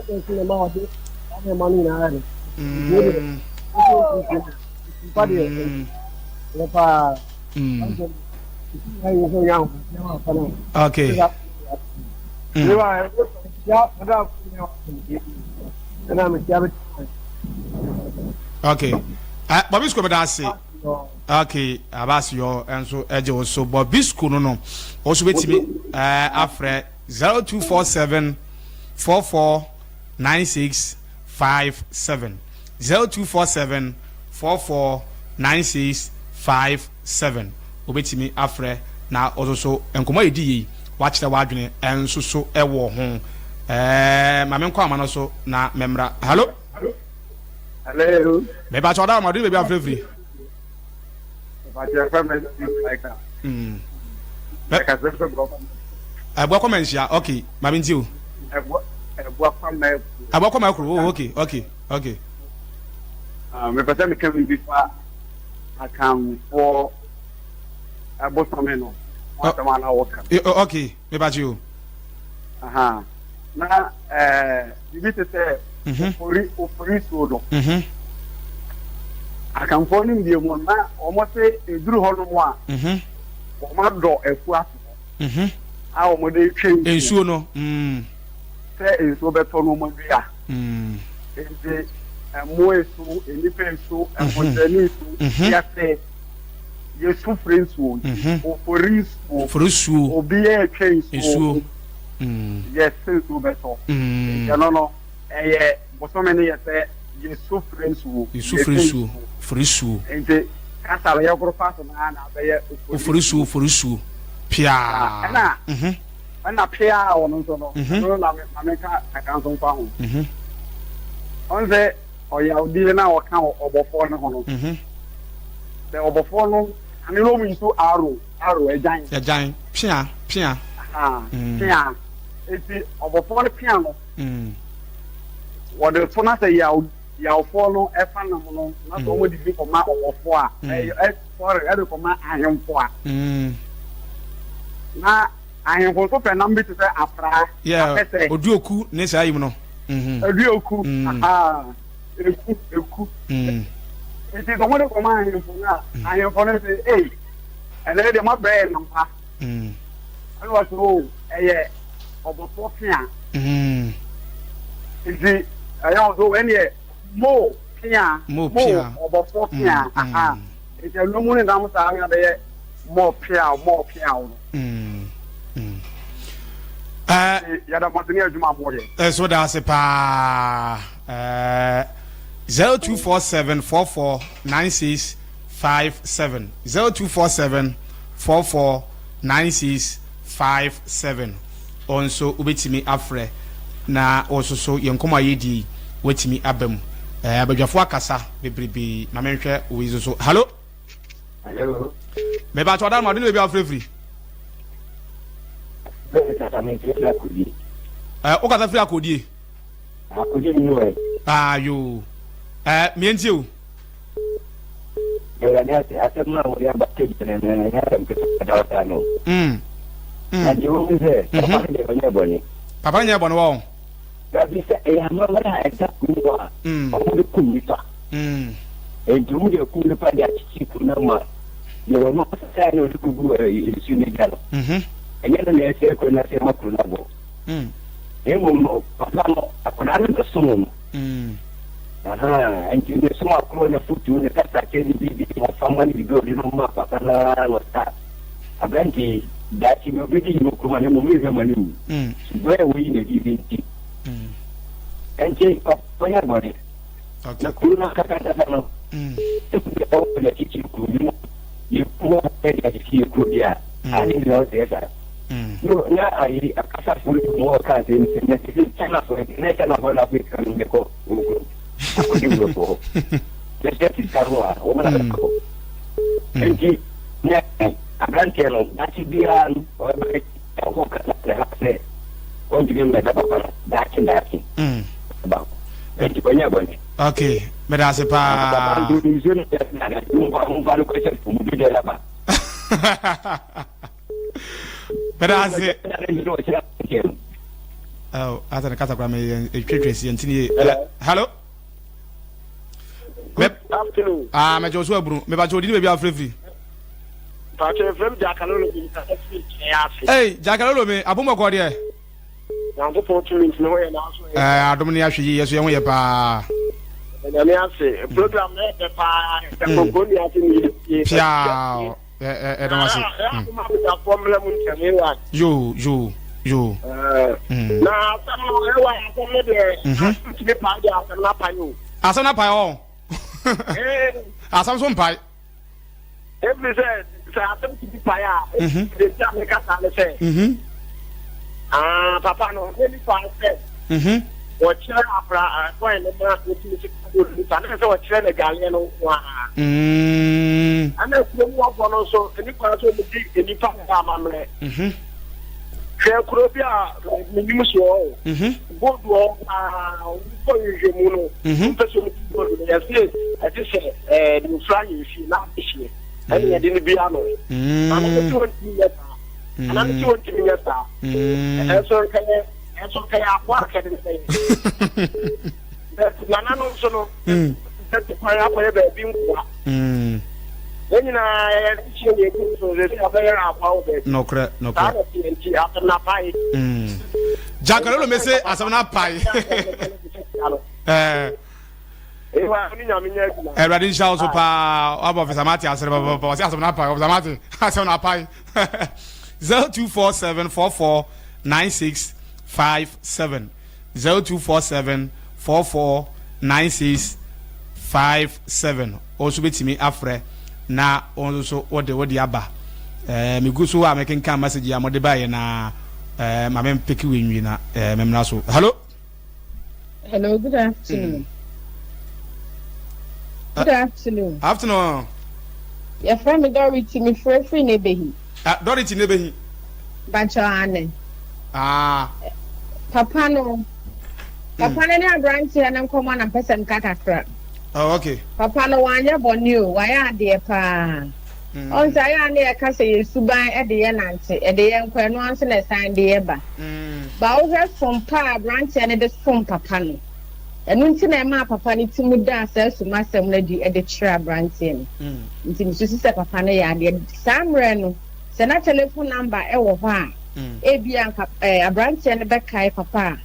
ɛdɛ so na ma ɔde saa nneɛma no nyinaa no nti ɛdeɛ nti mpa deɛ ɛyɛ paa Okay. Okay. Uh, Bobisco meda ase. Okay, abasi yo enso eje wo so Bobisco no no. Wo so betimi eh afrɛ 0247 44 96 57 0247 44 96 57 Wobɛtumi afrɛ na wo nso so nkɔmmɔ a yɛdi yei woakyerɛ w'adwene nso so wɔ ho. Ɛɛ ma menkɔ ama no so na memmra. Hello? Hello. Mepakyɛ ɔda ɔma do baabi afrɛ firi. Mepakyɛ fɛ me Michael. Mm. Ɛboa kɔ manhyia. Okay, ma me nti o. Ɛboa ɛboa kɔ mɛ. Ɛboa kɔ mɛ koro. Oh, okay, okay, okay. Ah, mepɛ sɛ meka biribi fa Akanfoɔ ɛbosome no ho asɛm a na wɔka. Okay, mepa o. Aha. Na ɛɛ biribi te sɛ ofori ofori suo no. Akanfoɔ no mbie mu na wɔn se eduru hɔ nom a. Wɔn adɔ afu ato hɔ. A wɔn de retwe nsuo. Nsuo no. Sɛ nsuo bɛtɔ no wɔn adua. Nti mmoa esu, nnipa esu, mpɔkyerɛni esu, yɛse yɛsu firi nsuo nti ofori nsuo. Ofori nsuo. Obi retwe nsuo. Yɛse nsuo bɛtɔ. Nti ɛno no ɛyɛ bosome no yɛ sɛ yɛsu frɛ nsuo. Yɛsu frɛ nsuo. Frɛ nsuo. Nti kasa no yɛgoro fa so naa na abɛyɛ ofori nsuo. Ofori nsuo. Piaa. Ɛna ɛna piaa wɔ no nso no, ɛno na ma menka kakra nso mfa ho. Ɔn sɛ ɔyawdie no a ɔka wɔ ɔbɔfoɔ no ho no, sɛ ɔbɔfoɔ no ane no ɔmu yi so arrow, arrow, agyan. Agyan, pia, pia. Pia. Eti ɔbɔfoɔ no pia no, wɔde to na sɛ yaw yawfoɔ no ɛfa nam no na sɛ wɔde bi kɔma ɔbɔfoɔ a, ɛyɛ sorry, ɛde kɔma ahemfo a. Na ahemfo nso pɛ nam bi te sɛ afra, apɛsɛ. Oduoku ne saa yim no. Oduoku, aha, eku, eku. Nti sɛ wɔde kɔma ahemfo no a, ahemfo no sɛ, ei, ɛnɛ deɛ moabrɛ yɛ nam pa. Ɛna wɔsɛ, o, ɛyɛ ɔbɔfoɔ pea. Nti ɛyɛ wɔn so, ɛneɛ mo pea, mo ɔbɔfoɔ pea, aha. Nti ɛno mu ne nam saa na bɛyɛ mɔ peaw mɔ peaw no. Yɛda mo ase ne adwuma mo yɛ. Ɛso da ase paa. 0247 44 96 57 0247 44 96 57 Ɔn nso wobɛtumi afrɛ na wɔsoso yɛn nkɔmmɔ a yɛredi yi woatumi aba mu. Abadwafoɔ akasa bebrebe ma menhwɛ wei nso so. Hallo? Hello. Mebakyɛ ɔda no ma ɔde ne baabi a wofrɛ firi. Wokasa firi akodie? Akodie ni wɔ. Ah yoo. Mientie o. Awurade ase asɛm no a wɔde aba table no no ɛnyɛ asɛm ketewa da ɔtaa no. Mm. Mm. Na deɛ wɔhu sɛ papa no deɛ ɔnyɛ bɔne. Papa no nyɛ bɔne wɔ. Dabi sɛ ɛyɛ amammerɛ a ɛda kurom hɔ a wɔde kum nipa. Enti wɔn de kum nipa de akyekye kuro no ama deɛ wɔn asesa na wɔde kugu nsuo no agya no. Ɛnyɛ no na ɛsɛ kuro no ase ma kuro no abɔ. Na mmom no papa no akwadaa no bɛsom no. Nti ne som akoro ne fotuo ne kasakyɛ ne biribi mmɔframma ne biribi a ɔde no ma papa no ara na ɔsa aberante yi daakye bi ɔbɛdi hene wɔ kurom a na mmom menhwɛ ma no nwu. Suban a wɔyi no adi no nti. Ɛnti papa nyɛ bɔne. Na kuro no ankasa no, ɛkuru a wɔwɔ n'akyikyiri kuro bi mu, yɛku hɔ de akyekye yɛ kuro bi a, ade nyina ɔsɛe saa. No, na ayi akasafo no bi mu ɔka asɛm sɛ na sɛ Chinafoɔ na Chinafoɔ na Afrika no bɛkɔ wɔn kurom akɔdi wurɔfo hɔ. Na sɛ sika ho a wɔn na bɛkɔ hɔ. Nti na aberanteɛ no daakye biara no ɔbɛba ɛhɔ kasa na ha sɛ ɔntumi mmɛda papa no daakye daakye. Ba hɔ. Nti ɔnyɛ bɔne. Okay, meda ase paa. Papa nti nsuo no yɛ na na nfa no kɔhyɛ po mu bi dɛ aba. Meda ase. Oh, asa ne kasa kora me etwetwe si ntini ye. Hello. Good afternoon. Ah, me jo so aburu. Me ba jo di ni baby afrefri. Pa che frem Jakalolo bi ka firi ase. Hey, Jakalolo me abomɔ kɔ deɛ. Nyankopɔn tumi nti ne ho yɛ nanso ɛ. Ɛɛ adom ne ahwɛ yie yɛ so yɛn ho yɛ paa. Nyame ase program no ɛfɛ paa ɛfɛ kɔnkɔn ni ase ne yɛ. Piaa ɛdɔm ase. Yoo yoo yoo. Na asɛm no ɛwɔ asɛm no deɛ asɛm tumi pae deɛ asɛm no apae o. Asɛm no apae ɔ. Asɛm so mpae. Ɛfiri sɛ sɛ asɛm tumi pae a, deɛ nti a meka saa ne sɛ, papa no ne nipa sɛ wɔkyerɛ akora kwan no ma wɔtumi sika gold nipa na sɛ wɔkyerɛ no adwaleɛ no nko ara. Ɛna kurom wɔfoɔ no nso nipa nso wɔdi nipa ho amammerɛ. Hwɛ kuro bi a menim soɔ o. Gold wɔ hɔ paa, wɔkɔ nhwehwɛmu no, wɔmpɛ sɛ wɔtu gold no, yɛse ɛte sɛ ɛɛ de ofura ahemfie na abɛhyeɛ, ɛne yɛde no bi ano. Ana no sɛ wɔntumi nyɛ saa, ana no sɛ wɔntumi nyɛ saa, ɛnso nkɛyɛ, ɛnso nkɛyɛ aboa akɛde no bɛyɛ. But nana no nso no, bɛtu kwan akɔyɛ baabi nkoa. Yɛn nyinaa yɛyɛ hyɛ yɛn kuru so sɛ sɛ yɛbɛyɛ akoa wɔ baabi. Nokorɛ, nokorɛ. Saa na ɛteɛ nti asɛm no apae. Jakalolo mese asɛm no apae. Awurade nhyira wo so paa wabɔ ɔfisa mate asere papa ɔsɛ asɛm no apae ɔfisa mate asɛm no apae 0247 44 96 57 0247 44 96 57 Wo nso bɛtumi afrɛ na wo nso so wode wode aba. Eh, megu so a mekenkan message a mode baeɛ na eh, ma mempeke wei nwie na eh, memmra so. Hello? Hello, good afternoon. Good afternoon. Afternoon. Yɛfrɛ me Dorothy, mefrɛ firi Nebehi. Ah, Dorothy Nebehi. Bakyɛ ane. Ah. Papa no, papa no ne aberanteɛ no nkɔmmɔ na mpɛ sɛ mka kakra. Oh, okay. Papa no wanyɛ bɔne o, wayɛ adeɛ paa. Ɔn sɛ ayɛ a na yɛka sɛ yɛn suban de yɛ nante, ɛde yɛn kɔ, ɛno ara nso na ɛsan de yɛ ba. Ba wohwɛ som pa a aberanteɛ no de som papa no, ɛno nti na ɛmaa papa no ti mu daa saa sumasɛm no adi de kyerɛɛ aberanteɛ no. Nti mesusu sɛ papa no yɛ adeɛ. Saa mmerɛ no, sɛ na telephone number wɔ hɔ a, ebia anka aberanteɛ no bɛkae papa a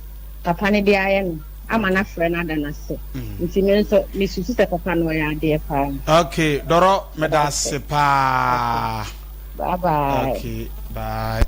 papa no de ayɛ no ama no afrɛ no ada no ase. Nti me nso mesusu sɛ papa no ɔyɛ adeɛ paa. Okay, Dɔrɔ, meda ase paa. Bye bye. Okay, bye.